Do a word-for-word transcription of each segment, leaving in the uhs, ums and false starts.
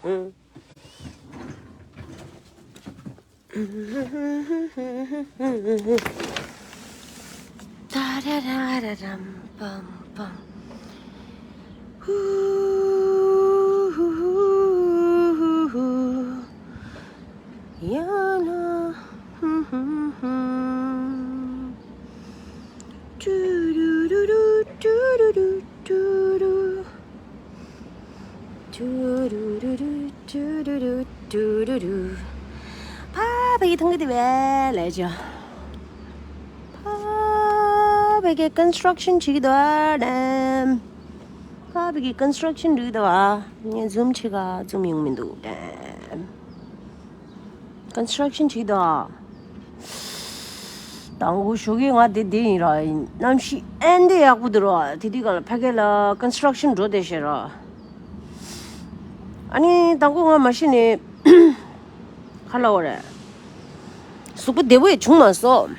ད་ར་ར་ར་རམ་པམ་པམ། ཧུ་ཧུ་ཧུ་ཧུ་ཧུ། ཡ་ན། ཧུ་ཧུ་ཧུ། ཏུ་རུ་རུ་རུ་ཏུ་རུ་རུ། ཏུ་རུ་རུ་རུ་ཏུ་རུ་རུ་ཏུ་རུ་རུ། ཕ་བེ་གི་ཐང་གི་དེ་བས་ལས་ཅོ། ཕ་བེ་གི་ཀོན་སི་ཊྲག་ཤན་བྱེད་ཀྱི་འདུག་ཨ་ནམ། ཕ་བེ་གི་ཀོན་སི་ཊྲག་ཤན་འགྲིག་འདུག་ཨ། ངས་ཛུམ་བྱེད་ག་ཛུམ་ཡོང་མི་འདུག་ཨ་ནམ། ཀོན་སི་ཊྲག་ཤན་བྱེད་ཀྱི་འདུག་ཨ། དང་པོ་ཞོགས་ཀས་ང་དེ་དེ་ཡིན་ར། གནམ་གཤིས་ཨེ་འདི་ཡག་པོ་འདུག་ར། དེ་དུས་ག་ལ་ཕ་གི་ལ་ཀོན་སི་ཊྲག་ཤན་འགྲོ་བསྡད་ཤག་ར། ཨ་ནི་དང་པོ་ང་མ་ཤི་ནས་ག་ལབ་དགོས་རེད། གཟུགས་པོ་བདེ་པོ་ཡང་བྱུང་མ་སོང་།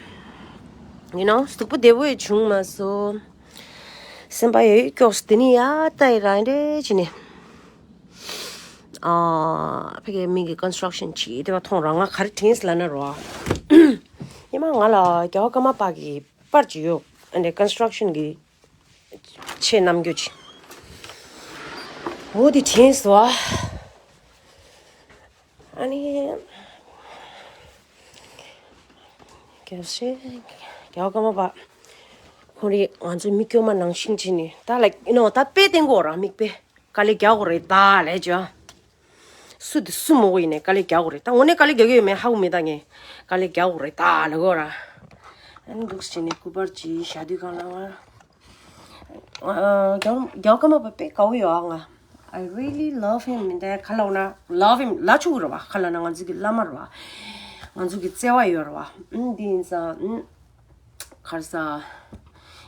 ཡིན་ནའང་གཟུགས་པོ་བདེ་པོ་ཡང་བྱུང་མ་སོང་། སེམས་པ་ཡང་སྐྱོ་སོང་། དེ་ནས་ཡ་ད་ཡི་རང་རེད་བྱས་ནས། ཨ། ཕ་གིའི་མི་གིས་ཀོན་སི་ཊྲག་ཤན་བྱེད་དེ་བ་མཐོང་ར། ང་ག་རེ་དྲན་སོང་ལབ་ན་རོ། ཉི་མ་ང་ལ་རྒྱལ་བ་ཀརྨ་པ་གི་པར་ཅིག་ཡོད། ཨ་ནི་ཀོན་སི་ཊྲག་ཤན་གྱི་ཆེད་རྣམ་འགྱུར་ཅིག་འོ་དེ་དྲན་སོང་བ། ཨ་ནི། རྒྱལ་སྲས་རྒྱལ་བ་ཀརྨ་པ་ཁོང་རེད། ང་ཚོ་མི་སྐྱོ་མ་ནང་བཞིན་བྱས་ནས་ད་ལ་ཡིན་ནོ། ད་དཔེ་བསྟན་དགོས་ར། མིག་དཔེ་དཀའ་ལས་རྒྱག་དགོས་རེད་ད་ལས་ཅོ། སུ་དེ་སུ་མོ་གོ་ཡིན་ནས་དཀའ་ལས་རྒྱག་དགོས་རེད། ད་འོ་ནས་དཀའ་ལས་རྒྱག་གི་ཡོད་མེད་ཧ་གོ་མེད། ད་ངས་དཀའ་ལས་རྒྱག་དགོས་རེད་ད་ལ་གོ་ར། ཨ་ནི་འདུག་སེ་བྱས་ནས་སྐུ་པར་ཅིག་བཞག་དུས་གང་ལ་ང་། རྒྱལ་རྒྱལ་ཀརྨ་པ་དཔེ་དགའ་བོ་ཡོད་ཨ། ང་། I really love him. མི་འདའི་ག་ལབ་ན་love him ལབ་ཆོག་གི་རེད་བ། ག་ལབ་ན་ང་ཚོ་གི་བླ་མ་རེད་བ། ང་ཚོ་གི་བརྩེ་བ་ཡོད་རེད་བ། ཨུམ་འདི་ཡིན་ཙང་ཨུམ། ག་རེ་ཟ།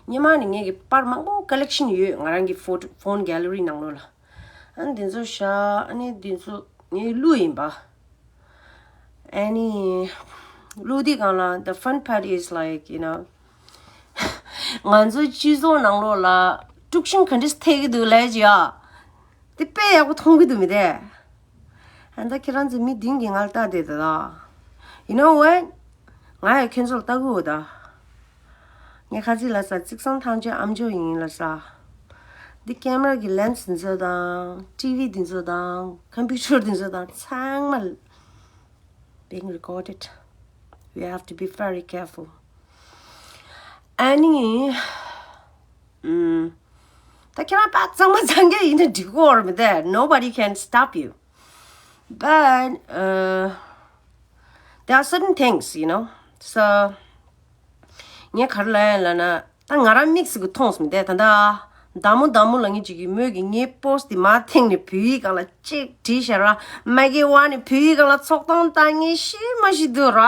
སྔོན་མ་ནས་ངེད་ཀྱི་པར་མང་པོ་ཀ་ལེག་ཤན་ཡོད། ང་རང་གི་ཕོ་ཕོན་གེ་ལ་རི་ནང་ལོགས་ལ། ཨ་ནི་འདི་ཚོ་བཞག་ཨ་ནི་འདི་ཚོ་ངའི་གླུ་ཡིན་པ། ཨ་ནི། གླུ་འདི་སྒང་ལ། The fun part is, like, you know, ང་ཚོའི་སྤྱི་ཚོགས་ནང་ལོགས་ལ་དཀྲུག་ཤིང་ག་འདྲས་ཐེབས་ཀྱི་འདུག་ལབ་ཀྱི་ཡ། དེ་དཔེ་ཡག་པོ་མཐོང་གི་འདུག་མི་དེ། ཨ་ད་ཁྱེད་རང་ཚོ་མི་བདུན་གྱིས་ང་ལ་ལྟ་བསྡད་ད། You know what? ང་ཡང་ཁྱེད་ཚོ་ལ་ལྟ་གི་ཡོད་ད། ངས་ཁ་ཚིག་ལབ་ས། གཙིགས་སམ་ཐང་ཆེན་ཨམ་ཅོག་ཡིན་ལབ་ས། འདི་ཀེམ་ར་གི་ལེན་སི་འདི་ཚོ་དང་ཊི་ཝི་འདི་ཚོ་དང་ཀམ་པུ་ཊར་འདི་ཚོ་དང་ཚང་མ་being recorded. We have to be very careful. ཨ་ནི། ཨུམ། ད་ཁྱེད་རང་པ་གཙང་མ་གཙང་རྐྱང་ཡིན་ན་འགྲིག་གི་ཡོད་རེད་མི་དེ། Nobody can stop you. But, uh, there are certain things, you know. So, ངས་ག་རེ་ལབ་ཡིན་ལབ་ན། ད་ང་རང་དམིགས་སུ་གི་མཐོང་སོང་མི་དེ། ད་ལྟ་མདའ་མོ་མདའ་མོ་ལབ་མཁན་ཅིག་གིས་མོས་གི་ངའི་པོ་སི་ཊི་དེ་མར་འཐེན་ནས་བོད་ཡིག་སྒང་ལ་ཅིག་བྲིས་བཞག་ར། མ་གི་ཝ་ནི་བོད་ཡིག་སྒང་ལ་ཚོགས་གཏམ་བཏང་མཁན་ཤི་མ་ཤི་འདུག་ར།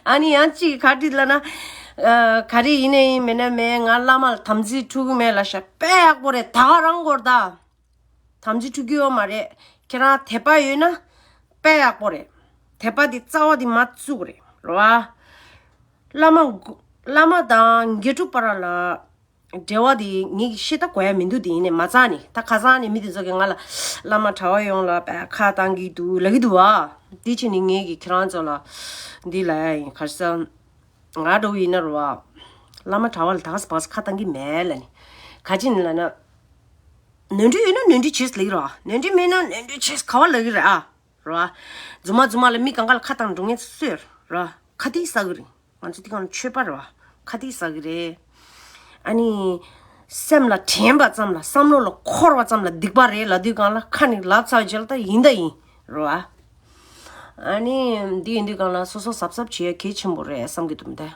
ཨ་ནི་ཡང་ཅིག་གིས་ག་རེ་བྲིས་ལབ་ན། ཨ། ག་རེ་ཡིན་ནའི་ཡིན། མིན་ན་མིན། ང་བླ་མ་ལ་དམ་ཚིག་འཁྲུག་གི་མེད་ལབ་ཤག་དཔེ་ཡག་པོ་རེད། ད་ག་རང་དགོས་རེད་ད། དམ་ཚིག་འཁྲུག་གི་ཡོད་མ་རེད། ཁྱེད་རང་དད་པ་ཡོད་ན་དཔེ་ཡག་པོ་རེད། དད་པ་དེ་རྩ་བ་དེ་མར་བཙུགས་རེད། རེད་བ། བླ་མ་བླ་མ་དང་དགེ་ཕྲུག་བར་ལ་འབྲེལ་བ་དེ་ངེད་ཀྱིས་ཤེས་ད་གོ་ཡ་མི་འདུག་དེ་ཡིན་ནའི་མ་རྩ་ནས། ད་ཁ་སང་ནས་མི་དེ་ཚོ་གིས་ང་ལ་བླ་མ་གྲྭ་པ་ཡོངས་ལ་དཔེ་ཁ་བཏང་གི་འདུག་ལབ་ཀྱི་འདུག་བ། དེ་བྱས་ནས་ངེད་ཀྱིས་ཁྱེད་རང་ཚོ་ལ་འདི་ལབ་ཡ་ཡིན། ག་རེ་ཟེར། ང་འདྲ་བོ་ཡིན་ན་རེད་བ། བླ་མ་གྲྭ་པ་ལ་ད་ག་ས་བ་ས་ཁ་བཏང་གི་མེད་ལབ་ནས། ག་ཅི་ཡིན་ལབ་ན། ནོར་འཁྲུལ་ཡོད་ན་ནོར་འཁྲུལ་བྱས་ལབ་ཀྱི་རེད་བ། ནོར་འཁྲུལ་མེད་ན་ནོར་འཁྲུལ་བྱས་ག་བ་ལབ་ཀྱི་རེད་ཨ། རེད་བ། རྫུན་མ་རྫུན་མ་ལ་མི་གང་ག་ལ་ཁ་བཏང་འགྲོ་མཁན་སུ་རེད། ཁ་དེ་ཟ་གི་རེད། ང་ཚོ་དེ་ག་ནས་ཆོས་པ་རེད་བ། ཁ་དེ་ཟ་གི་རེད། ཨ་ནི། སེམས་ལ་དྲན་པ་ཙམ་ལ། བསམ་བློ་ལ་འཁོར་བ་ཙམ་ལ་སྡིག་པ་རེད་ལབ་དུས་གང་ལ་ཁ་ནས་ལབ་ཚར་རྗེས་ལ་ད་ཡིན་ད་ཡིན། རེད་བ། ཨ་ནི་འདི་ཡིན་དུས་གང་ལ་སོ་སོ་གཟབ་གཟབ་བྱེད་ཡ་གལ་ཆེན་པོ་རེད་བསམ་གྱི་འདུག་མི་དེ།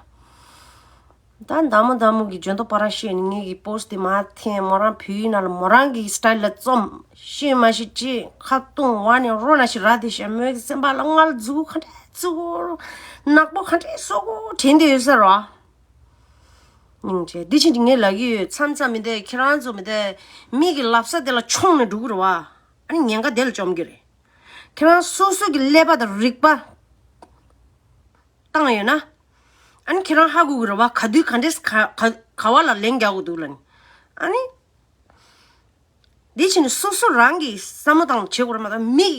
ད་མདའ་མོ་མདའ་མོ་གི་འཇོན་ཐོ་པ་ར་བཤད་ནས་ངེད་ཀྱི་པོ་སི་ཊི་དེ་མར་འཐེན། མོ་རང་བོད་ཡིག་ནང་ལ་མོ་རང་གི་སི་ཊའིལ་ལ་རྩོམ། ཤེས་མ་ཤེས་ཅི་ཁ་བཏུང་བ་ནས་རོ་ན་ཞིག་ར་དེ་བཤད། མོའི་སེམས་པ་ལ་ང་ལ་མཛུ་གུ་ག་འདྲས་བཙུགས། ནག་པོ་ག་འདྲས་བཟོ་གོ་དྲན་དེ་ཡོད་ས་རེད་བ། སྙིང་རྗེ། འདི་ཕྱིན་ཅི་ངས་ལབ་ཀྱི་ཡོད། མཚམས་མཚམས་མི་དེ་ཁྱེད་རང་ཚོ་མི་དེ་མི་གི་ལབ་ས་དེ་ལ་མཆོང་ནས་འགྲོ་གི་རེད་བ། ཨ་ནི་ཉེན་ཁ་དེ་ལ་བཅོམ་གི་རེད། ཁྱེད་རང་སོ་སོ་གི་ཀླད་པ་དང་རིག་པ་བཏང་ཡོད་ན། ཨ་ནི་ཁྱེད་རང་ཧ་གོ་གི་རེད་བ། ག་དུས་ག་འདྲས་ག་ག་ག་བ་ལ་ལན་རྒྱག་དགོས་འདུག་ལབ་ནི། ཨ་ནི། འདི་ཕྱིན་ནས་སོ་སོ་རང་གི་བསམ་བློ་བཏང་བྱེད་དགོས་རེད་མ་གཏོགས། མི་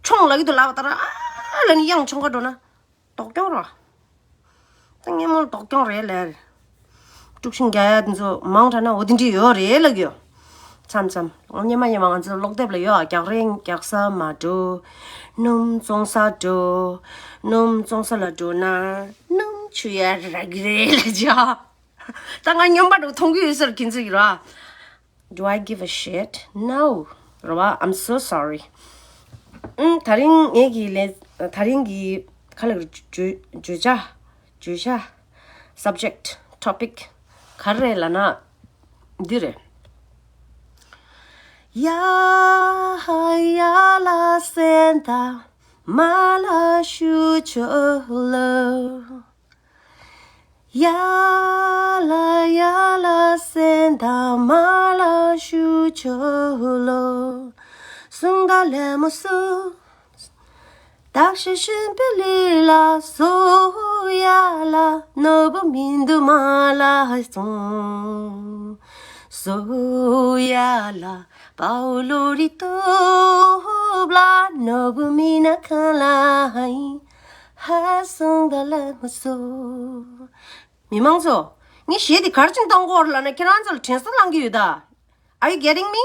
མཆོང་ལབ་ཀྱི་འདུག་ལབ་པ་ལྟར་ཨ་ལ་ནི་གཡང་མཆོང་ག་འགྲོ་ན་སྡུག་གྱོང་རེད། ད་སྔོན་མ་སྡུག་གྱོང་རེད་ལབ། དཀྲུག་ཤིང་རྒྱག་ཡ་དེ་ཚོ་མང་དྲགས་ན་འོ་དེ་འདྲ་ཡོད་རེད་ལབ་ཀྱི་ཡོད། མཚམས་མཚམས་སྔོན་མ་སྔོན་མ་ང་ཚོ་ཀློག་དེབ་ལ་ཡོད་ཨ། རྒྱག་རེས་རྒྱག་ས་མ་འགྲོ། སྣུམ་བཙོང་ས་འགྲོ། སྣུམ་བཙོང་ས་ལ་འགྲོ་ན་སྣུམ་ཆུ་ཡ་རག་གི་རེད་ལབ་ཀྱི་ཡོད། ད་ང་སྨྱོན་པ་འདྲ་བོ་མཐོང་གི་ཡོད་ས་རེད་ཁྱེད་ཚོ་གི་ར། Do I give a shit? No. རེད་བ། I'm so sorry. ཨུམ། ད་རིང་ངེད་ཀྱི་ལས། ད་རིང་གི་ག་ལ་བརྗོད་བརྗོད་བྱ། བརྗོད་བྱ། Subject, topic ག་རེ་རེད་ལབ་ན། འདི་རེད། ཡ་ཧ་ཡ་ལ་སེན་ད་མ་ལ་ཞུ་ཆོ་ལོ། ཡ་ལ་ཡ་ལ་སེན་ད་མ་ལ་ཞུ་ཆོ་ལོ། སུང་ད་ལེ་མོ་སུ། བདག་ཤི་ཤིན་པི་ལི་ལ་སོ་ཡ་ལ་ནོ་བུ་མིན་དུ་མ་ལ་སོང་། སོ་ཡ་ལ་པའོ་ལོ་རི་ཏོབ་ལ་ནོ་བུ་མི་ན་ཁ་ལ་ཧ་སུང་ད་ལ་མ་སོ། མི་མང་ཚོ། ངས་གཞས་འདི་ག་རེ་བྱས་ནས་བཏང་གི་ཡོད་རེད་ལབ་ན་ཁྱེད་རང་ཚོ་ལ་དྲན་གསོ་བསླང་གི་ཡོད་ད། Are you getting me?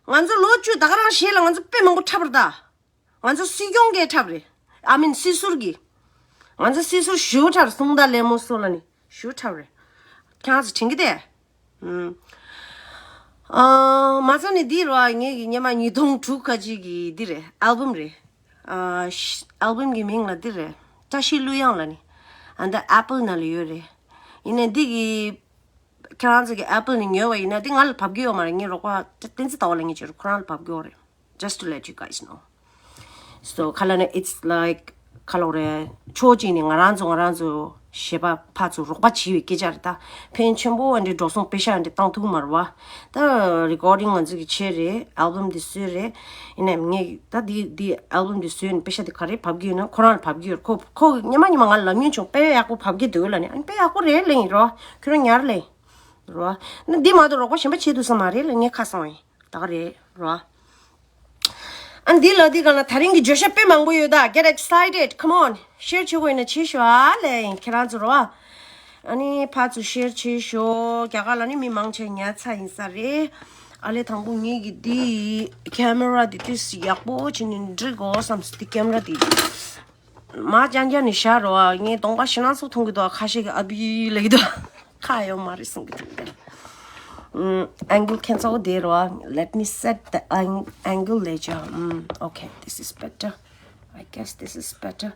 ང་ཚོ་ལོ་བཅུ་ད་ག་རང་གཞས་ལ་ང་ཚོ་དཔེ་མང་པོ་འཁྲབ་པ་རེད་ད། ང་ཚོ་སྲིད་སྐྱོང་གིས་འཁྲབ་རེད། I mean སྲིད་ཟུར་གྱིས། ང་ཚོ་སྲིད་ཟུར་ཞེ་པོ་འཁྲབ་རེད། སུང་ད་ལེ་མོ་སོ་ལ་ནི་ཞེ་པོ་འཁྲབ་རེད། ཁྱེད་རང་ཚོ་དྲན་གི་དེ། ཨུམ། ཨ། མ་རྩ་ནས་འདི་རེད་བ། ངེད་ཀྱི་སྔོན་མ་ཉིས་སྟོང་དྲུག་ཁ་ཅིག་གི་འདི་རེད། ཨལ་བམ་རེད། ཨ། ཨལ་བམ་གྱི་མིང་ལ་འདི་རེད། བཀྲ་ཤིས་གླུ་དབྱངས་ལབ་ནི། ཨ། འདི་ཨེ་པལ་ནང་ལ་ཡོད་རེད། ཡིན་ནའི་འདི་གི་ཁྱེད་རང་ཚོ་གི་ཨེ་པལ་ནས་ཉོས་པ་ཡིན་ན་འདི་ང་ལ་བབས་ཀྱི་ཡོད་མ་རེད། ངའི་རོགས་པ་བསྟན་འཛིན་ཟླ་བ་ལགས་ངའི་ཆེད་དུ་ཁོ་རང་ལ་བབས་ཀྱི་ཡོད་རེད། Just to let you guys know. So ག་ལ་ནི་it's like ག་ལ་རེད། ཕྱོགས་གཅིག་ནས་ང་རང་ཚོ་ང་རང་ཚོ་གཞས་པ་ཕར་ཚུར་རོགས་པ་བྱེད་པའི་སྐད་ཆ་རེད་ད། ཕན་ཆེན་པོ་འདི་འགྲོ་སོང་པེ་ཤ་འདི་བཏང་ཐུབ་མ་རེད་བ། ད་རི་ཀོར་ཌིང་ང་ཚོ་གི་བྱས་རེད། ཨལ་བམ་འདི་བཟོས་རེད། ཡིན་ནའི་ངས་ད་འདི་འདི་ཨལ་བམ་འདི་བཟོས་ནས་པེ་ཤ་འདི་ག་རེ་བབས་ཀྱི་ཡོད་ན་ཁོ་རང་ལ་བབས་ཀྱི་ཡོད་རེད། ཁོ་ཁོ་སྔོན་མ་སྔོན་མ་ང་ལ་ལབ་མྱོང་བྱུང་། དཔེ་ཡག་པོ་བབས་ཀྱི་འདུག་ལབ་ནས། ཨ་ནི་དཔེ་ཡག་པོ་རེད་ལབ་ཡིན་རོ། ཁྱོད་རང་ཉར་ལབ་ཡིན་རོ། ཨ་ནི་འདི་མ་གཏོགས་རོགས་པ་གཞན་པ་བྱེད་ཐུབ་ས་མ་རེད་ལབ་ངས་ཁ་གསང་བ་ཡིན། ད་ག་རེད་རོ། ཨ་འདི་ལ་འདི་ག་ལ་ད་རིང་གི་བརྗོད་བྱ་དཔེ་མང་པོ་ཡོད་ད། Get excited, come on, ཤེར་བྱེད་དགོས་ཡིན་ན་བྱེད་ཤོག་ཨ་ལེ། ཁྱེད་རང་ཚོ་རོ། ཨ་ནི་ཕར་ཚུར་ཤེར་བྱེད་ཤོག་རྒྱ་གར་ལ་ནི་མི་མང་ཆེ་ཉར་ཚར་ཡིན་ས་རེད། ཨ་ལེ་དང་པོ་ངེད་ཀྱི་འདི་ཁེ་མེ་ར་འདི་ཏིས་ཡག་པོ་བྱས་ནས་འབྲི་དགོས་བསམ་སོང་། འདི་ཁེ་མེ་ར་འདི། མ་ཅང་ཅང་ནི་ཤར་རོ། ངའི་གདོང་པ་ཞེ་ན་སོ་མཐོང་གི་འདུག་ཁ་ཤས་ཀྱི་ཨ་བི་ལབ་ཀྱི་འདུག་ཁ་ཡོད་མ་རེད་གསུང་གི་འདུག་ཨུམ། ཨེང་གལ་ཁྱད་མཚར་པོ་དེ་རོ། Let me set the ang- angle later. ཨུམ། Okay, this is better. I guess this is better.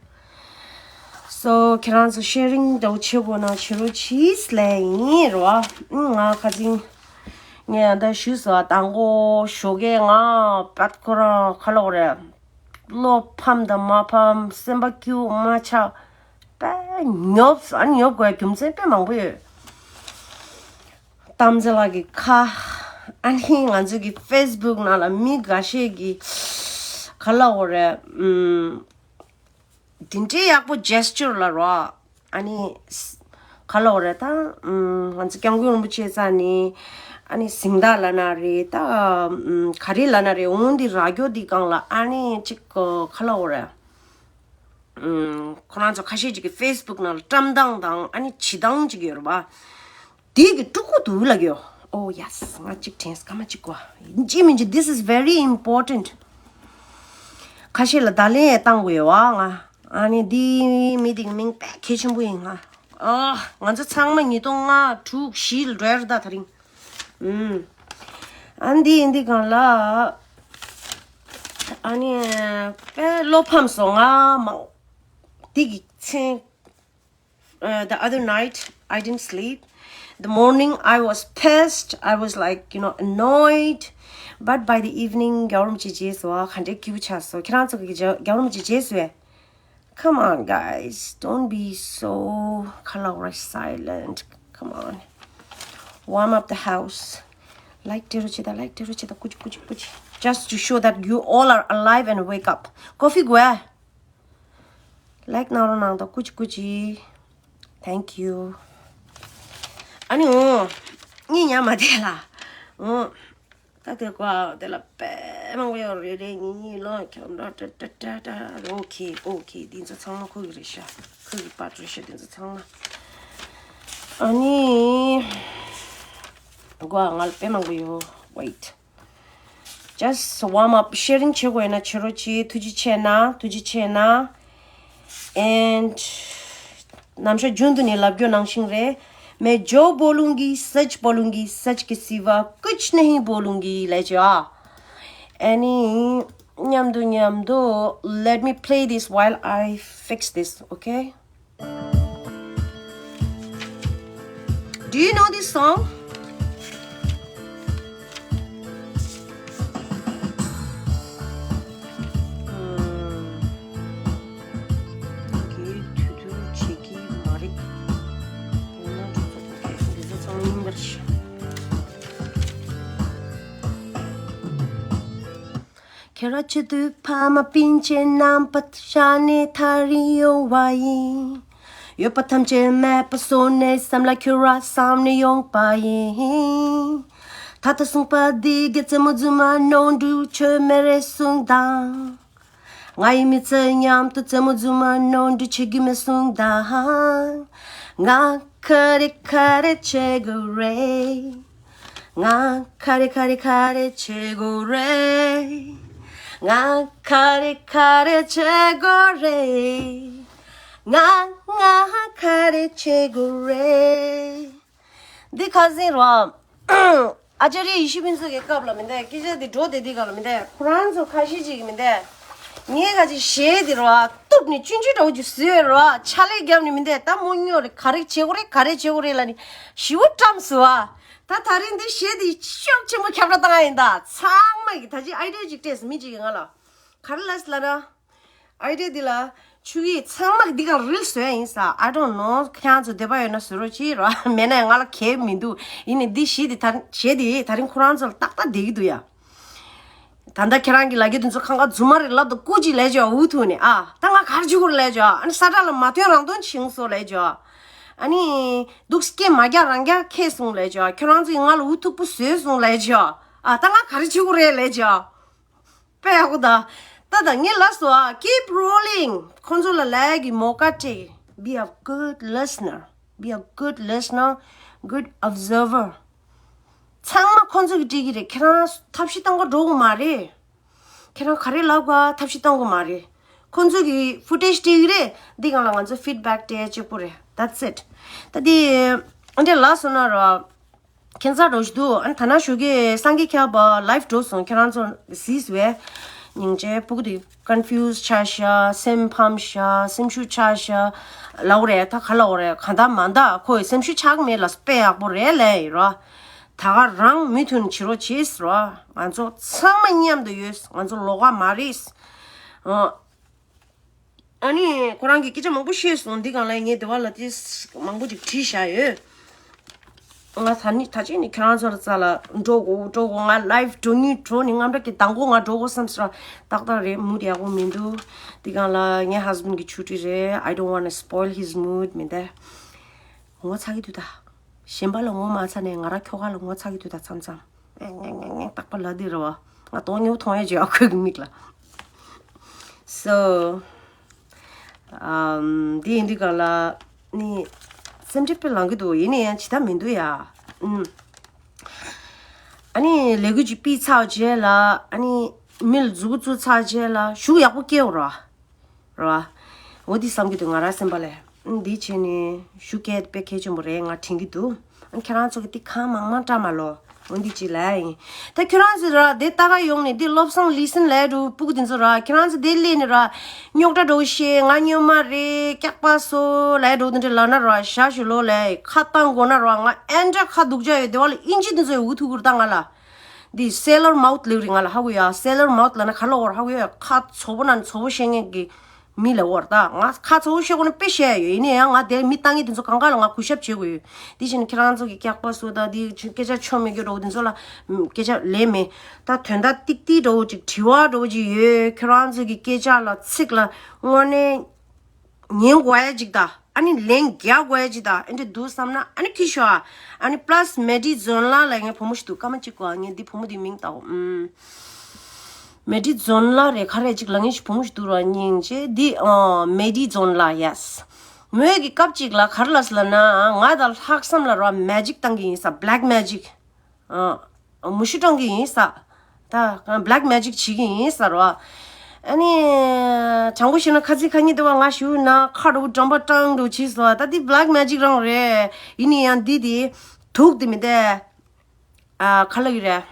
So ཁྱེད་རང་ཚོ་ཤེ་རིང་འདྲ་བོ་བྱེད་དགོས་ན་བྱེད་རོགས་གྱིས་ལབ་ཡིན་རོ། ཨུམ། ང་ཁ་ཚིག་ངས་ཡང་ད་ཞུས་སོ། དང་པོ་ཞོགས་ཀས་ང་པད་ཁོ་རང་ག་ལབ་དགོས་རེད། བློ་ཕམ་དང་མ་ཕམ། སེམས་པ་སྐྱིད་པོ་མ་ཆགས། དཔེ་ཉོབ། ཨ་ནི་ཉོབ་དགོས་རྒྱུ་མཚན་དཔེ་མང་པོ་ཡོད། གཏམ་ཚེ་ལགས་ཀྱི་ཁ། ཨ་ནི་ང་ཚོ་གི་ཕེ་སི་བུག་ནང་ལ་མི་འགའ་ཤས་ཀྱིས་ག་ལབ་དགོས་རེད། ཨུམ། དེ་འདྲའི་ཡག་པོ་ཇེ་སི་ཅར་ལ་རོ། ཨ་ནི་ག་ལབ་དགོས་རེད་ད། ཨུམ། ང་ཚོ་སྐྱབས་མགོན་རིན་པོ་ཆེ་རྩ་ནས་ཨ་ནི་གཟེངས་རྟགས་ལབ་ན་རེད་ད། ཨུམ། ག་རེ་ལབ་ན་རེད། འོང་འདི་ར་རྒྱོ་འདི་སྒང་ལ་ཨ་ནི་ཅིག་ག་ལབ་དགོས་རེད། ཨུམ། ཁོ་རང་ཚོ་ཁ་ཤས་ཅིག་གི་ཕེ་སི་བུག་ནང་ལ་བཀྲམ་སྟངས་དང་ཨ་ནི་བྱེད་སྟངས་ཅིག་ཡོད་རེད་པ། དེ་གི་དཀྲུག་གི་འདུག་ལབ་ཀྱི་ཡོད། Oh yes, ང་གཅིག་དྲན་སྐར་མ་གཅིག་གོ། ཡིན་གཅིག་མིན་གཅིག this is very important. ཁ་ཤས་ལ་བརྡ་ལན་ཡང་བཏང་དགོས་ཡོད་བ་ང་། ཨ་ནི་འདི་མི་འདི་གི་མིང་དཔེ་གལ་ཆེན་པོ་ཡིན་ང་། ཨ། ང་ཚོ་ཚང་མ་ཉིས་སྟོང་ལྔ་དྲུག་བཞི་ལ་འགྲོ་ཡ་རེད་ད་ད་རིང་། ཨུམ། ཨ་འདི་ཡིན་འདི་གང་ལ། ཨ་ནི་དཔེ་བློ་ཕམ་སོང་ང་མང་། འདི་གི་མཚན། Uh, the other night, I didn't sleep. The morning, I was pissed. I was like, you know, annoyed. But by the evening, རྒྱལ་བ་རིན་པོ་ཆེ་མཇལ་སོང་། ག་འདྲའི་སྐྱིད་པོ་ཆགས་སོང་། ཁྱེད་རང་ཚོ་གིས་རྒྱལ་རྒྱལ་བ་རིན་པོ་ཆེ་མཇལ་སོང་ངས། Come on, guys. Don't be so, ག་ལབ་དགོས་རེད། Silent. Come on. Warm up the house. Light སྤྲད་རོགས་བྱེད་དང་། Light སྤྲད་རོགས་བྱེད་དང་། ཀུ་ཅི་ཀུ་ཅི་ཀུ་ཅི། Just to show that you all are alive and wake up. Coffee དགོས། Like གནང་རོགས་གནང་དང་། ཀུ་ཅི་ཀུ་ཅི། Thank you. ཨ་ནི་འོ། གཉིད་ཉལ་མ་བསྡད་ལ། ཨོ། ད་དེ་ཀོ་དེ་ལ་དཔེ་མང་པོ་ཡོད་རེད། རེ་གཉིས་གཉིས་ལོ་ཁྱོད་འདྲ་ཏྲ་ཏྲ་ཏྲ་ཏྲ། ཨོ་ཁེ་ཨོ་ཁེ། འདི་ཚོ་ཚང་མ་ཁོ་གི་རེད་ཤག་ཁོ་གི་པར་རེད་ཤག་འདི་ཚོ་ཚང་མ། ཨ་ནི་ཀོ་ང་ལ་དཔེ་མང་པོ་ཡོད། Wait. Just warm up, sharing བྱེད་དགོས་ན་བྱེད་རོགས་གྱིས། ཐུགས་རྗེ་ཆེ་ན། ཐུགས་རྗེ་ཆེ་ན། And ནམ་ཞག་རྒྱུན་དུ་ནས་ལབ་རྒྱུ་ནང་བཞིན་རེད། मैं जो बोलूँगी सच बोलूँगी, सच के सिवा कुछ नहीं बोलूँगी. ལབ་བྱས་ཨ། ཨ་ནི་མཉམ་དུ་མཉམ་དུ། Let me play this while I fix this, okay? Do you know this song? ཨུམ། ངས་དུས་དུས་བྱེད་ཀྱི་མ་རེད། འོ་ན་འགྲོ་ཚོད་དགོས་འདི་ཚོ་ཚང་མ་རྙིང་པ་རེད། ཁྱེད་རང་ཆེད་དུ་ཕ་མ་སྤུན་མཆེད་རྣམ་པ་ཤ་ནས་ཐག་རིང་ཡོང་བ་ཡིན། ཡོད་པ་ཐམས་ཅད་མེད་པ་བཟོས་ནས་བསམ་ལ་ཁྱོད་རང་བསམ་ནས་ཡོང་པ་ཡིན། ད་ལྟ་གསུངས་པ་འདི་གི་རྩེད་མོ་རྫུན་མ་ནོར་འཁྲུལ་ཆོས་མེད་རེད་གསུངས་དང་། ང་ཡི་མི་ཚེ་མཉམ་དུ་རྩེད་མོ་རྫུན་མ་ནོར་འཁྲུལ་བྱེད་རྒྱུ་མེད་གསུངས་དང་། ང་ག་རེ་ག་རེ་བྱེད་དགོས་རེད། ང་ག་རེ་ག་རེ་ག་རེ་བྱེད་དགོས་རེད། ང་ག་རེ་ག་རེ་བྱེད་དགོས་རེད། ང་ང་ག་རེ་བྱེད་དགོས་རེད། འདི་ཁ་སང་རོ། ཨ་ཅཱ་རི་ཡེ་ཤེས་ཕུན་ཚོགས་ཀྱི་སྐབས་ལ་མི་འདུག་སྐད་ཆ་འདི་འགྲོ་བསྡད་དུས་སྐབས་ལ་མི་འདུག་ཁོ་རང་ཚོ་ཁ་ཤས་ཅིག་མི་འདུག་ངས་ཁ་ཅིག་གཞས་འདི་རོ། གཏུབ་ནས་ཆུང་ཆུང་འདྲ་བོ་ཅིག་བཟོས་རོ། ཕྱག་ལས་བརྒྱབ་ནས་མི་འདུག་ད་མོ་སྨྱོ་རེད། ག་རེ་བྱེད་དགོས་རེད། ག་རེ་བྱེད་དགོས་རེད་ལབ་ནས་ཞེ་པོ་བཀྲམ་སོང་བ། ད་ད་རིང་འདི་གཞས་འདི་ཤུགས་ཆེན་པོ་ཁྱབ་བསྒྲགས་བཏང་ཡ་ཡིན། ད་ཚང་མ་གིས་ད་ཅི་ཨའི་ཌི་ཡ་ཅིག་སྤྲད་སོང་། མི་གཅིག་གིས་ང་ལ་ག་རེ་ལབ་སོང་ལབ་ན། ཨའི་ཌི་ཡ་འདི་ལ་ཆུ་ཡིས་ཚང་མ་འདི་ག་རིལ་བཟོ་ཡ་ཡིན་ས། I don't know. ཁྱེད་རང་ཚོ་འདོད་པ་ཡོད་ན་བཟོ་རོགས་བྱེད་རོགས། མེད་ན་ཡང་ང་ལ་གལ་མི་འདུག་ཡིན་ནའི་འདི་གཞས་འདི་ད་གཞས་འདི་ད་རིང་ཁོ་རང་ཚོ་ལ་ཏག་ཏག་བསྡད་ཀྱི་འདུག་ཡ། ད་ལྟ་ཁྱེད་རང་གི་ལབ་རྒྱུ་དེ་ཚོ་ཁ་ཁ་རྫུན་མ་རེད་ལབ་དང་སྐུ་མཁྱེན་ལབ་བྱས་འུ་ཐུག་ནས་ཨ། ད་ང་ག་རེ་བྱེད་དགོས་རེད་ལབ་བྱས། ཨ་ནི་ས་ཁྲ་ལ་མ་ཐོན་རང་ཐོན་ཕྱིན་སོང་ལབ་བྱས། ཨ་ནི་འདུག་སྐད་མ་རྒྱག་རང་རྒྱག་ཁེལ་སོང་ལབ་བྱས། ཁྱོད་རང་ཚོས་ང་ལ་འུ་ཐུག་པོ་བཟོས་སོང་ལབ་བྱས། ཨ་ད་ང་ག་རེ་བྱེད་དགོས་རེད་ལབ་བྱས། དཔེ་ཡག་པོ་ད། ད་ད་ངས་ལབ་སོང་ཨ། Keep rolling. ཁོང་ཚོ་ལ་ལབ་ཀྱི་མོ་ཀ་སྤྲད། Be a good listener. Be a good listener. Good observer. ཚང་མ་ཁོང་ཚོ་གིས་སྤྲད་ཀྱི་རེད། ཁྱེད་རང་ཐབས་ཤེས་གཏང་ག་འགྲོ་དགོས་མ་རེད། ཁྱེད་རང་ག་རེ་ལབ་དགོས་ཐབས་ཤེས་གཏང་དགོས་མ་རེད། ཁོང་ཚོ་གིས་ཕུ་ཊེཇ་སྤྲད་ཀྱི་རེད། འདི་སྒང་ལ་ང་ཚོ་ཕིཌ་བེག་སྤྲད་གཅིག་པོ་རེད། That's it. ད་འདི་འདྲ་ལབ་སོང་ན་ར། ཁྱད་མཚར་འདྲ་ཞིག་འདུག་ཨ་ནི་ད་ན་ཞོགས་ཀས་སངས་རྒྱས་ཁྱབ་པ་ལའིབ་འགྲོ་སོང་། ཁྱེད་རང་ཚོ་གཟིགས་པས། སྙིང་རྗེ། སྤུ་གུ་དེ་ཀོན་ཕིའུ་སི་ཆགས་ཤག་སེམས་ཕམ་ཤག་སེམས་ཤུགས་ཆག་ཤག་ལབ་རེད། ད་ག་ལབ་རེད། གང་ལྟར་མ་ད་ཁོ་ཡི་སེམས་ཤུགས་ཆག་མེད་ལ་དཔེ་ཡག་པོ་རེད་ལབ་ཡིན་རོ། ད་ག་རང་མུ་མཐུད་བྱེད་རོགས་བྱེད་རོ། ང་ཚོ་ཚང་མ་མཉམ་དུ་ཡོད། ང་ཚོ་ལོགས་ཀ་མ་རེད། ཨོ། ཨ་ནི་ཁོ་རང་གིས་སྐད་ཆ་མང་པོ་བཤད་སོང་། འདི་སྒང་ལ་ངས་དེ་བ་ལ་དེ་མང་པོ་ཅིག་བྲིས་བཞག་ཡོད། ང་ད་ནི་ད་ཅི་ནི་ཁྱེད་རང་ཚོ་ལ་རྩ་ལ་འགྲོ་དགོས་འགྲོ་དགོས། ང་ལའིབ་འགྲོ་ཉིན་འགྲོ་ནི་ངམ་ར་གི་དང་པོ་ང་འགྲོ་དགོས་བསམ་སོང་། ཏག་ཏག་རེད། མུ་ཌི་ཡག་པོ་མི་འདུག་འདི་སྒང་ལ་ངའི་ཧས་བྷེན་གི་ཆུ་ཊི་རེད། I don't wanna spoil his mood. མི་འདའ། ངོ་ཚ་གི་འདུག་ད། གཞན་པ་ལ་ངོ་མ་ཚ་ནས་ང་རང་ཁྱོ་ག་ལ་ངོ་ཚ་གི་འདུག་ད་མཚམས་མཚམས། རྟག་པར་ལབ་དེ་རེད་བ། ང་སྟོང་ཉོབ་མཐོང་ཡས་བྱོས་ཨ་ཁོས་གི་མིག་ལ། So ཨམ། དེ་ཡིན་དུས་ག་ལ་ནི་སེམས་ཁྲལ་དཔེ་ལངས་གི་འདུག་ཡིན་ན་ཡང་ཇི་ལྟ་མི་འདུག་ཡ། ཨུམ། ཨ་ནི་ལས་འགུལ་ཅིག་སྤེལ་ཚར་རྗེས་ལ་ཨ་ནི་མི་ལ་མཛུ་གུ་བཙུགས་ཚར་རྗེས་ལ་ཤུགས་ཡག་པོ་སྐྱེའོ་ར། ར། འོ་འདི་བསམ་གྱི་འདུག་ང་རང་སེམས་པ་ལས། འདི་བྱས་ནས་ཤུགས་སྐྱེད་དཔེ་གལ་ཆེན་པོ་རེད་ང་དྲན་གྱི་འདུག་ཨ་ཁྱེད་རང་ཚོ་གི་འདི་གང་མང་མང་བཀྲ་མ་ལོ། འོ་འདི་ཅིག་ལབ་ཡིན། ད་ཁྱེད་རང་ཚོ་ར་འདི་ལྟ་ག་ཡོང་ནས་འདི་བློ་བཟང་ལི་སན་ལབ་འགྲོ་སྤུ་གུ་འདི་ཚོ་ར་ཁྱེད་རང་ཚོ་འདི་སླེབས་ནས་ར་རྙོག་དྲ་འགྲོ་བཤད་ང་སྨྱོན་མ་རེད་སྐྱག་པ་སོ་ལབ་འགྲོ་འདི་འདྲ་ལབ་ན་ར་ཞག་ཞུ་ལོ་ལབ་ཁ་བཏང་དགོས་ན་ར་ང་ཨེ་འདྲ་ཁ་སྡུག་ཅག་ཡོད་དེ་བ་ལ་ཨིན་ཇི་འདི་ཚོ་ཡི་འུ་ཐུག་གུར་ད་ང་ལ། འདི་སེ་ལར་མའུ་ཐི་ལབ་རེད་ང་ལ་ཧ་གོ་ཡ། སེ་ལར་མའུ་ཐི་ལབ་ན་ག་ལ་བོར་ཧ་གོ་ཡ། ཁ་ཚོ་པོ་ན་ཚོ་པོ་བཤད་མཁན་གི་མི་ལ་བོར་ད། ང་ཁ་ཚོ་པོ་བཤད་དགོས་ན་དཔེ་བཤད་ཡ་ཡོད། ཡིན་ན་ཡང་ང་དེར་མི་བཏང་མཁན་དེ་ཚོ་གང་ག་ལ་ང་གུས་ཞབས་བྱེད་དགོས་ཡོད། དེ་བཞིན་ཁྱེད་རང་ཚོ་གི་སྐྱག་པ་སུ་ད་དེ་སྐད་ཆ་ཆོ་མེད་རྒྱུ་འདྲ་བོ་དེ་ཚོ་ལ་སྐད་ཆ་ལན་མེད། ད་དོན་དག་ཏིག་ཏིག་འདྲ་བོ་ཅིག་དྲི་བ་འདྲ་བོ་ཅིག་ཡོད། ཁྱེད་རང་ཚོ་གི་སྐད་ཆ་ལ་ཚིག་ལ་དངོས་གནས་ཉན་དགོས་ཡ་ཅིག་ད། ཨ་ནི་ལན་རྒྱག་དགོས་ཡ་ཅིག་དང་ཨེ་འདྲ་འདུག་བསམ་ན་ཨ་ནི་ཁྱི་ཤོག་ཨ་ནི་པ་ལ་སི་མེ་ཌི་ཛོན་ལ་ལ་ངའི་བུ་མོ་ཞིག་འདུག་སྐར་མ་གཅིག་གོ་ངས་འདི་བུ་མོ་འདི་མིང་བཏགས། ཨུམ། མེ་ཌི་ཛོན་ལ་རེད་ག་རེ་ཅིག་ལ་ངའི་ཞིག་བུ་མོ་ཞིག་འདུག་ར་སྙིང་རྗེ་འདི་ཨ་མེ་ཌི་ཛོན་ལ་ཡེ་སི། མོས་ཀྱི་སྐབས་གཅིག་ལ་ག་རེ་ལབ་སོང་ལབ་ན་ང་དང་ལྷག་བསམ་ལ་ར་མེ་ཇིག་བཏང་གི་ཡིན་ས་བྷེ་ལེག་མེ་ཇིག་ཨ། མུ་ཤུ་སྤྲང་གི་ཡིན་ས། ད་བྷེ་ལེག་མེ་ཇིག་བྱེད་ཀྱི་ཡིན་ས་རོ། ཨ་ནི། དྲང་པོ་བཤད་ན་ཁ་ཚིག་ཁ་ཉིན་དེ་བ་ང་ཞུ་ན་ཁ་འགྲོ་འགྲམ་པ་སྐྲང་འགྲོ་བྱས་སོ་ད་འདི་བྷེ་ལེག་མེ་ཇིག་རང་རེད། ཡིན་ནི་ཡང་འདི་དེ། དུག་དེ་མི་དེ། ཨ་ཁ་ལ་ཡི་རེད།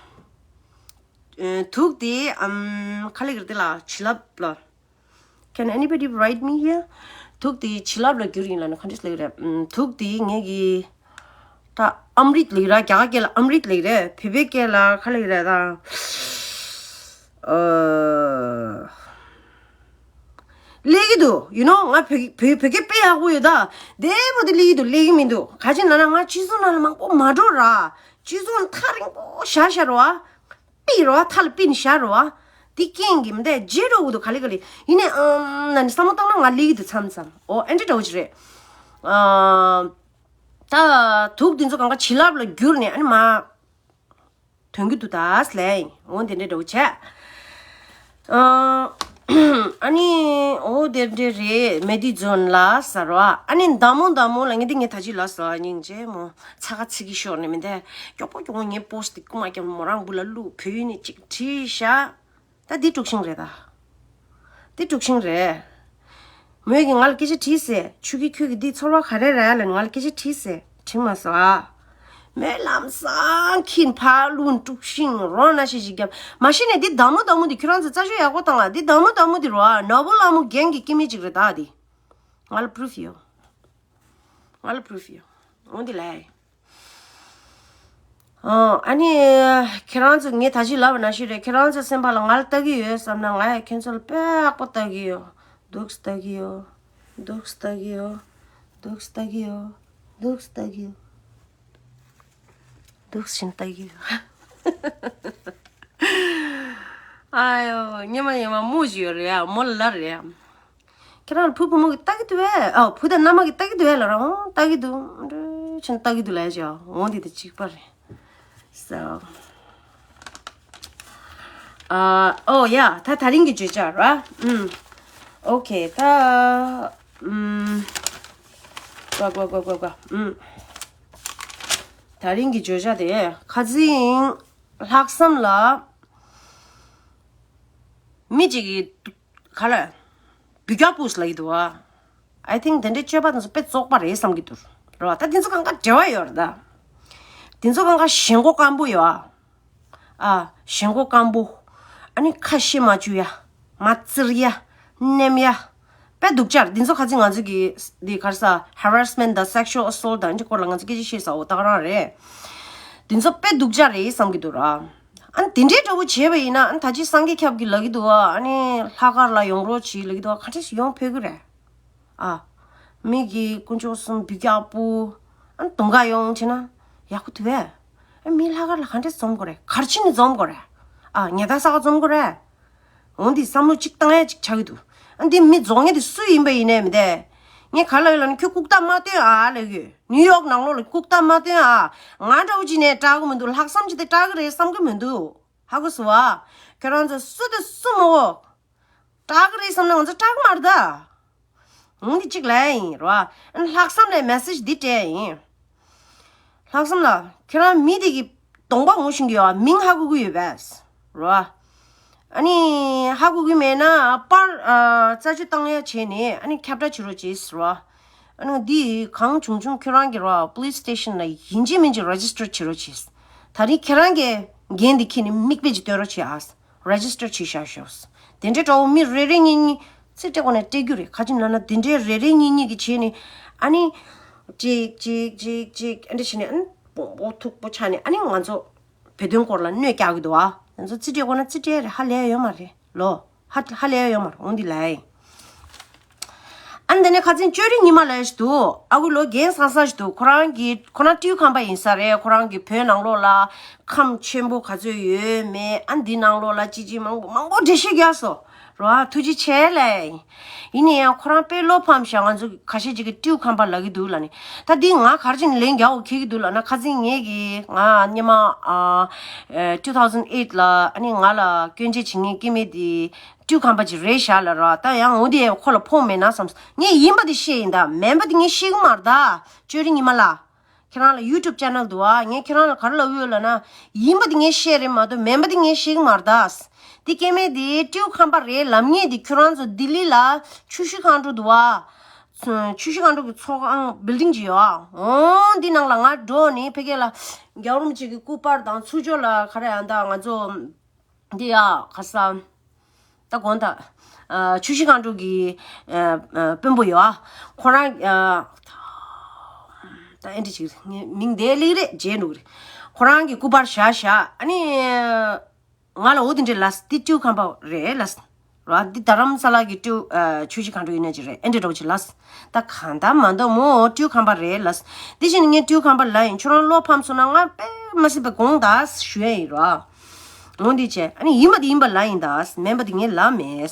ཨ། དུག་དེ་ཨམ་ཁ་ལ་ཡི་རེད་དེ་ལ་བྱིན་རླབས་ལ། Can anybody write me here? དུག་དེ་བྱིན་རླབས་ལ་བསྒྱུར་ཡིན་ལ་ནི་ག་འདྲས་ལབ་ཀྱི་རེད། ཨམ། དུག་དེ་ངས་ཀྱི། ད་ཨམ་རིད་ལབ་ཀྱི་ར་རྒྱ་གར་སྐད་ལ་ཨམ་རིད་ལབ་ཀྱི་རེད། བོད་པའི་སྐད་ལ་ག་ལབ་ཀྱི་རེད་ད། ཨ། སླེབས་ཀྱི་འདུག you know ང་བོད་བོད་བོད་སྐད་དཔེ་ཡག་པོ་ཡོད་ད། བདེ་པོ་དེ་སླེབས་ཀྱི་འདུག་སླེབས་ཀྱི་མི་འདུག་ག་ཅི་ན་ན་ང་སྤྱི་ཚོགས་ནང་ལ་མང་པོ་མ་འགྲོ་ར། སྤྱི་ཚོགས་ཐག་རིང་པོ་བཞག་བཞག་ར་བ། པི་རོ་ཐལ་པི་ནི་ཤ་རོ། དེ་རྐྱེན་གྱིས་མི་འདའ་རྗེས་འགྲོ་འུ་དུ་ག་ལེ་ག་ལེ་ཡིན་ནས་ཨམ་ན་ནི་བསམ་བློ་བཏང་ན་ང་ལི་གི་དུ་མཚམས་མཚམས་ཨོ་ཨེ་འདྲ་འདྲ་བོ་ཅིག་རེད། ཨ། ད་དུག་དེ་ཚོ་གང་ག་བྱིན་རླབས་ལ་བསྒྱུར་ནས་ཨ་ནི་མ་དོན་གྱི་འདུག་ད་ལས་འོ་དེ་འདྲ་འདྲ་བོ་བྱས། ཨ་ནི་འོ་དེ་འདྲ་རེད་མེ་དི་ཛོན་ལ་ཟེར་བ་ཨ་ནི་མདའ་མོ་མདའ་མོ་ལ་ངས་འདི་ངས་ད་ཅི་ལ་ཟེར་བ་སྙིང་རྗེ་མོ་ཚ་ཁ་ཚིག་གི་ཤོར་ནས་མི་འདས་མགྱོགས་པོ་མགྱོགས་པོ་ངས་པོ་སི་ཊི་དེ་རྐུ་མ་རྒྱབ་མོ་རང་བུ་ལ་བླུག་བོད་ཡིག་ནས་ཅིག་བྲིས་ཤག་ད་འདི་དཀྲུག་ཤིང་རེད་ད། འདི་དཀྲུག་ཤིང་རེད། མོས་ཀྱིས་ང་ལ་སྐད་ཆ་དྲིས་ཟེར། ཆུ་ཁྱི་ཁྱོད་ཀྱི་འདི་ཚོར་བ་ག་རེ་རེད་ལབ་ནས་ང་ལ་སྐད་ཆ་དྲིས་ཟེར། དྲིས་མ་སོང་ཨ། མོས་ལམ་སང་ཁྱིམ་ཕར་ལུང་དཀྲུག་ཤིང་རོ་ན་ཤི་ཞིག་བརྒྱབ། མ་གཞི་ནས་འདི་མདའ་མོ་མདའ་མོ་འདི་ཁྱོད་རང་ཚོ་རྩ་ཆོད་ཡག་པོ་བཏང་ཨ། འདི་མདའ་མོ་མདའ་མོ་འདི་རོ་ཨ་ནོར་བུ་ལྷ་མོ་རྒན་གྱི་སྐྱེ་དམན་ཅིག་རེད་ད་འདི། ང་ལ་པུ་རུབ་ཡོད། ང་ལ་པུ་རུབ་ཡོད། འོ་འདི་ལ། ཨ་ནི། ཁྱེད་རང་ཚོ་ངས་ད་ཅི་ལབ་པ་ནང་བཞིན་རེད། ཁྱེད་རང་ཚོ་སེམས་པ་ལ་ང་ལ་ལྟ་གི་ཡོད་བསམ་ན་ང་ཡང་ཁྱེད་ཚོ་ལ་དཔེ་ཡག་པོ་ལྟ་གི་ཡོད། འདུག་སེ་ལྟ་གི་ཡོད། འདུག་སེ་ལྟ་གི་ཡོད། འདུག་སེ་ལྟ་གི་ཡོད། འདུག་སེ་ལྟ་གི་ཡོད། འདུག་སེ་ལྟ་གི་ཡོད། ཨ་ཡོ་ཉི་མ་ཉི་མ་མོ་ཞིག་ཡོད་རེད་ཡ་མོ་ལ་ལ་རེད་ཡ། ཁྱེད་རང་ལ་བུ་བུ་མོ་གི་ལྟ་གི་འདུག་བས། ཨ་བུ་དང་མནའ་མ་གི་ལྟ་གི་འདུག་བས་ལ་ར། འོང་ལྟ་གི་འདུག་འདྲ་ཆེན་ལྟ་གི་འདུག་ལ་ཡ་ཅི་འོང་འདི་དང་གཅིག་པ་རེད། So ཨ་ཨོ་ཡ་ད་ད་རིང་གི་བརྗོད་བྱ་ར། ཨུམ། ཨོ་ཁེ་ད་ཨུམ། ཀ་ཀ་ཀ་ཀ་ཀ་ཨུམ། ད་རིང་གི་བརྗོད་བྱ་དེ་ཁ་ཚིག་ལྷག་བསམ་ལ་མི་གཅིག་གི་ག་ལ། བུ་ག་པུས་ལ་ཡི་དུ་བ། I think དེ་འདྲའི་སྤྱོད་པ་དེ་ཚོ་དཔེ་བཙོག་པ་རེད་བསམ་གྱི་འདུག་རེད་བ། ད་དེ་ཚོ་གང་ག་འབྲེལ་བ་ཡོད་རེད་ད། དེ་ཚོ་གང་ག་ཞེན་ཁོག་སྐམ་པོ་ཡོད་ཨ། ཨ་ཞེན་ཁོག་སྐམ་པོ། ཨ་ནི་ཁ་ཞེ་མ་བཅུག་ཡ། མ་བཙིར་ཡ། ནེམ་ཡ། དཔེ་སྡུག་ཅག་རེད། དེ་ཚོ་ཁ་ཚིག་ང་ཚོ་གི་འདི་ག་རེ་ཟ་harassment དང་sexual assault དང་འདི་སྐོར་ལ་ང་ཚོ་སྐད་ཆ་བཤད་ས་འོ་ད་ག་རང་རེད། དེ་ཚོ་དཔེ་སྡུག་ཅག་རེད་བསམ་གྱི་འདུག་ར། ཨ་ནི་དེ་འདྲའི་འདྲ་བོ་བྱས་པ་ཡིན་ན་ཨ་ནི་ད་ཅི་སངས་རྒྱས་ཁྱབ་ཀྱི་ལབ་ཀྱི་འདུག་ཨ། ཨ་ནི་ལྷག་དཀར་ལ་ཡོང་རོགས་གྱིས་ལབ་ཀྱི་འདུག་ཨ། ག་འདྲས་ཤིག་ཡོང་ཕོད་ཀྱི་རེད། ཨ། མི་གི་དཀོན་མཆོག་གསུམ་བུ་ག་པུ། ཨ་ནི་དུང་དཀར་ཡོང་བྱས་ན་ཡག་པོ་འདུག་བས། ཨ་མི་ལྷག་དཀར་ལ་ག་འདྲས་འཛོམས་དགོས་རེད། ག་རེ་བྱས་ནས་འཛོམས་དགོས་རེད། ཨ་ཉལ་ཐ་ས་ག་འཛོམས་དགོས་རེད། འོ་འདི་བསམ་བློ་གཅིག་བཏང་ཡ་གཅིག་ཆགས་ཀྱི་འདུག་ཨ་འདི་མི་རྫོགས་མཁན་དེ་སུ་ཡིན་པ་ཡིན་ནའི་མི་འདས། ངས་ག་ལ་ཡོད་ལ་ནི་ཁྱོད་ལྐུགས་རྟགས་མ་སྟོན་ཨ་ལབ་ཡོད། ནིའུ་ཡོག་ནང་ལོགས་ལ་ལྐུགས་རྟགས་མ་སྟོན་ཨ། ང་འདྲ་བོ་ཅིག་ནས་སྐྲག་གི་མི་འདུག་ལྷག་བསམ་ཅིག་དེ་སྐྲག་གི་རེད་བསམ་གི་མི་འདུག་ཧ་གོ་སོང་ཨ། ཁྱོད་རང་ཚོ་སུ་དེ་སུ་མོ་བོ། སྐྲག་གི་རེད་བསམ་ན་ང་ཚོ་སྐྲག་གི་མ་རེད་ད། འོ་འདི་གཅིག་ལ་ཡིན་རོ། ཨ་ནི་ལྷག་བསམ་ལ་མེ་སེ་ཇི་འདི་སྤྲད་ཡིན། ལྷག་བསམ་ལ་ཁྱེད་རང་མི་དེ་གི་གདོང་པ་ངོ་ཤེས་ཀྱི་ཡོད་ཨ། མིང་ཧ་གོ་གི་ཡོད་པས། རོ། ཨ་ནི་ཧ་གོ་གི་མེད་ན་པར་ཨ་རྩད་གཅོད་བཏང་ཡ་བྱས་ནས་ཨ་ནི་ཁྱབ་བསྒྲགས་བྱེད་རོགས་བྱེད་རོ། ཨ་ནི་འདི་གང་བྱུང་བྱུང་ཁྱོད་རང་གི་རོ་པོ་ལི་སི་སི་ཊེ་ཤན་ལ་ཡིན་གཅིག་མིན་གཅིག་རེ་ཇི་སི་ཊར་བྱེད་རོགས་བྱེད། ད་རིང་ཁྱེད་རང་གི་འགན་འདི་འཁྱེར་ནས་མིག་དཔེ་ཅིག་སྟོན་རོགས་བྱེད་ཨ། རེ་ཇི་སི་ཊར་བྱེད་བཞག་ཤོག་དེ་འདྲའི་འདྲ་བོ་མི་རེ་རེ་གཉིས་གཉིས་ཚིག་སྤྲད་དགོས་ན་སྤྲད་རྒྱུ་རེད། ཁ་ཅིག་ན་ན་དེ་འདྲའི་རེ་རེ་གཉིས་གཉིས་ཀྱི་བྱས་ནས་ཨ་ནི། ཅིག་ཅིག་ཅིག་ཅིག་ཨ་འདྲ་བྱས་ནས་ཨ་ནི་སྤོང་པོ་ཐུག་པོ་ཆགས་ནས་ཨ་ནི་ང་ཚོ་བོད་དོན་སྐོར་ལ་གནོད་རྒྱག་གི་འདུག་ཨ། ང་ཚོ་ཚིག་སྤྲད་དགོས་ན་ཚིག་སྤྲད་རེད། ཧ་ལས་ཡོད་མ་རེད་ལོ། ཧ་ཧ་ལས་ཡོད་མ་རེད། འོང་འདི་ལ་ཡིན། ཨ་ནི་དེ་ནས་ཁ་སང་ཅོ་རི་ཉི་མ་ལབ་ཞིག་འདུག་ཨ་ཁུ་ལོ་རྒན་བཟང་ས་ཞིག་འདུག་ཁོ་རང་གི་ཁོ་རང་སྤྲེའུ་ཁམས་པ་ཡིན་ས་རེད། ཁོ་རང་གི་བོད་ནང་ལོགས་ལ་ཁམས་ཆེན་པོ་ག་ཚོད་ཡོད་མེད། ཨ་འདི་ནང་ལོགས་ལ་ཅི་ཅི་མང་པོ་མང་པོ་འགྲེལ་བཤད་རྒྱག་སོང་རོ། ཨ་ཐུགས་རྗེ་ཆེ་ལེ། ཡིན་ན་ཡང་ཁོ་རང་དཔེ་བློ་ཕམ་ཤག་ང་ཚོ་ཁ་ཤས་ཅིག་གིས་སྤྲེའུ་ཁམས་པ་ལབ་ཀྱི་འདུག་ལབ་ནི། ད་འདི་ང་ག་རེ་བྱས་ནས་ལན་རྒྱག་དགོས་འཁེལ་གྱི་འདུག་ལབ་ན། ཁ་སང་ངེད་ཀྱིས་ང་སྔོན་མ་ཨ་ཨ་two thousand eight ལ་ཨ་ནི་ང་ལ་སྐྱོན་བརྗོད་བྱེད་མཁན་སྐྱེ་དམན་དེ་སྤྲེའུ་ཁམས་པ་ཅིག་རེད་ཤག་ལབ་ར། ད་ཡང་འོ་དེ་ཁོ་ལ་ཕོག་མེད་ན་བསམས། ངས་ཡིན་པ་དེ་བཤད་ཡིན། ད་མིན་པ་དེ་ངས་བཤད་ཀྱི་མ་རེད་ད། ཅོ་རི་ཉི་མ་ལགས། ཁྱེད་རང་ལ་YouTube channel འདུག་ཨ། ངས་ཁྱེད་རང་ལ་ག་རེ་ལབ་ཡོད་ལབ་ན། ཡིན་པ་དེ་ངས་བཤད་རེད་མ་གཏོགས་མིན་པ་དེ་ངས་བཤད་ཀྱི་མ་རེད་ད། དེ་སྐྱེ་དམན་དེ་སྤྲེའུ་ཁམས་པ་རེད་ལབ་མཁན་དེ་ཁྱོད་རང་ཚོ་ལྡི་ལི་ལ་ཆུ་བཞི་སྒང་དྲུག་འདུག་ཨ། ཆུ་བཞི་སྒང་དྲུག་གི་ཚོགས་ཁང་building ཅིག་ཡོད་ཨ། འོ་འདི་ནང་ལ་ང་འགྲོ་ནི་ཕ་གི་ལ་རྒྱལ་བ་རིན་པོ་ཆེ་གི་སྐུ་པར་དང་ཚུར་ཕྱོགས་ལ་ག་རེ་ཡང་ད་ང་ཚོ་འདི་ཡ་ཁ་སང་ད་དགོང་དག་ཨ་ཆུ་བཞི་སྒང་དྲུག་གི་ཨ་ཨ་དཔོན་པོ་ཡོད་ཨ། ཁོ་རང་ཨ་ད་ཨེ་འདྲ་ཅིག་ངའི་མིང་དེ་ལིག་རེད་བརྗེད་འགྲོ་གི་རེད། ཁོ་རང་གི་སྐུ་པར་བཞག་བཞག་ཨ་ནི་ང་ལ་འོ་དེ་འདྲ་ལབས། འདི་སྤྲེའུ་ཁམས་པ་རེད་ལབས། ར་འདི་རྡ་རམ་ས་ལ་གི་སྤྲེའུ་ཨ་ཆུ་བཞི་སྒང་དྲུག་ཡིན་ན་ཅིག་རེད། ཨེ་འདྲ་འདྲ་བོ་ཅིག་ལབས། ད་གང་ལྟར་མ་འདུག་མོ་སྤྲེའུ་ཁམས་པ་རེད་ལབས། དེ་བཞིན་ངས་སྤྲེའུ་ཁམས་པ་ལབ་ཡིན། ཁྱོད་རང་བློ་ཕམ་སོང་ན་ང་དཔེ་མ་སྲིད་པའི་དགོངས་དག་ཞུ་ཡ་ཡིན་ར། འོ་འདི་བྱས་ཨ་ནི་ཡིན་པ་དེ་ཡིན་པ་ལབ་ཡིན་ད། མིན་པ་དེ་ངས་ལབ་མེད།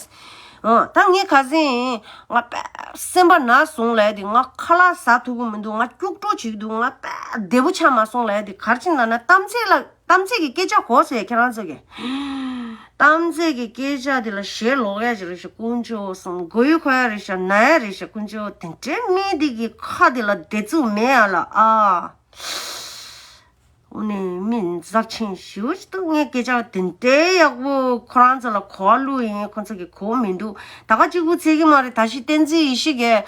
ཨ་ད་ངས་ཁ་སང་ང་དཔེ་སེམས་པ་ན་སོང་ལབ་ཡ་དེ། ང་ཁ་ལག་ཟ་ཐུབ་ཀྱི་མི་འདུག་ང་སྐྱུག་བྲོ་བྱེད་ཀྱི་འདུག་ང་དཔེ་བདེ་པོ་ཆགས་མ་སོང་ལབ་ཡ་དེ་ག་རེ་བྱས་ན་ན། གཏམ་ཚེ་ལ་གཏམ་ཚེ་གི་སྐད་ཆ་གོ་སོང་ཡ་ཁྱེད་རང་ཚོ་གི། གཏམ་ཚེ་གི་སྐད་ཆ་དེ་ལ་ཞེ་ལོག་ཡ་ཅིག་རེད་ཤག་དཀོན་མཆོག་གསུམ། མགོ་ཡུ་འཁོར་ཡ་རེད་ཤག་ན་ཡ་རེད་ཤག་དཀོན་མཆོག་དེ་འདྲའི་མི་དེ་གི་ཁ་དེ་ལ་བདེ་ཚུགས་མེད་ཡ་ལ་ཨ། འོ་ནི་མི་འཛག་ཆེན་ཞེ་པོ་ཅིག་འདུག་ངས་སྐད་ཆ་དེ་འདྲའི་ཡག་པོ་ཁོ་རང་ཚོ་ལ་གོ་བ་བླུགས་ཡིན། ཁོ་ཚོ་གི་གོ་མི་འདུག་ད་ག་གཅིག་པུ་ཚད་ཀྱི་མ་རེད། ད་ཞིག་བསྟན་འཛིན་ཡེ་ཤེས་ཀྱི་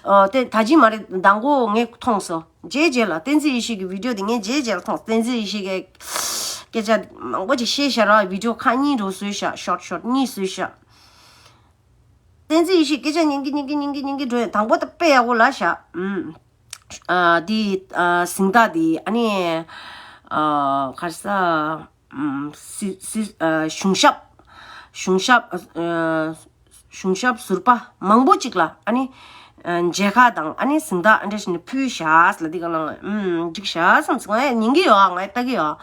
ཨ་དེ་ད་གཅིག་མ་རེད། མདང་དགོང་ངས་མཐོང་སོང་། རྗེས་རྗེས་ལ་བསྟན་འཛིན་ཡེ་ཤེས་ཀྱི་video དེ་ངས་རྗེས་རྗེས་ལ་མཐོང་། བསྟན་འཛིན་ཡེ་ཤེས་ཀྱི་སྐད་ཆ་མང་པོ་ཅིག་བཤད་ཤག་ར། video ཁག་གཉིས་འགྲོ་བཟོས་ཤག short short གཉིས་བཟོས་ཤག་བསྟན་འཛིན་ཡེ་ཤེས་སྐད་ཆ་ཉན་གི་ཉན་གི་ཉན་གི་ཉན་གི་འགྲོ་ཡ། དང་པོ་ད་དཔེ་ཡག་པོ་ལབ་ཤག་ཨ་འདི་ཨ་གཟེངས་རྟགས་འདི་ཨ་ནི་ཨ་ག་རེ་ཟ་ཨམ་སུ་སུ་ཨ་གཞུང་ཞབས་གཞུང་ཞབས་ཨ་གཞུང་ཞབས་ཟུར་པ་མང་པོ་ཅིག་ལ་ཨ་ནི་ཨ་མཇལ་ཁ་དང་ཨ་ནི་གཟེངས་རྟགས་ཨ་འདྲ་ཞིག་ནས་ཕུལ་ཤག་ལ། འདི་ག་ལ་ཨམ་འགྲིག་ཤག་བསམ་སོང་། ང་ཡང་ཉན་གི་ཡོད། ང་ཡང་ལྟ་གི་ཡོད།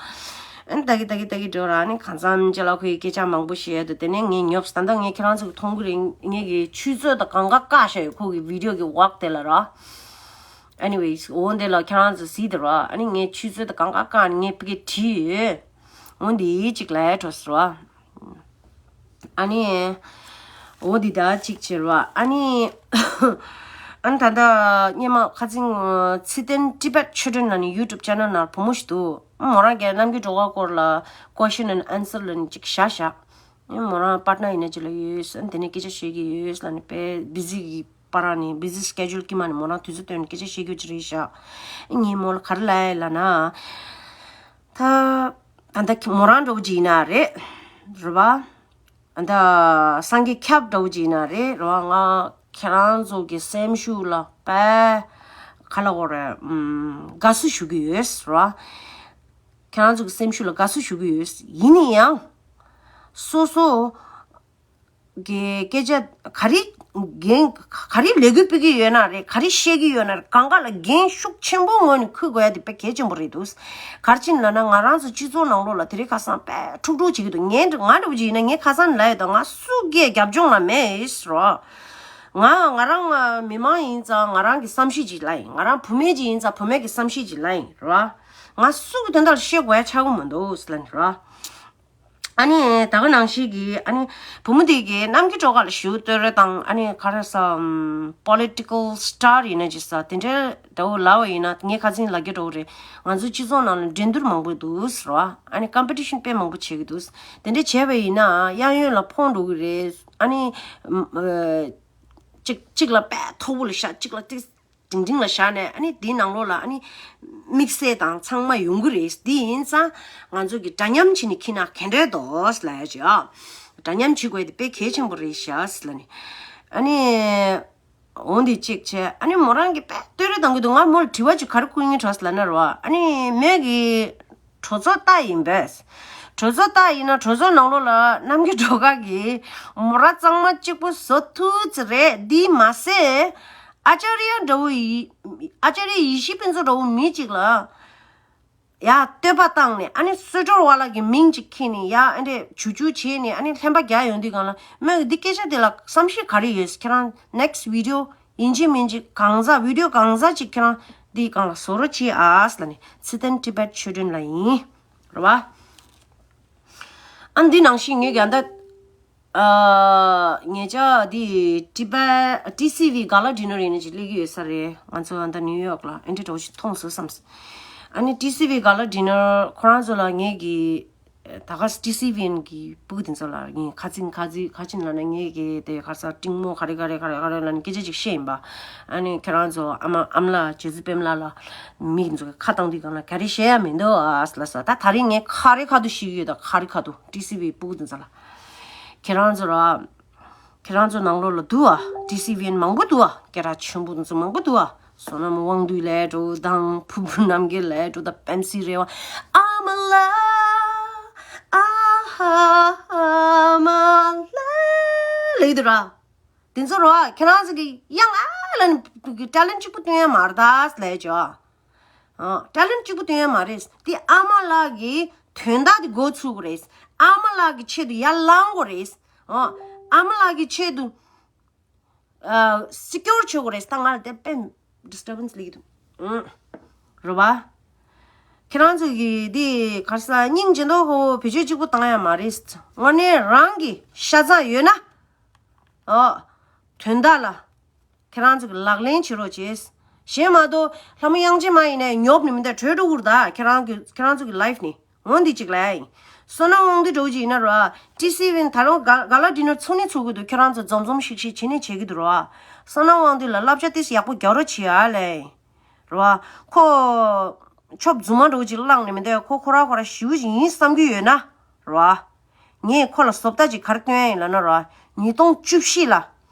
ཨ་ནི་ལྟ་གི་ལྟ་གི་ལྟ་གི་འགྲོ་ར། ཨ་ནི་གང་འཚམ་ཅིག་ལ་ཁོའི་སྐད་ཆ་མང་པོ་བཤད་འདུག་དེ་ནས་ངས་ཉོབ་སོང་། ད་ལྟ་ངས་ཁྱེད་རང་ཚོ་གི་མཐོང་གི་རེད། ངས་གི་ཆུ་ཚོད་དང་གང་ག་བཀག་བཞག་ཡོད། ཁོ་གི་video གི་ཝག་དེ་ལ་ར། Anyways འོ་འདི་ལ་ཁྱེད་རང་ཚོ་གཟིགས་དེ་ར། ཨ་ནི་ངས་ཆུ་ཚོད་དང་གང་ག་བཀག་ནས་ངས་ཕ་གི་བྲིས་ཡོད། འོ་འདི་གཅིག་ལ་འགྲོ་ཟེར་བ། ཨ་ནི། འོ་འདི་ད་གཅིག་བྱེད་ར། ཨ་ནི། ཨ་ནི་ད་ལྟ་སྔོན་མ་ཁ་སང་ཚེ་བརྟན་Tibet ཆོས་སྒྲོན་ལབ་ནི་YouTube channel ནང་བུ་མོ་ཞིག་འདུག་མོ་རང་གི་རྣམ་རྒྱལ་སྒྲོལ་དཀར་སྐོར་ལ་question and answer ལབ་ནི་གཅིག་བཞག་བཞག་ཨ་ནི་མོ་རང་partner ཡིན་ན་ཅིག་ལ་ཡོད་ཟེར། དེ་ནས་སྐད་ཆ་བཤད་ཀྱི་ཡོད་ལབ་ནི་དཔེ་busy གི་བར་ནི་busy schedule དཀྱིལ་མ་ནི་མོ་རང་དུས་ཚོད་བཏོན་ནས་སྐད་ཆ་བཤད་རྒྱུ་ཅིག་རེད་བཞག་ཨ་ངས་མོ་ལ་ག་རེ་ལབ་ཡ་ལབ་ན། ད་ད་ལྟ་མོ་རང་འདྲ་བོ་ཅིག་ཡིན་ན་རེད། རེད་བ། ད་སངས་རྒྱས་ཁྱབ་འདྲ་བོ་ཅིག་ཡིན་ན་རེད། རེད་བ། ང་ཁྱེད་རང་ཚོ་གི་སེམས་ཤུགས་ལ་དཔེ་ག་ལ་གོ་རེད། ཨམ་དགའ་བསུ་ཞུ་གི་ཡོད། རེད་བ། ཁྱེད་རང་ཚོ་གི་སེམས་ཤུགས་ལ་དགའ་བསུ་ཞུ་གི་ཡོད། ཡིན་ན་ཡང་སོ་སོ་གི་སྐད་ཆ་ག་རེ་འགན་ག་རེ་ལས་འགུལ་སྤེལ་གྱི་ཡོད་ན་རེད། ག་རེ་བཤད་ཀྱི་ཡོད་ན་རེད། གང་ག་ལ་འགན་ཤུགས་ཆེན་པོ་ངོས་ནས་འཁུར་དགོས་ཡ་དེ་དཔེ་གལ་ཆེན་པོ་རེད་འདུག་ག་རེ་བྱས་ནས་ལབ་ན་ང་རང་ཚོ་སྤྱི་ཚོགས་ནང་ལོགས་ལ་དེ་རིང་ཁ་སང་དཔེ་འཁྲུག་འཁྲུག་བྱེད་ཀྱི་འདུག་ངས་ང་འདྲ་བོ་ཅིག་ཡིན་ན་ངས་ཁ་སང་ལབ་ཡོད་དོ། ང་སུ་གིས་རྒྱབ་ལྗོངས་ལ་མེད་ཟེར་རོ། ང་ང་རང་མི་མང་ཡིན་ཙང་ང་རང་གི་བསམ་ཤེས་ཅིག་ལབ་ཡིན། ང་རང་བུད་མེད་ཅིག་ཡིན་ཙང་བུད་མེད་ཀྱི་བསམ་ཤེས་ཅིག་ལབ་ཡིན་རོ། ང་སུ་གི་དོན་དག་ལ་བཤད་དགོས་ཡ་ཆགས་ཀྱི་མི་འདུག་ཟེར་ལབ་ནི་རོ། ཨ་ནི་ད་ག་ནང་བཞིན་གྱི་ཨ་ནི་བུ་མོ་དེ་གི་རྣམ་རྒྱལ་སྒྲོལ་དཀར་ལ་ཞུ་བསྟོད་ར་དང་ཨ་ནི་ག་རེ་ཟ་political star ཡིན་ན་ཅི་ཟ་དེ་འདྲའི་འདྲ་བོ་ལབ་པ་ཡིན་ན་ངས་ཁ་སང་ལབ་ཀྱི་འདྲ་བོ་རེད། ང་ཚོའི་སྤྱི་ཚོགས་ནང་ལ་འགྲན་བསྡུར་མང་པོ་འདུག་ཟེར་བ། ཨ་ནི་competition དཔེ་མང་པོ་བྱེད་ཀྱི་འདུག་དེ་འདྲ་བྱས་པ་ཡིན་ན་གཡས་གཡོན་ལ་ཕོངས་འགྲོ་གི་རེད། ཨ་ནི་ཨ་གཅིག་གཅིག་ལ་དཔེ་མཐོ་པོ་ལ་བཞག་གཅིག་ལ་ཏིག་འབྲིང་འབྲིང་ལ་བཞག་ནས་ཨ་ནི་དེའི་ནང་ལོགས་ལ་ཨ་ནི་དམིགས་བསལ་དང་ཚང་མ་ཡོང་གི་རེད། དེ་ཡིན་ཙང་ང་ཚོ་གི་འདྲ་མཉམ་བྱས་ནས་འཁྱེར་ན་ག་འདྲས་འདུག་ལབ་ཡ་ཅིག་ཨ། འདྲ་མཉམ་བྱེད་དགོས་དེ་དཔེ་གལ་ཆེན་པོ་རེད་ཤག་ཟེར་ལབ་ནས། ཨ་ནི་འོ་འདི་གཅིག་བྱས། ཨ་ནི་མོ་རང་གིས་དཔེ་བསྟོད་ར་གཏོང་གི་འདུག་ང་མོ་ལ་དྲི་བ་ཅིག་ག་རེ་བསྐུར་ཡིན་དྲགས་ལབ་ན་རོ། ཨ་ནི་མོས་གི་གྲོས་ཚོགས་ལྟ་ཡིན་པས། གྲོས་ཚོགས་ལྟ་ཡིན་ན་གྲོས་ཚོགས་ནང་ལོགས་ལ་རྣམ་རྒྱལ་སྒྲོལ་དཀར་གྱིས་མོ་ར་གཙང་མ་གཅིག་པུ་བཟོ་ཐུབ་ཙི་རེད། འདི་མ་ཟད་ཨ་ཅཱརྱ་འདྲ་བོ་ཡི་ཨ་ཅཱརྱ་ཡེ་ཤེས་ཕུན་ཚོགས་འདྲ་བོ་མི་གཅིག་ལ་ཡ་བསྟོད་པ་བཏང་ནས། ཨ་ནི་གསོལ་གྲོལ་བ་ལ་གི་མིང་གཅིག་ཁྱེར་ནས་ཡ་ཨ་འདྲས་ཇུ་ཇུ་བྱས་ནས། ཨ་ནི་ལྷན་པ་རྒྱག་ཡོང་དུས་སྒང་ལ་མོས་འདི་སྐད་ཆ་དེ་ལ་བསམ་ཤེས་ག་རེ་ཡོད། ཁྱེད་རང་next video ཡིན་གཅིག་མིན་གཅིག་གང་ཟག་video གང་ཟག་ཅིག་ཁྱེད་རང་འདི་སྒང་ལ་བཟོ་རོགས་བྱེད་ཨ་ཟེར་ལབ་ནས། ཚེ་བརྟན་Tibet Children ལ་ཡིན། རེད་བ། ཨ་འདི་ནང་བཞིན་ངས་ཀྱང་ད། ཨ། ངེད་ཅག་འདི་ཊི་བེ་ཊི་སི་ཝི་ག་ལ་ཌི་ནར་ཡིན་ན་ཅིག་སླེབས་ཀྱི་ཡོད་ས་རེད། ང་ཚོ་ཨ་ད་ནིའུ་ཡོག་ལ་ཨེ་འདྲ་འདྲ་བོ་ཞིག་མཐོང་སོང་བསམ། ཨ་ནི་ཊི་སི་ཝི་ག་ལ་ཌི་ནར་ཁོ་རང་ཚོ་ལ་ངེད་ཀྱི་ད་ག་ཊི་སི་ཝི་ཡན་གྱི་སྤུ་གུ་དེ་ཚོ་ལ་ངས་ཁ་ཚིག་ཁ་ཚིག་ཁ་ཆེན་ལ་ནས་ངེད་ཀྱི་དེ་ག་ས་སྤྲིང་མོ་ག་རེ་ག་རེ་ག་རེ་ག་རེ་ལ་ནས་སྐད་ཆ་ཅིག་བཤད་ཡིན་པ། ཨ་ནི་ཁྱེད་རང་ཚོ་ཨ་མ་ཨ་མ་ལགས་རྗེ་བཙུན་པད་མ་ལགས་ལ་མི་ཚོ་ཁ་བཏང་དུས་སྒང་ལ་ག་རེ་བཤད་ཡ་མི་འདུག་ཨ་ལ་ས། ད་ད་རིང་ངས་ཁ་རེ་ཁ་ཐུག་ཤེས་ཀྱི་ཡོད། ད་ཁ་རེ་ཁ་ཐུག་ཊི་སི་ཝི་སྤུ་གུ་དེ་ཚོ་ལ། ཁྱེད་རང་ཚོ་ར། ཁྱེད་རང་ཚོ་ནང་ལོགས་ལ་འདུག་ཨ། ཊི་སི་ཝི་ཡན་མང་པོ་འདུག་ཨ། སྐད་གྲགས་ཆེན་པོ་དེ་ཚོ་མང་པོ་འདུག་ཨ། བསོད་ནམས་དབང་འདུས་ལས་འགྲོ་དང་། ཕུར་བུ་རྣམ་རྒྱལ་ལས་འགྲོ་དང་། པེན་སི་རེ་བ། ཨ་མ་ལ། ཨ་ཧ། ཨ་མ་ལ། ལེགས་འདུག་ར། དེ་ཚོ་ར་ཁྱེད་རང་ཚོ་གི་དབྱངས་ཨ་ལ་ནི་ཊེ་ལེན་ཊི་གཅིག་པུ་སྟོན་ཡ་མ་རེད་ད་ལས་ཅོ། ཨ། ཊེ་ལེན་ཊི་གཅིག་པུ་སྟོན་ཡ་མ་རེད། དེ་ཨ་མ་ལགས་ཀྱི་དོན་དག་དེ་འགོ་ཚུགས་དགོས་རེད། ཨ་མ་ལགས་ཀྱི་ཆེད་དུ་ཡར་ལངས་དགོས་རེད། ཨ། ཨ་མ་ལགས་ཀྱི་ཆེད་དུ། ཨ། སི་ཀིའོར་བྱེད་དགོས་རེད། ད་ང་ལ་དེ་དཔེ་ཌི་སི་ཊར་བན་སི་སླེབས་ཀྱི་འདུག་ཨང་། རེད་བ། ཁྱེད་རང་ཚོ་གི་འདི་ག་རེ་ཟ། སྙིང་རྗེ་མདོག་ཁ་པོ་བེད་སྤྱོད་གཅིག་པུ་བཏང་ཡ་མ་རེད། དངོས་གནས་རང་གི་ཤ་ཚ་ཡོད་ན། ཨོ། དོན་དག་ལ་ཁྱེད་རང་ཚོ་གི་ལག་ལེན་བྱེད་རོགས་བྱེད། གཞན་མ་གཏོགས་ལྷ་མོ་དབྱངས་ཅན་མ་ཡིན་ནའི་ཉོབ་ནི་མི་འདའ་བྲོས་འགྲོ་གུར་ད། ཁྱེད་རང་གི་ཁྱེད་རང་ཚོ་གི་ལའིཕ་ནི་འོ་འདི་གཅིག་ལ་ཡིན། བསོད་ནམས་དབང་འདུས་འགྲོ་གི་ཡིན་ན་ར། ཊི་སི་ཝི་ཡན་ད་རུང་ག་ག་ལ་ཌི་ནར་ཚུགས་ནི་ཚུགས་གི་འདུག་ཁྱེད་རང་ཚོ་འཛོམས་འཛོམས་ཤིག་ཤིག་བྱེད་ནི་བྱེད་གི་འདུག་ར། བསོད་ནམས་དབང་འདུས་ལ་བསླབ་བྱ་ཏིས་ཡག་པོ་རྒྱག་རོགས་བྱེད་ཨ་ལེ། ར། ཁོ་ཆོབ་རྫུན་མ་འགྲོ་གི་ཅིག་བླངས་ནི་མི་འདའ། ཁོ་ཁོ་ར་ཁོ་ར་ཞི་བོ་ཅིག་ཡིན་བསམ་གི་ཡོད་ན་ར། ངས་ཁོ་ལ་བཟོ་ལྟ་ཅིག་ག་རེ་སྟོན་ཡ་ཡིན་ལབ་ན་ར། ཉིས་སྟོང་བཅུ་བཞི་ལ།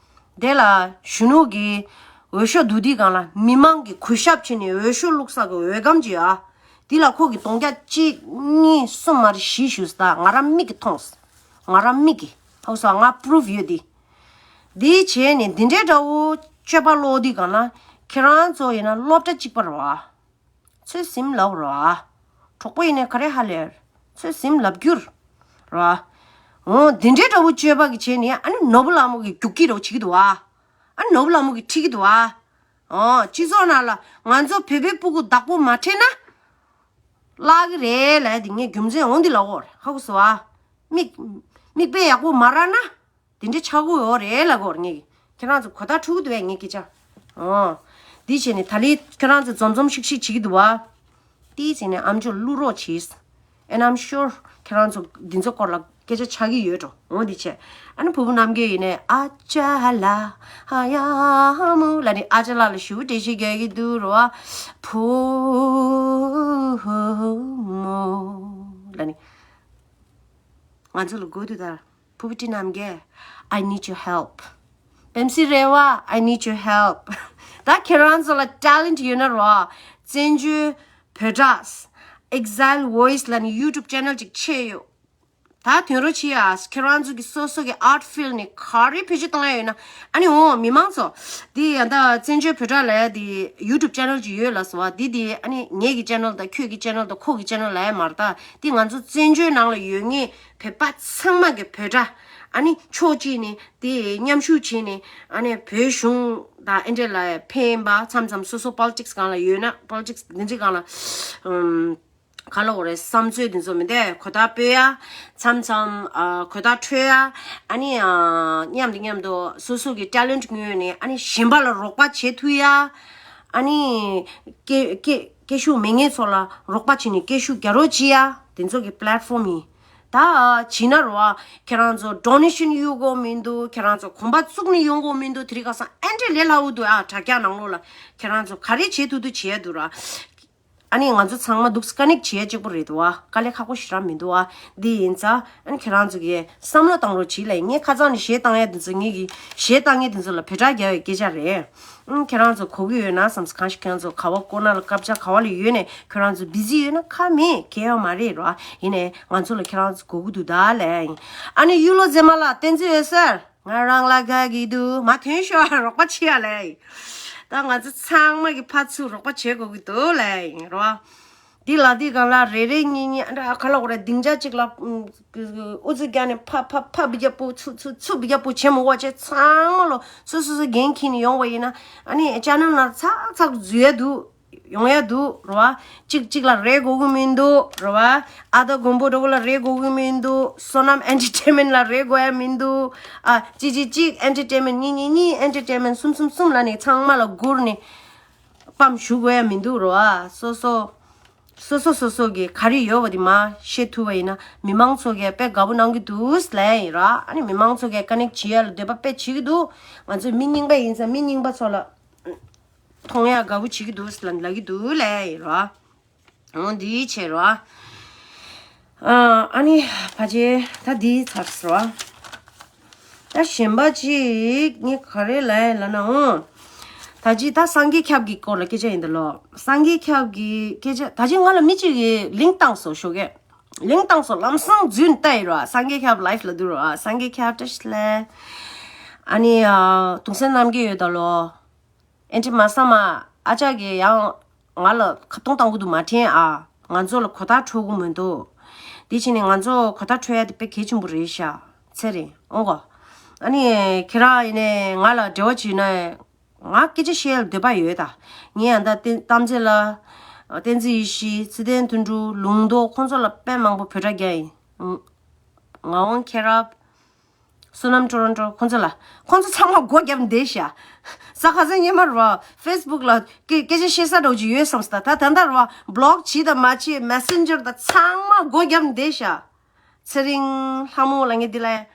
དེ་ལ་གཞོན་ནུ་གི་འོས་ཤོག་བསྡུ་དུས་སྒང་ལ་མི་མང་གི་གུས་ཞབས་བྱས་ནས་འོས་ཤོག་བླུགས་ས་གི་འོས་སྒམ་ཅིག་ཡོད་ཨ། དེ་ལ་ཁོ་གི་དོང་རྒྱ་གཅིག་གཉིས་གསུམ་མ་རེད་བཞི་བཞུགས་ས། ད་ང་རང་མིག་གིས་མཐོང་སོང་། ང་རང་མིག་གིས་ཧ་གོ་སོང་། ང་པུ་རུབ་ཡོད་དེ། དེ་བྱས་ནས་འདི་འདྲའི་འདྲ་བོ་སྤྱོད་པ་ལོག་དུས་སྒང་ལ་ཁྱེད་རང་ཚོ་ཡིན་ན་སློབ་གྲྭ་གཅིག་པ་རེད་བ། ཚོད་ཟིན་ལབ་རོ། གྲོགས་པོ་ཡིན་ནའི་ག་རེ་ཧ་ལས། ཚོད་ཟིན་ལབ་རྒྱུར། རོ། འོ་འདི་འདྲའི་འདྲ་བོ་སྤྱོད་པ་གི་བྱས་ནས་ཨ་ནི་ནོར་བུ་ལྷ་མོ་གི་རྒྱུག་ཁྱི་འདྲ་བོ་བྱེད་ཀྱི་འདུག་ཨ། ཨ་ནི་ནོར་བུ་ལྷ་མོ་གི་ཁྲིད་ཀྱི་འདུག་ཨ། འོ་སྤྱི་ཚོགས་ནང་ལ་ང་ཚོ་བོད་པའི་སྤུ་གུ་བདག་པོ་མ་ཁྲིད་ན། བརླག་གི་རེད་ལབ་ཡ་དེ་ངས་རྒྱུ་མཚན་འོ་འདི་ལབ་དགོས་རེད། ཧ་གོ་སོང་ཨ། མིག་མིག་དཔེ་ཡག་པོ་མ་རག་ན། དེ་འདྲ་ཆགས་ཀྱི་ཡོད་རེད་ལབ་དགོས་རེད་ངས། ཁྱེད་རང་ཚོ་གོ་བརྡ་འཕྲོད་ཀྱི་འདུག་བས་ངས་སྐད་ཆ། ཨོ། འདི་བྱས་ནས་ད་ལི་ཁྱེད་རང་ཚོ་འཛོམས་འཛོམས་ཤིག་ཤིག་བྱེད་ཀྱི་འདུག་བ། དེའི་ཚེ་ནས་ཨམ་ཅོག་བླུག་རོགས་གྱིས། And I'm sure ཁྱེད་རང་ཚོ་འདི་ཚོ་སྐོར་ལ་སྐད་ཆ་ཆགས་ཀྱི་ཡོད་འགྲོ། འོ་འདི་བྱས། ཨ་ནི་ཕུར་བུ་རྣམ་རྒྱལ་ཡིན་ནས་ཨ་ཅག་ལགས་ཧ་ཡ་མོ་ལབ་ནི་ཨ་ཅག་ལགས་ལ་ཞུ་བ་འགྲེལ་བཤད་རྒྱག་གི་འདུག་རོ། ཨ་ཕོ་མོ་ལབ་ནི། ང་ཚོ་ལ་དགོས་འདུག་ད། ཕུར་བུ་བཀྲིས་རྣམ་རྒྱལ། I need your help. པེན་སི་རེ་བ། I need your help. ད་ཁྱེད་རང་ཚོ་ལ་ཊེ་ལེན་ཊི་ཡོད་ན་རོ། བཙན་བྱོལ་བོད་སྒྲ། Exile Voice ལབ་ནི་ཡུ་ཊུབ་ཆེ་ནལ་ཅིག་ཕྱེ་ཡོད། ད་དོན་རོ་ཆེ་ཡ། ཁྱེད་རང་ཚོ་གི་སོ་སོ་གི་ཨར་ཊི་ཕིལ་ནི་ག་རེ་བེད་སྤྱོད་བཏང་ཡ་ཡོད་ན། ཨ་ནི་འོ་མི་མང་ཚོ། འདི་ཡ་ད་བཙན་བྱོལ་བོད་སྒྲ་ལབ་ཡ་འདི་ཡུ་ཊུབ་ཆེ་ནལ་ཅིག་ཡོད་ལ་སོ་བ། འདི་འདི་ཨ་ནི་ངེད་ཀྱི་ཆེ་ནལ་དང་ཁྱོད་ཀྱི་ཆེ་ནལ་དང་ཁོ་གི་ཆེ་ནལ་ལབ་ཡ་མ་རེད་ད། འདི་ང་ཚོ་བཙན་བྱོལ་ནང་ལ་ཡོད་མཁན་བོད་པ་ཚང་མ་གི་བོད་སྒྲ། ཨ་ནི་ཕྱོགས་གཅིག་ནས་དེ་མཉམ་ཞུགས་བྱས་ནས་ཨ་ནི་བོད་གཞུང་དང་ཨེ་འདྲ་ལ་ཕན་པ་མཚམས་མཚམས་སོ་སོ་པོ་ལི་ཊིག་སི་སྒང་ལ་ཡོད་ན་པོ་ལི་ཊིག་སི་འདི་འདྲའི་སྒང་ལ་ཨམ་ག་ལ་འོ་རེད། བསམ་ཚུལ་འདི་ཚོ་མི་འདུག་གོ་བརྡ་སྤེལ་ཡ། མཚམས་མཚམས་ཨ་གོ་བརྡ་འཕྲོད་ཡ། ཨ་ནི་ཨ་མཉམ་དུ་མཉམ་དུ་སོ་སོ་གི་ཊེ་ལེན་ཊི་ངོས་ནས་ཨ་ནི་གཞན་པ་ལ་རོགས་པ་བྱེད་ཐུབ་ཡ། ཨ་ནི་སྐད་སྐད་སྐད་ཤུགས་མེད་མཁན་ཚོ་ལ་རོགས་པ་བྱས་ནས་སྐད་ཤུགས་རྒྱག་རོགས་བྱེད་ཡ། དེ་ཚོ་གི་པི་ལེ་ཊི་ཕོམ་ཡིན། ད་བྱས་ན་རོ། ཁྱེད་རང་ཚོ་ཌོ་ནེ་ཤན་གཡུག་དགོས་མི་འདུག་ཁྱེད་རང་ཚོ་གོམ་པ་བཙུགས་ནས་ཡོང་དགོས་མི་འདུག་དེ་རིང་ཁ་སང་ཨེ་འདྲ་ལས་སླ་བོ་འདུག་ཨ། དྲ་རྒྱ་ནང་ལོགས་ལ་ཁྱེད་རང་ཚོ་ག་རེ་བྱེད་ཐུབ་ཐུབ་བྱེད་འདུག་ར། ཨ་ནི་ང་ཚོ་ཚང་མ་འདུག་ཀ་ནེག་བྱེད་ཡ་གཅིག་པོ་རེད་འདུག་བ། དཀའ་ལས་ཁག་པོ་ཞེ་དྲག་མི་འདུག་བ། འདི་ཡིན་ཙང་ཨ་ནི་ཁྱེད་རང་ཚོ་གིས་བསམ་བློ་བཏང་རོགས་གྱིས་ལབ་ཡིན། ངས་ཁ་སང་ནས་གཞས་བཏང་ཡ་དེ་ཚོ་ངེད་ཀྱི་གཞས་བཏང་མཁན་དེ་ཚོ་ལ་བོད་སྒྲ་རྒྱག་ཡའི་སྐད་ཆ་རེད། ཨང་། ཁྱེད་རང་ཚོ་གོ་གི་ཡོད་ན་བསམ། གང་ཞིག་ཁྱེད་རང་ཚོ་ག་བ་ཀོ་ན་ལ་སྐབས་ཆ་ག་བ་ལ་ཡོད་ནས་ཁྱེད་རང་ཚོ་བི་ཟི་ཡོད་ན་ཁ་མེད་གལ་ཡོད་མ་རེད་རོ། ཡིན་ནས་ང་ཚོ་ལ་ཁྱེད་རང་ཚོ་གོ་གི་འདུག་ད་ལབ་ཡ་ཡིན། ཨ་ནི་གཡུ་ལོ་མཛེས་མ་ལགས་བསྟན་འཛིན་འོད་ཟེར། ང་རང་ལ་དགའ་གི་འདུག་མ་ཐོན་ཤོག་རོགས་པ་བྱེད་ཡ་ལས། ད་ང་ཚོ་ཚང་མ་གི་ཕར་ཚུར་རོགས་པ་བྱེད་དགོས་ཀྱི་འདུག་ལས་ཡིན་རོ། འདི་ལ་འདི་གང་ལ་རེ་རེ་གཉིས་གཉིས་ཨ་འདྲ་ག་ལ་འོ་རེ་སྡིངས་ཆ་གཅིག་ལ་ཨུ་ཚུགས་རྒྱག་ནས་ཕ་ཕ་ཕ་བི་རྒྱ་པོ་ཚུ་ཚུ་ཚུ་བི་རྒྱ་པོ་བྱེད་མི་དགོས་བྱས་ཚང་མ་ལོ་སོ་སོ་སོ་འགན་འཁྱེར་ནས་ཡོང་བ་ཡིན་ན་ཨ་ནི་ཅ་ནལ་ནང་ཚག་ཚག་འཛུལ་ཡ་འདུག་ཡོང་ཡ་འདུག་རེད་བ། གཅིག་གཅིག་ལ་རེ་དགོས་ཀྱི་མི་འདུག་རེད་བ། ཨ་ད་མགོན་པོ་འདྲ་བོ་ལ་རེ་དགོས་ཀྱི་མི་འདུག་བསོད་ནམས་ཨེན་ཊར་ཊེན་མེན་ཊི་ལ་རེ་དགོས་ཡ་མི་འདུག་ཨ་གཅིག་གཅིག་གཅིག་ཨེན་ཊར་ཊེན་མེན་ཊི། གཉིས་གཉིས་གཉིས་ཨེན་ཊར་ཊེན་མེན་ཊི། གསུམ་གསུམ་གསུམ་ལ་ནི་ཚང་མ་ལ་སྒུར་ནས་པམ་ཞུ་དགོས་ཡ་མི་འདུག་རེད་བ། སོ་སོ་སོ་སོ་སོ་སོ་གི་ག་རེ་ཡོད་པ་དེ་མ་ཤེས་ཐུབ་པ་ཡིན་ན་མི་མང་ཚོ་གིས་དཔེ་དགའ་པོ་གནང་གི་འདུག་ལབ་ཡིན་ར། ཨ་ནི་མི་མང་ཚོ་གིས་ཀ་ནེག་བྱེད་ཡ་ལ་འདོད་པ་དཔེ་བྱེད་ཀྱི་འདུག་ང་ཚོ་མི་རྙིང་པ་ཡིན་ཙང་མི་རྙིང་པ་ཚོ་ལ་མཐོང་ཡག་དགའ་པོ་བྱེད་ཀྱི་འདུག་ལབ་ལབ་ཀྱི་འདུག་ལབ་ཡིན་ར། འོ་འདི་བྱས་ར། ཨ་ཨ་ནི་ཕ་ཆེ་ད་འདི་ཚར་སོང་ར། ད་གཞན་པ་ཅིག་ངས་ག་རེ་ལབ་ཡིན་ལབ་ན། འོ་ད་ཅི་ད་སངས་རྒྱས་ཁྱབ་ཀྱི་སྐོར་ལ་སྐད་ཆ་ཡིན་ད་ལོ། སངས་རྒྱས་ཁྱབ་ཀྱི་སྐད་ཆ་ད་ཅི་ང་ལ་མི་གཅིག་གིས་ལིང་ཀི་བཏང་སོང་ཞོགས་ཀས། ལིང་ཀི་བཏང་སོང་། ལམ་སང་རྫུན་བལྟས་ཡིན་ར། སངས་རྒྱས་ཁྱབ་ལའིབ་ལ་འདུག་ར། སངས་རྒྱས་ཁྱབ་བཀྲ་ཤིས་བདེ་ལེགས། ཨ་ནི་ཨ་གདུང་སྲས་རྣམ་རྒྱལ་ཡོད་ད་ལོ། ཨེ་འདྲི་མ་བསམ་ཨ་ཅག་གིས་ཡང་ང་ལ་ཁ་བཏང་བཏང་གི་འདུག་མ་དྲན་ཨ། ང་ཚོ་ལ་གོ་བརྡ་འཕྲོད་གི་མི་འདུག་དེ་བྱས་ནས་ང་ཚོ་གོ་བརྡ་འཕྲོད་ཡ་དེ་དཔེ་གལ་ཆེན་པོ་རེད་ཤག་ཚེ་རིང་འོང་གོ། ཨ་ནི་ཁྱེད་རང་ཡིན་ནའི་ང་ལ་འབྲེལ་བ་བྱེད་ན་ང་སྐད་ཆ་བཤད་ཡ་ལ་འདོད་པ་ཡོད་ད། ངས་ཡང་ད་བསྟན་གཏམ་རྩེ་ལ་བསྟན་འཛིན་ཡེ་ཤེས། ཚེ་བརྟན་དོན་གྲུབ། ལུང་རྟོགས། ཁོང་ཚོ་ལ་དཔེ་མང་པོ་བོད་སྒྲ་རྒྱག་ཡིན། ངག་དབང་མཁྱེན་རབ། བསོད་ནམས་ཀྲོ་རོན་ཀྲོ་ཁོང་ཚོ་ལ། ཁོང་ཚོ་ཚང་མ་སྒོ་བརྒྱབ་བསྡད་ཤག་ས་ཁ་སང་ཉི་མ་རེད་བ། ཕེ་སི་བུག་ལ་སྐད་སྐད་ཆ་བཤད་ས་འདྲ་བོ་ཅིག་ཡོད་བསམ་སོང་ད། ད་ད་ལྟ་རེད་བ། བྷི་ལོག་བྱེད་དང་མ་བྱེད། མེ་སེན་ཇར་དང་ཚང་མ་སྒོ་བརྒྱབ་བསྡད་ཤག་ཚེ་རིང་ལྷ་མོ་ལ་ངས་འདི་ལ།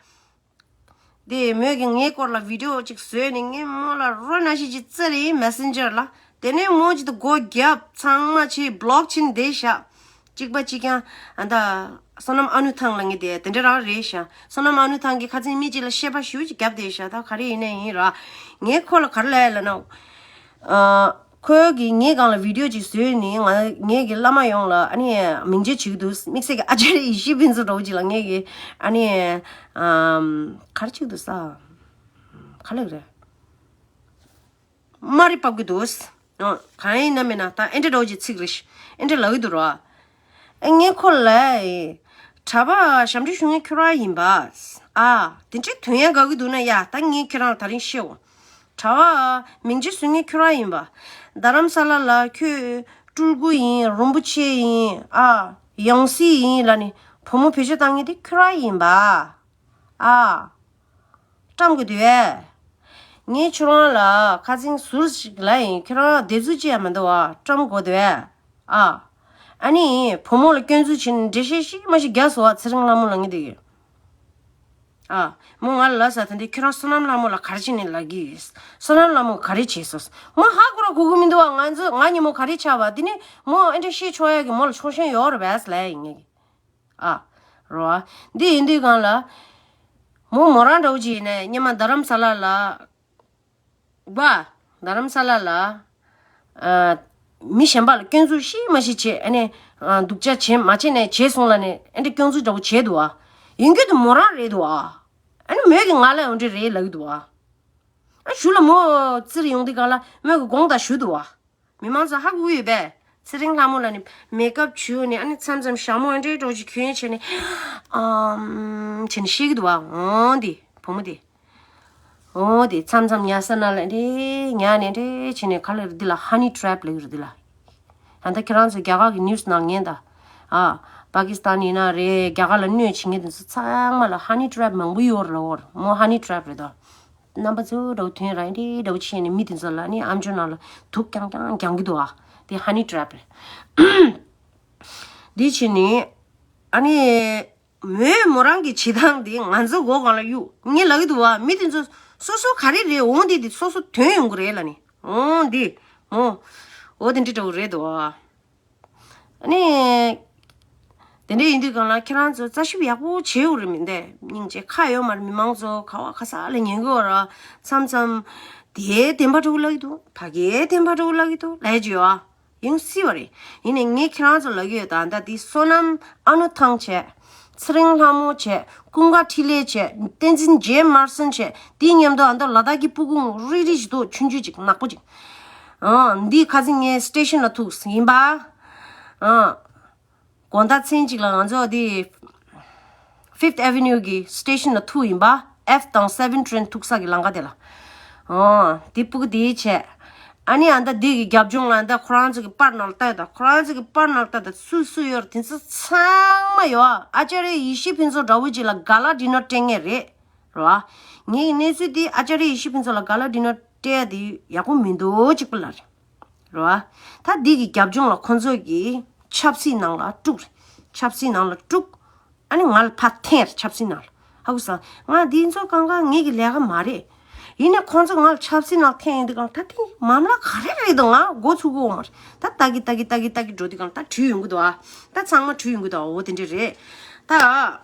དེ་མོས་ཀྱིས་ངའི་སྐོར་ལ་བི་ཌི་ཡོ་ཅིག་བཟོས་ནས་ངས་མོ་ལ་རོ་ན་ཞིག་ཅིག་བཙལ་རེད་མེ་སེན་ཇར་ལ། དེ་ནས་མོ་ཅིག་ཏུ་སྒོ་བརྒྱབ་ཚང་མ་བྱས་བྷི་ལོག་བྱས་ནས་བསྡད་ཤག་གཅིག་པ་གཅིག་རྐྱང་ཨ་ད། བསོད་ནམས་ཨ་ནུ་ཐང་ལ་ངས་དེ་དེ་འདྲ་རང་རེད་ཤག་བསོད་ནམས་ཨ་ནུ་ཐང་གིས་ཁ་སང་མི་གཅིག་ལ་བཤད་པ་ཞུ་ཅིག་བརྒྱབ་བསྡད་ཤག་ད་ག་རེ་ཡིན་ནའི་ཡིན་ར། ངས་ཁོ་ལ་ག་རེ་ལབ་ཡ་ལབ་ན། ཨ། ཁོས་གིས་ངའི་སྒང་ལ་བི་ཌི་ཡོ་ཅིག་བཟོས་ནས་ང་ངེད་ཀྱི་བླ་མ་ཡོངས་ལ་ཨ་ནི་མིང་ཆད་བྱེད་ཀྱི་འདུག་དམིགས་བསལ་གྱི་ཨ་ཅརྱ་ཡེ་ཤེས་ཕུན་ཚོགས་འདྲ་བོ་ཅིག་ལ་ངེད་ཀྱིས་ཨ་ནི་ཨམ་ག་རེ་བྱེད་ཀྱི་འདུག་ས། ག་ལབ་ཀྱི་རེད། སྨ་རེ་ཕབ་ཀྱི་འདུག་ཨོ། གང་ཡིན་ན་མིན་ན་ད་ཨེ་འདྲ་འདྲ་བོ་ཅིག་ཚིག་རེད། ཨེ་འདྲ་ལབ་ཀྱི་འདུག་རོ། ཨེ་ངས་ཁོ་ལ། གྲྭ་པ་ཞབས་འདྲེན་ཞུ་མཁན་ཁྱོད་རང་ཡིན་པ། ཨ། དེ་འདྲའི་དོན་ཡག་དགའ་གི་འདུག་ན་ཡ་ད་ངས་ཁྱེད་རང་ལ་ད་རིང་བཤད་འོ། གྲྭ་པ་མིང་ཆད་བཟོ་མཁན་ཁྱོད་རང་ཡིན་པ། རྡ་རམ་ས་ལ་ལ་ཁྱོད་སྤྲུལ་སྐུ་ཡིན། རིན་པོ་ཆེ་ཡིན། ཨ། ཡང་སྲིད་ཡིན་ལབ་ནས་བུ་མོ་བེད་སྤྱོད་བཏང་མཁན་དེ་ཁྱོད་རང་ཡིན་པ། ཨ། བཀྲམ་དགོས་འདུག་ཨེ། ངས་ཁྱོད་རང་ལ་ཁ་སང་ཟུར་ཞིག་ལབ་ཡིན། ཁྱོད་རང་བདེ་ཚུལ་ཅི་ཡང་མི་འདུག་བ། བཀྲམ་དགོས་འདུག་ཨེ། ཨ། ཨ་ནི་བུ་མོ་ལ་སྐྱོན་འཛུགས་བྱས་ནས་འགྲེལ་བཤད་ཤིག་མ་ཤིག་རྒྱག་སོང་བ། ཚེ་རིང་ལྷ་མོ་ལབ་མཁན་དེ་གིས། ཨ། མོ་ང་ལ་ལབ་ས། ད་འདི་ཁྱོད་རང་བསོད་ནམས་ལྷ་མོ་ལ་ག་རེ་བྱས་ནས་ལབ་ཀྱི་ཡོད། བསོད་ནམས་ལྷ་མོ་ག་རེ་བྱས་སོང་། མོ་ཧ་གོ་ར་གོ་གི་མི་འདུག་བ། ང་ཚོ་ང་གཉིས་མོ་ག་རེ་ཆགས་པ། དེ་ནི་མོ་ཨེ་འདྲ་བཤད་ཆོག་ཡ་གི་མོ་ལ་ཆོག་ཤེས་ཡོད་རེད་པས་ལབ་ཡིན་ངས་གི། ཨ། རོ། འདི་ཡིན་དུས་སྒང་ལ། མོ་མོ་རང་འདྲ་བོ་ཅིག་ཡིན་ནའི་སྔོན་མ་རྡ་རམ་ས་ལ་ལ། བ། རྡ་རམ་ས་ལ་ལ། ཨ། མི་གཞན་པ་ལ་སྐྱོན་འཛུགས་ཤིག་མ་ཤིག་བྱས། ཨ་ནི། ཨ། སྡུག་ཅག་བྱས་མ་བྱས་ནས་བྱས་སོང་ལབ་ནས་ཨེ་འདྲ་སྐྱོན་འཛུགས་འདྲ་བོ་བྱས་འདུག་ཨ། ཡིན་རྒྱུ་དེ་མོ་རང་རེད་འདུག་ཨ། ཨ་ནི་མོས་ཀྱིས་ང་ལ་འོ་འདྲ་རེད་ལབ་ཀྱི་འདུག་ཨ། ཨ་གཞུག་ལ་མོ་བཙིར་ཡོང་དུས་སྒང་ལ་མོས་ཀྱིས་དགོངས་དག་ཞུས་འདུག་ཨ། མི་མང་ཚོ་ཧ་གོ་གི་ཡོད་པས། ཚེ་རིང་ལྷ་མོ་ལ་ནི་མེ་ཀབ་བྱུགས་ནས་ཨ་ནི་མཚམས་མཚམས་ཞྭ་མོ་ཨེ་འདྲའི་འདྲ་བོ་ཅིག་གྱོན་བྱས་ནས་ཨམ་བྱས་ནས་བཤད་ཀྱི་འདུག་བ། འོ་དེ་བུ་མོ་དེ། འོ་དེ་མཚམས་མཚམས་ཉལ་ས་ན་ལ་ཨེ་འདྲའི་ཉལ་ནས་ཨེ་འདྲའི་བྱས་ནས་ག་ལབ་རེད་འདི་ལ། ཧ་ནི་ཊྲེབ་ལབ་ཀྱི་རེད་འདི་ལ། ད་ལྟ་ཁྱེད་རང་ཚོ་རྒྱ་གར་གྱི་ནིའུ་སི་ནང་ཉན་ད། ཨ། པ་ཀི་སི་ཐན་ཡིན་ན་རེད། རྒྱ་གར་ལ་གནོད་བྱེད་མཁན་དེ་ཚོ་ཚང་མ་ལ་ཧ་ནི་ཊྲེབ་མང་པོ་ཡོད་རེད་ལབ་ཀྱི་ཡོད་རེད། མོ་ཧ་ནི་ཊྲེབ་རེད་དོ། རྣམ་པ་ཚོ་འདྲ་བོ་དོན་རང་འདྲའི་འདྲ་བོ་བྱས་ནས་མི་དེ་ཚོ་ལ་ནི་ཨམ་ཅོག་ནང་ལ་དུག་རྐྱང་རྐྱང་རྒྱག་གི་འདུག་ཨ། དེ་ཧ་ནི་ཊྲེབ་རེད། འདི་བྱས་ནས་ཨ་ནི་མོས་མོ་རང་གི་བྱེད་སྟངས་དེ་ང་ཚོ་མགོ་སྒང་ལ་གཡུག་ངས་ལབ་ཀྱི་འདུག་ཨ། མི་དེ་ཚོ་སོ་སོ་ག་རེ་རེད། འོང་དེ་དེ་སོ་སོ་དོན་ཡོང་གི་རེད་ལབ་ནས། འོང་དེ་མོ། འོ་དེ་འདྲ་འདྲ་བོ་རེད་འདུག་ཨ། ཨ་ནི། དེ་འདྲ་ཡིན་དུས་གང་ལ་ཁྱེད་རང་ཚོ་རྩ་ཞིབ་ཡག་པོ་བྱེད་འོ་རེད་མི་འདས་སྙིང་རྗེ་ཁ་ཡོད་མ་རེད། མི་མང་ཚོ་ག་བ་ག་ས་ལ་ཉན་གི་འོ་ར་མཚམས་མཚམས་དེའི་བདེན་པ་འགྲོ་གི་ལབ་ཀྱི་འདུག་ད་གའི་བདེན་པ་འགྲོ་གི་ལབ་ཀྱི་འདུག་ལས་ཀྱི་ཡོད་ཨ། ཡིན་སྲིད་པ་རེད། ཡིན་ནའི་ངས་ཁྱེད་རང་ཚོ་ལབ་ཀྱི་ཡོད། ད་ད་འདི་བསོད་ནམས་ཨ་ནུ་ཐང་བྱས། ཚེ་རིང་ལྷ་མོ་བྱས། ཀུན་དགའ་འཕྲིན་ལས་བྱས། བསྟན་འཛིན་ཇེ་མར་སོན་བྱས། དེའི་མཉམ་དུ་ཨ་མདོ་ལ་དྭགས་ཀྱི་སྤུ་གུ་རིག་རིག་ཞིག་འདུག་ཆུང་ཆུང་ཅིག་ནག་པོ་ཅིག་ཨང་། འདི་ཁ་སང་ངའི་སི་ཊེ་ཤན་ལ་ཐུག་ཡིན་པ། ཨང་། དགོང་དག་མཚན་གཅིག་ལ་ང་ཚོ་འདི་Fifth Avenue གི་སི་ཊེ་ཤན་ལ་ཐུག་ཡིན་པ། F དང་seven train ཐུག་ས་གི་ལམ་ཁ་དེ་ལ། ཨོ། དེ་སྤུ་གུ་དེའི་བྱས། ཨ་ནི་ཨ་ད་འདི་གི་རྒྱབ་ལྗོངས་ལ་ཨ་ད་ཁོ་རང་ཚོ་གི་པར་ནང་ལ་ལྟ་ཡོད། ད་ཁོ་རང་ཚོ་གི་པར་ནང་ལ་ལྟ་ད་སུ་སུ་ཡོད་རེད། དེ་ཚོ་ཚང་མ་ཡོད། ཨ་ཅཱརྱ་ཡེ་ཤེས་ཕུན་ཚོགས་འདྲ་བོ་ཅིག་ལ་ག་ལ་ཌི་ནར་སྤྲད་མཁན་རེད། རེད་བ། ངའི་གནས་ཚུལ་དེ་ཨ་ཅཱརྱ་ཡེ་ཤེས་ཕུན་ཚོགས་ལ་ག་ལ་ཌི་ནར་སྤྲད་ཡ་དེ་ཡག་པོ་མི་འདུག་ཅིག་པ་ལ་རེད། རེད་བ། ད་འདི་གི་རྒྱབ་ལྗོངས་ལ་ཁོ་ཚོ་གི་ཆབ་སྲིད་ནང་ལ་དཀྲུགས་རེད། ཆབ་སྲིད་ནང་ལ་དཀྲུགས། ཨ་ནི་ང་ལ་ཕར་འཐེན་རེད་ཆབ་སྲིད་ནང་ལ། ཧ་གོ་སོང་། ང་འདི་ཚོ་གང་ག་ངེད་ཀྱི་ལས་ཀ་མ་རེད། ཡིན་ནའི་ཁོ་ཚོ་ང་ལ་ཆབ་སྲིད་ནང་འཐེན་ཡིན་དུས་གང་ད་དེ་མ་མ་ལ་ག་རེ་རེད་འདུག་ང་མགོ་ཚུགས་ཀྱི་ཡོད་མ་རེད། ད་ལྟ་གི་ལྟ་གི་ལྟ་གི་ལྟ་གི་འགྲོ་དུས་གང་ད་དྲུད་ཡོང་གི་འདུག་ཨ། ད་ཚང་མ་དྲུད་ཡོང་གི་འདུག་འོ་དེ་འདྲ་རེད། ད་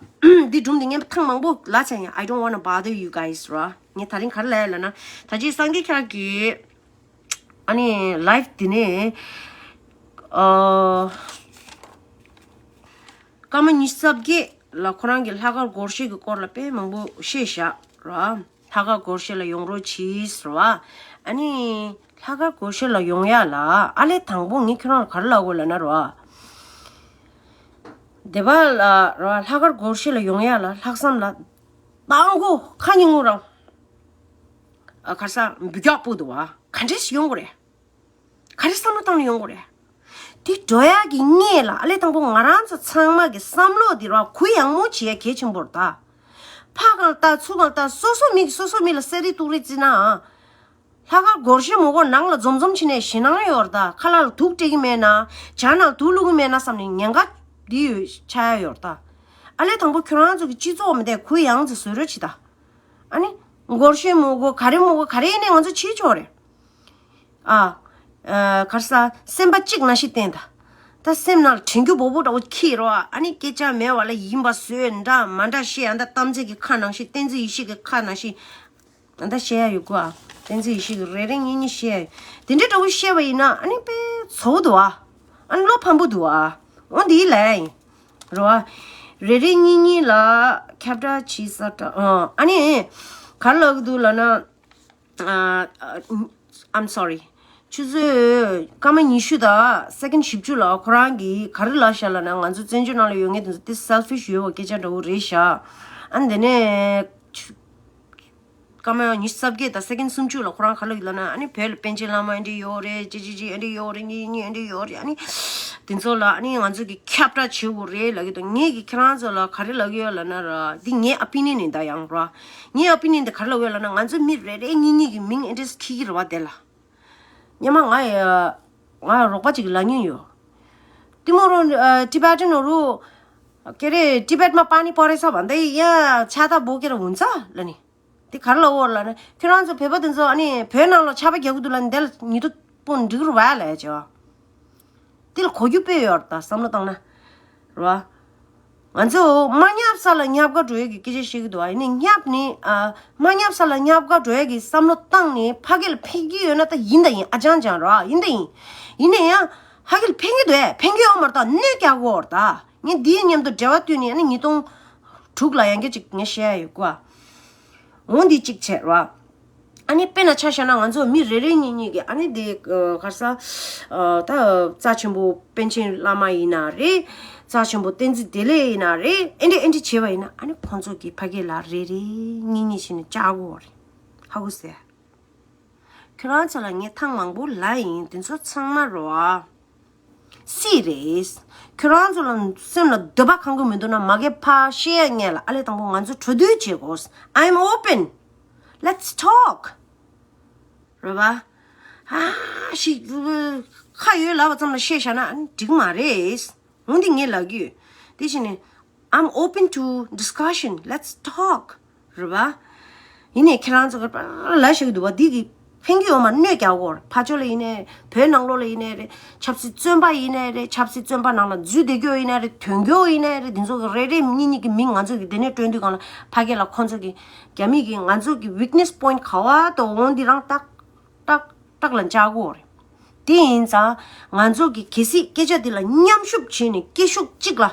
འདི་སྒྲུང་འདི་ངས་ཐེངས་མང་པོ་ལབ་ཚར་ཡིན། I don't wanna bother you guys ར། ངས་ད་རིང་ག་རེ་ལབ་ཡ་ལབ་ན། ད་ཅི་སངས་རྒྱས་ཁྱེད་རང་གི་ཨ་ནི་ལའེབ་འདི་ནས་ཨ། སྐར་མ་ཉི་ཤུ་རྩ་བརྒྱད་ལ་ཁོ་རང་གི་ལྷག་དཀར་སྒོར་གཞས་ཀྱི་སྐོར་ལ་དཔེ་མང་པོ་བཤད་བཞག་ར། ལྷག་དཀར་སྒོར་གཞས་ལ་ཡོང་རོགས་གྱིས་ར། ཨ་ནི་ལྷག་དཀར་སྒོར་གཞས་ལ་ཡོང་ཡ་ལ་ཨ་ལས་དང་པོ་ངས་ཁྱོད་རང་ལ་ག་རེ་ལབ་དགོས་ལབ་ན་ར། སྡེ་པ་ལ་ར་ལྷག་དཀར་སྒོར་གཞས་ལ་ཡོང་ཡ་ལ་ལྷག་བསམ་ལ་དང་པོ་ཁ་ཉིན་ངུ་རང་ཨ་ཁར་ས་འབུ་རྒྱག་སྤུ་འདུག་བ། ག་འདྲས་ཡོང་དགོས་རེད། ག་རེ་བསམ་བློ་བཏང་ནས་ཡོང་དགོས་རེད། དེ་འགྲོ་ཡག་གི་སྔོན་ལ་ཨ་ལས་དང་པོ་ང་རང་ཚོ་ཚང་མ་གི་བསམ་བློ་དེ་ར་གུ་ཡངས་མོ་བྱེད་ཡ་གལ་ཆེན་པོ་རེད་ད། ཕར་གང་ལྟ་ཚུར་གང་ལྟ་སོ་སོ་མི་གི་སོ་སོ་མི་ལ་གསེར་རེ་ཏུག་རེ་བརྩིས་ན། ལྷག་དཀར་སྒོར་གཞས་མོ་གོ་ནང་ལ་འཛོམས་འཛོམས་བྱས་ནས་ཞེད་སྣང་ཡོད་རེད་ད། ཁ་ལག་ལ་དུག་སྤྲད་གི་མེད་ན། ཇ་ནང་ལ་དུག་བླུག་གི་མེད་ན་བསམ་ནས་ཉེན་ཁ་འདི་ཡོད་ཆགས་ཡ་ཡོད་རེད་ད། ཨ་ལས་དང་པོ་ཁྱོད་རང་ཚོ་གི་སྤྱི་ཚོགས་མི་དེ་གུ་ཡངས་ཙམ་བཟོ་རོགས་བྱེད་ད། ཨ་ནི། སྒོར་གཞས་མོ་གོ་ག་རེ་མོ་གོ་ག་རེ་ཡིན་ནའི་ང་ཚོ་བྱེད་ཆོག་རེད། ཨ། ཨ། ག་རེ་ཟ། སེམས་པ་གཅིག་ནང་བཞིན་བསྟེན་ད། ད་སེམས་ནང་ལ་དྲན་རྒྱུ་བོ་བོ་འདྲ་བོ་འཁྱེར་རོགས། ཨ་ནི་སྐད་ཆ་མེད་པ་ལ་ཡིན་པ་བཟོས་འདྲ་མ་འདྲ་བཤད། ཨ་ད་གཏམ་ཚེ་གི་ཁ་ནང་བཞིན་བསྟན་འཛིན་ཡེ་ཤེས་ཀྱི་ཁ་ནང་བཞིན། ཨ་ད་བཤད་ཡ་ཡོད་གོ་ཨ། བསྟན་འཛིན་ཡེ་ཤེས་ཀྱི་རེ་རེ་གཉིས་གཉིས་བཤད་ཡ་ཡོད། དེ་འདྲ་འདྲ་བོ་བཤད་པ་ཡིན་ན་ཨ་ནི་དཔེ་ཚོགས་འདུག་ཨ། ཨ་ནི་བློ་ཕམ་པོ་འདུག་ཨ། འོ་འདི་ལས་ཡིན། རོ་ཨ། རེ་རེ་གཉིས་གཉིས་ལ་ཁྱབ་བསྒྲགས་བྱེད་ས་འདྲ་ཨ། ཨ་ནི་ག་རེ་ལབ་གི་འདུག་ལབ་ན། ཨ། I'm sorry. ཆུ་ཚོད་སྐར་མ་ཉི་ཤུ་དང་སེ་ཀེན་བཞི་བཅུ་ལ་ཁོ་རང་གིས་ག་རེ་ལབ་ཤག་ལབ་ན། ང་ཚོ་བཙན་བྱོལ་ནང་ལ་ཡོད་མཁན་དེ་ཚོ་དེ་selfish ཡོད་པ་སྐད་ཆ་འདྲ་བོ་རེད་ཤག་ཨ་འདི་ནས་ཆུ་སྐར་མ་ཉི་ཤུ་རྩ་བརྒྱད་དང་སེ་ཀེན་སུམ་ཅུ་ལ་ཁོ་རང་ག་རེ་ལབ་ཀྱི་ལབ་ན། ཨ་ནི་བོད་ལ་པཎ་ཆེན་བླ་མ་ཨེ་འདྲ་ཡོད་རེད། ཅི་ཅི་ཅི་ཨེ་འདྲ་ཡོད་རེད། གཉིས་གཉིས་ཨེ་འདྲ་ཡོད་རེད། ཨ་ནི་དེ་ཚོ་ལ་ཨ་ནི་ང་ཚོ་གིས་ཁྱབ་བསྒྲགས་བྱེད་དགོས་རེད་ལབ་ཀྱི་འདུག་ངས་ཀྱིས་ཁྱེད་རང་ཚོ་ལ་ག་རེ་ལབ་ཀྱི་ཡོད་ལབ་ན་ར། འདི་ངའི་opinion ཡིན་ད་ཡང་ར། ངའི་opinion དེ་ག་རེ་ལབ་ཡོད་ལབ་ན། ང་ཚོ་མི་རེ་རེ་གཉིས་གཉིས་ཀྱི་མིང་ཨེ་འདྲས་འཁྱེར་གྱི་རེད་བ་དེ་ལ། སྔོན་མ་ང་ཡ་ང་རོགས་པ་ཅིག་ལབ་མྱོང་ཡོད། གཏི་མུག་རོ་ཨ། Tibetan རོ་ཀེ་རེ་Tibet མ་པ་ནི་པོ་རེ་ས་བ་འདི་ཡ་ཆ་ད་བོ་ཀེ་ར་འུན་ཚ་ལ་ནི། དེ་ག་རེ་ལབ་འོ་ལབ་ན། ཁྱོད་རང་ཚོ་བོད་པ་དེ་ཚོ་ཨ་ནི་བོད་ནང་ལ་ཆར་པ་རྒྱག་གི་འདུག་ལབ་ན། འདི་ལ་ཉི་དུ་པོ་འགྲིག་རུ་བ་ལས་ཅོ། དེ་ལ་གོ་རྒྱུ་དཔེ་ཡོད་རེད་ད་བསམ་བློ་བཏང་ན། རེད་བ། ང་ཚོ་མ་ཉབ་ས་ལ་ཉབ་ག་འགྲོ་ཡས་ཀྱི་སྐད་ཆ་བཤད་ཀྱི་འདུག་ཨ་ཡིན་ནའི་ཉབ་ནི་ཨ། མ་ཉབ་ས་ལ་ཉབ་ག་འགྲོ་ཡས་ཀྱི་བསམ་བློ་བཏང་ནས་ཕ་གི་ལ་ཕན་གྱི་ཡོད་ན་ད་ཡིན་ད་ཡིན། ཨ་ཅང་ཅང་རེད་བ། ཡིན་ད་ཡིན། ཡིན་ནའི་ཡང་ཕ་གི་ལ་ཕན་གྱི་འདུག་ཨེ། ཕན་གྱི་ཡོད་མ་རེད་ད། གནོད་རྒྱག་གི་ཡོད་རེད་ད། ངས་འདིའི་མཉམ་དུ་འབྲེལ་བ་བསྟུན་ནས་ཨ་ནི་ཉིས་སྟོང་དྲུག་ལ་ཡང་བསྐྱར་ཅིག་ངས་བཤད་ཡ་ཡོད་གོ་ཨ། འོ་འདི་གཅིག་བྱས་ར། ཨ་ནི་དཔེར་ན་ཆ་བཞག་ན་ང་ཚོ་མི་རེ་རེ་གཉིས་གཉིས་ཀྱིས་ཨ་ནི་འདི་ག་རེ་ཟ། ད་རྩ་ཆེན་པོ་པཎ་ཆེན་བླ་མ་ཡིན་ན་རེད། རྩ་ཆེན་པོ་བསྟན་འཛིན་བདེ་ལེགས་ཡིན་ན་རེད། ཨེ་འདྲ་ཨེ་འདྲ་བྱས་པ་ཡིན་ན་ཨ་ནི་ཁོང་ཚོ་གིས་ཕ་གི་ལ་རེ་རེ་གཉིས་གཉིས་བྱས་ནས་བཅག་གོ་རེད། ཧ་གོ་སོང་། ཁྱོད་རང་ཚོ་ལ་ངས་ཐེངས་མང་པོ་ལབ་ཡིན། དེ་ཚོ་ཚང་མ་རོ་ཨ། སྲིད་རེད། ཁྱོད་རང་ཚོ་ལ་སེམས་ལ་འདོད་པ་ཁེངས་ཀྱི་མི་འདུག་ན་མ་གི་ཕར་བཤད་ཡ་ངས་ལ་ཨ་ལས་དང་པོ་ང་ཚོ་གྲོས་བསྡུར་བྱེད་དགོས། I'm open. Let's talk. རེད་བ། ཨ་ཞིག་ཁ་ཡོད་ལབ་པ་ཙམ་ལ་བཤད་བཞག་ན་འགྲིག་མ་རེད། འོན་ཏེ་ངས་ལབ་ཀྱི་ཡོད། དེ་བཞིན་ནི། I'm open to discussion. Let's talk. རེད་བ། ཡིན་ནའི་ཁྱེད་རང་ཚོ་ག་པར་ལབ་བཞག་གི་འདུག་བ། འདི་གི་ ཕན་གྱི་ཡོད་མ་གནོད་རྒྱག་གོ་རེད། ཕ་ཕྱོགས་ལ་ཡིན་ནའི་རེད། བོད་ནང་ལོགས་ལ་ཡིན་ནའི་རེད། ཆབ་སྲིད་བཙོན་པ་ཡིན་ནའི་རེད། ཆབ་སྲིད་བཙོན་པ་ནང་ལ་འཛུལ་བསྡད་རྒྱུ་ཡིན་ནའི་རེད། ཐོན་རྒྱུ་ཡིན་ནའི་རེད། དེ་ཚོ་གི་རེ་རེ་གཉིས་གཉིས་ཀྱི་མིང་ང་ཚོ་གི་དེ་ནས་བསྐྲུན་དུས་སྒང་ལ་ཕ་གི་ལ་ཁོང་ཚོ་གི་རྒྱ་མི་གི་ང་ཚོ་གི་weakness point ག་བ་དང་འོང་འདི་རང་ཏག་ཏག་ཏག་ལ་འཇགས་དགོས་རེད། དེ་ཡིན་ཙང་ང་ཚོ་གི་གལ་སྲིད་སྐད་ཆ་འདི་ལ་མཉམ་ཞུགས་བྱས་ནས་སྐད་ཤུགས་གཅིག་ལ་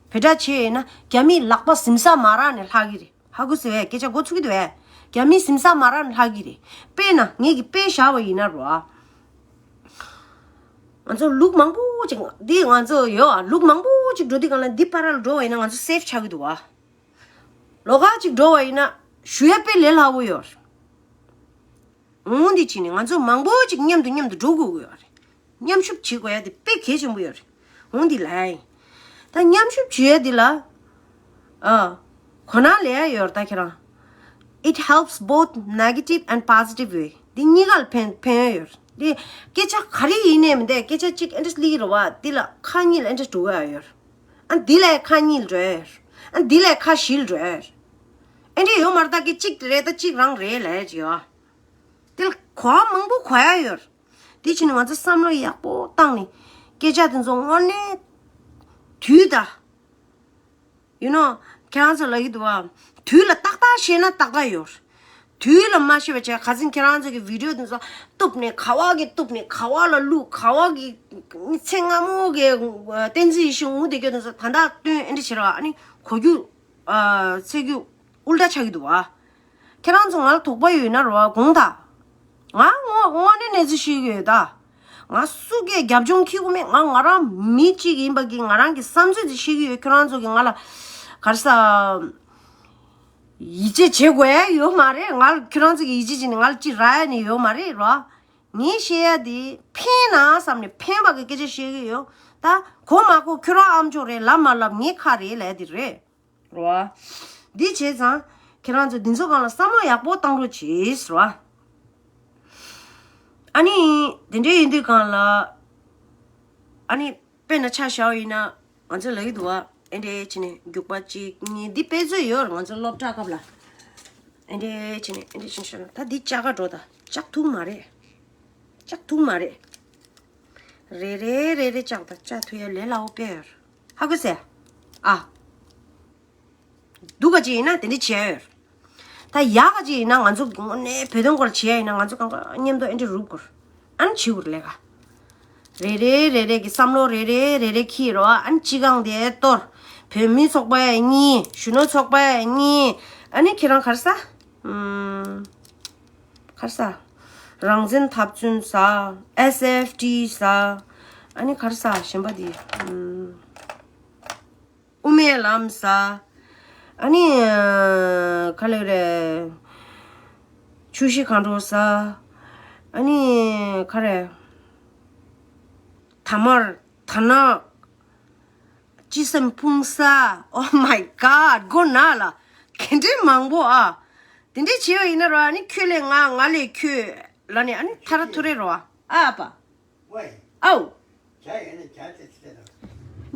བེ་ཏྲ་བྱས་ཡིན་ན་རྒྱ་མིའི་ལག་པ་ཟིམ་ས་མ་རག་ནས་ལྷག་གི་རེད། ཧ་གོ་སོང་ངས། སྐད་ཆ་མགོ་ཚུགས་ཀྱི་འདུག་གས། རྒྱ་མི་ཟིམ་ས་མ་རག་ལྷག་གི་རེད། དཔེར་ན་ངེད་ཀྱིས་དཔེ་བཞག་པ་ཡིན་ན་རོ། ང་ཚོ་ལུག་མང་པོ་ཅིག་འདི་ང་ཚོ་ཡོད་ཨ། ལུག་མང་པོ་ཅིག་འགྲོ་དུས་སྒང་ལ་འདི་བར་ལ་འགྲོ་བ་ཡིན་ན་ང་ཚོ་སེབ་ཆགས་ཀྱི་འདུག་ཨ། ལོགས་ཀ་ཅིག་འགྲོ་བ་ཡིན་ན་ཞུ་ཡ་དཔེ་ལས་སླ་པོ་ཡོད་རེད། འོང་འདི་བྱས་ནས་ང་ཚོ་མང་པོ་ཅིག་མཉམ་དུ་མཉམ་དུ་འགྲོ་དགོས་ཀྱི་ཡོད་རེད། མཉམ་ཞུགས་བྱེད་དགོས་ཡ་དེ་དཔེ་གལ་ཆེན་པོ་ཡོད་རེད། འོང་འདི་ལ་ཡིན། ད་མཉམ་ཞུགས་བྱེད་ཡ་འདི་ལ། ཨ། གོ་ན་ལས་ཡ་ཡོད་རེད་ད་ཁྱེད་རང་། It helps both negative and positive way. འདི་གཉིས་ཀ་ལ་ཕན་ཕན་ཡ་ཡོད་རེད། འདི་སྐད་ཆ་ག་རེ་ཡིན་ནའི་མི་འདུག་སྐད་ཆ་གཅིག་ཨེ་འདྲ་སླེབས་ཀྱི་རེད་བ། འདི་ལ་ཁ་གཉིས་ལ་ཨེ་འདྲ་འགྲོ་གི་ཡ་ཡོད་རེད། ཨ་འདི་ལ་ཁ་གཉིས་ལ་འགྲོ་ཡ་ཡོད་རེད། ཨ་འདི་ལ་ཁ་བཞི་ལ་འགྲོ་ཡ་ཡོད་རེད། ཨེ་འདྲ་ཡོད་མ་རེད་ད། སྐད་གཅིག་རེད་ད། གཅིག་རང་རེད་ལབ་ཡ་ཅིག་ཡོད། དེ་ལ་གོ་བ་མང་པོ་གོ་ཡ་ཡོད། དེ་བྱས་ནས་ང་ཚོ་བསམ་བློ་ཡག་པོ་བཏང་ནས་སྐད་ཆ་དེ་ཚོ་དངོས་གནས་དུས་དང་། You know, ཁྱེད་རང་ཚོ་ལབ་ཀྱི་འདུག་བ། དུས་ལ་ཏག་ཏག་བཤད་ན་ཏག་ཏག་ཡོད། དུས་ལ་མ་བཤད་པ་བྱས། ཁ་སང་ཁྱེད་རང་ཚོ་གི་བི་ཌི་ཡོ་དེ་ཚོ་གཏུབ་ནས་ག་བ་གི་གཏུབ་ནས་ག་བ་ལ་བླུགས། ག་བ་གི་ཚེ་སྔ་མོ་གི་བསྟན་འཛིན་ཡེ་ཤེས་ངུ་བསྡད་རྒྱུ་དེ་ཚོ་ད་ལྟ་སྟོན་ཨེ་འདྲ་བྱེད་ར། ཨ་ནི་གོ་རྒྱུ་ཚེ་རྒྱུ་ཨུལ་ཊ་ཆགས་ཀྱི་འདུག་བ། ཁྱེད་རང་ཚོ་ང་ལ་དོགས་པ་ཡོད་ན་རོ་དགོངས་དག་ང་དངོས་དངོས་གནས་གནས་ཚུལ་ཤེས་ཀྱི་ཡོད་ད། ང་སུ་གིས་རྒྱབ་ལྗོངས་འཁྱེར་གྱི་མེད། ང་ང་རང་མི་གཅིག་ཡིན་པ་གི་ང་རང་གི་བསམ་ཚུལ་དེ་ཤེས་ཀྱི་ཡོད། ཁྱེད་རང་ཚོ་གིས་ང་ལ་ག་རེ་ཟ། ཡིད་ཆེས་བྱེད་དགོས་ཡ་ཡོད་མ་རེད། ང་ལ་ཁྱེད་རང་ཚོ་གིས་ཡིད་ཆེས་བྱས་ནས་ང་ལ་ཅི་རག་ཡ་ནི་ཡོད་མ་རེད་རོ། ངས་བཤད་ཡ་དེ་ཕན་ན་བསམ་ནས་ཕན་པ་གི་སྐད་ཆ་བཤད་ཀྱི་ཡོད། ད་གོ་མ་གོ་ཁྱོད་རང་ཨམ་ཅོག་རེད། ལབ་མ་ལབ་ངའི་ཁ་རེད་ལབ་ཡ་དེ་རེད། རོ། འདི་བྱས་ཙང་ཁྱེད་རང་ཚོ་འདི་ཚོ་སྒང་ལ་བསམ་བློ་ཡག་པོ་བཏང་རོགས་བྱེད་ཟེར་བ། ཨ་ནི་དེ་འདྲ་ཡིན་དུས་སྒང་ལ། ཨ་ནི་དཔེར་ན་ཆ་བཞག་པ་ཡིན་ན་ང་ཚོ་ལབ་ཀྱི་འདུག་བ། ཨེ་འདྲས་བྱས་ནས་རྒྱུག་པ་གཅིག་གཉིས་འདི་དཔེ་མཛོད་ཡོད་རེད། ང་ཚོ་སློབ་གྲྭ་སྐབས་ལ། ཨེ་འདྲས་བྱས་ནས་ཨེ་འདྲས་བྱས་ནས་བཞག་ན་ད་འདི་ལྕགས་ཁ་འགྲོ་ད། ལྕགས་ཐུག་མ་རེད། ལྕགས་ཐུག་མ་རེད། རེ་རེ་རེ་རེ་ལྕགས་ད། ལྕགས་ཐུག་ཡ་ལས་སླ་པོ་དཔེ་ཡོད་རེད། ཧ་གོ་སོང་ཨ། སྡུག་ག་ཅིག་ཡིན་ན་དེ་འདྲ་བྱེད་ཡ་ཡོད། ད་ཡག་ག་ཅིག་ཡིན་ན་ང་ཚོ་དངོས་གནས་བོད་དོན་སྐོར་བྱེད་ཡ་ཡིན་ན་ང་ཚོ་གང་ག་མཉམ་དུ་ཨེ་འདྲ་རུབ་དགོས། ཨ་ནི་བྱེད་དགོས་ལས་ཀ། རེ་རེ་རེ་རེ་གི་བསམ་བློ་རེ་རེ་རེ་རེ་འཁྱེར་རོགས། ཨ་ནི་སྤྱི་ཁང་དེ་གཏོར། བོད་མིའི་ཚོགས་པ་གཉིས། གཞོན་ནུ་ཚོགས་པ་གཉིས། ཨ་ནི་ཁྱེད་རང་ག་རེ་ཟ། ཨམ། ག་རེ་ཟ། རང་བཙན་འཐབ་རྩོད་ཟ། ཨེས་ཨེཕ་ཊི་ཟ། ཨ་ནི་ག་རེ་ཟ་གཞན་པ་དེ། ཨམ། དབུ་མའི་ལམ་ཟ། ཨ་ནི་ག་ལེ་རེད། ཆུ་བཞི་སྒང་དྲུག་ཟ། ཨ་ནི་ག་རེ། དར་དམར། དར་ནག། ཅི་སེམས་ཕུང་ས། Oh my God, མགོ་ན་ལ། ག་འདྲའི་མང་པོ་ཨ། དེ་འདྲའི་བྱས་པ་ཡིན་ན་ར། ཨ་ནི་ཁྱོད་ལས་ང་ང་ལས་ཁྱོད་ལ་ནི་ཨ་ནི་ཐ་ར་ཐུ་རེ་རོ་ཨ། ཨ་ཨ་ཕ། ཝེ། ཨའུ། ཇ་ཡོད་ན་ཇ་དེ་ཚེ་ལ།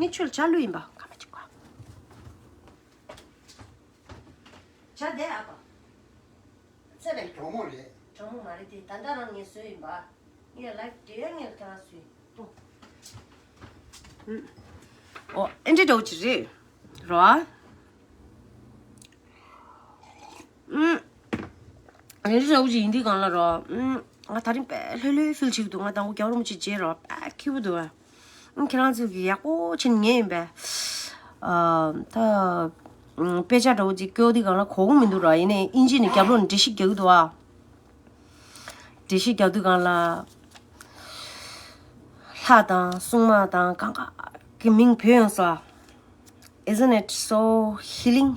ངས་ཁྱོད་ལ་ཇ་བླུགས་ཡིན་པ་ག་མ་ཅིག་གོ། ཇ་དེ་ཨ་ཕ། ཚེ་ལ། གྲོགས་མོ་རེད། གྲོགས་མོ་མ་རེད་དེ། ད་ལྟ་རང་ངས་བཟོས་ཡིན་པ། ངས་ལའིབ་དེ་ངས་ཁྱེད་རང་བཟོས་ཡིན། ཨོ། ཨེ་འདྲ་འདྲ་བོ་ཅིག་རེད་རོ། ཨུམ། རེ་རེ་རེ་བོ་ཅིག་ཡིན་དུས་སྒང་ལ་རོ། ཨུམ། ང་ད་རིང་དཔེ་ལྷོད་ལྷོད་ཕིལ་བྱེད་ཀྱི་འདུག་ང་དང་པོ་རྒྱབ་རོམ་ཅིག་བརྗེས་རོ། དཔེ་སྐྱིད་པོ་འདུག་ཨ། ཨུམ། ཁྱེད་རང་ཚོ་གི་ཡག་པོ་བྱས་ནས་ཉན་ཡིན་པས། ཨ། ད། ཨུམ། དཔེ་ཆ་འདྲ་བོ་ཅིག་སྐྱོར་དུས་སྒང་ལ་གོ་གི་མི་འདུག་ར། ཡིན་ནའི་ཨིན་ཇི་ནས་རྒྱབ་ལོགས་ནས་འགྲེལ་བཤད་རྒྱག་གི་འདུག་ཨ། འགྲེལ་བཤད་རྒྱག་དུས་སྒང་ལ། ལྷ་དང་སྲུང་མ་དང་གང་ག་གི་མིང་བོས་ཡོང་སོང་། Isn't it so healing?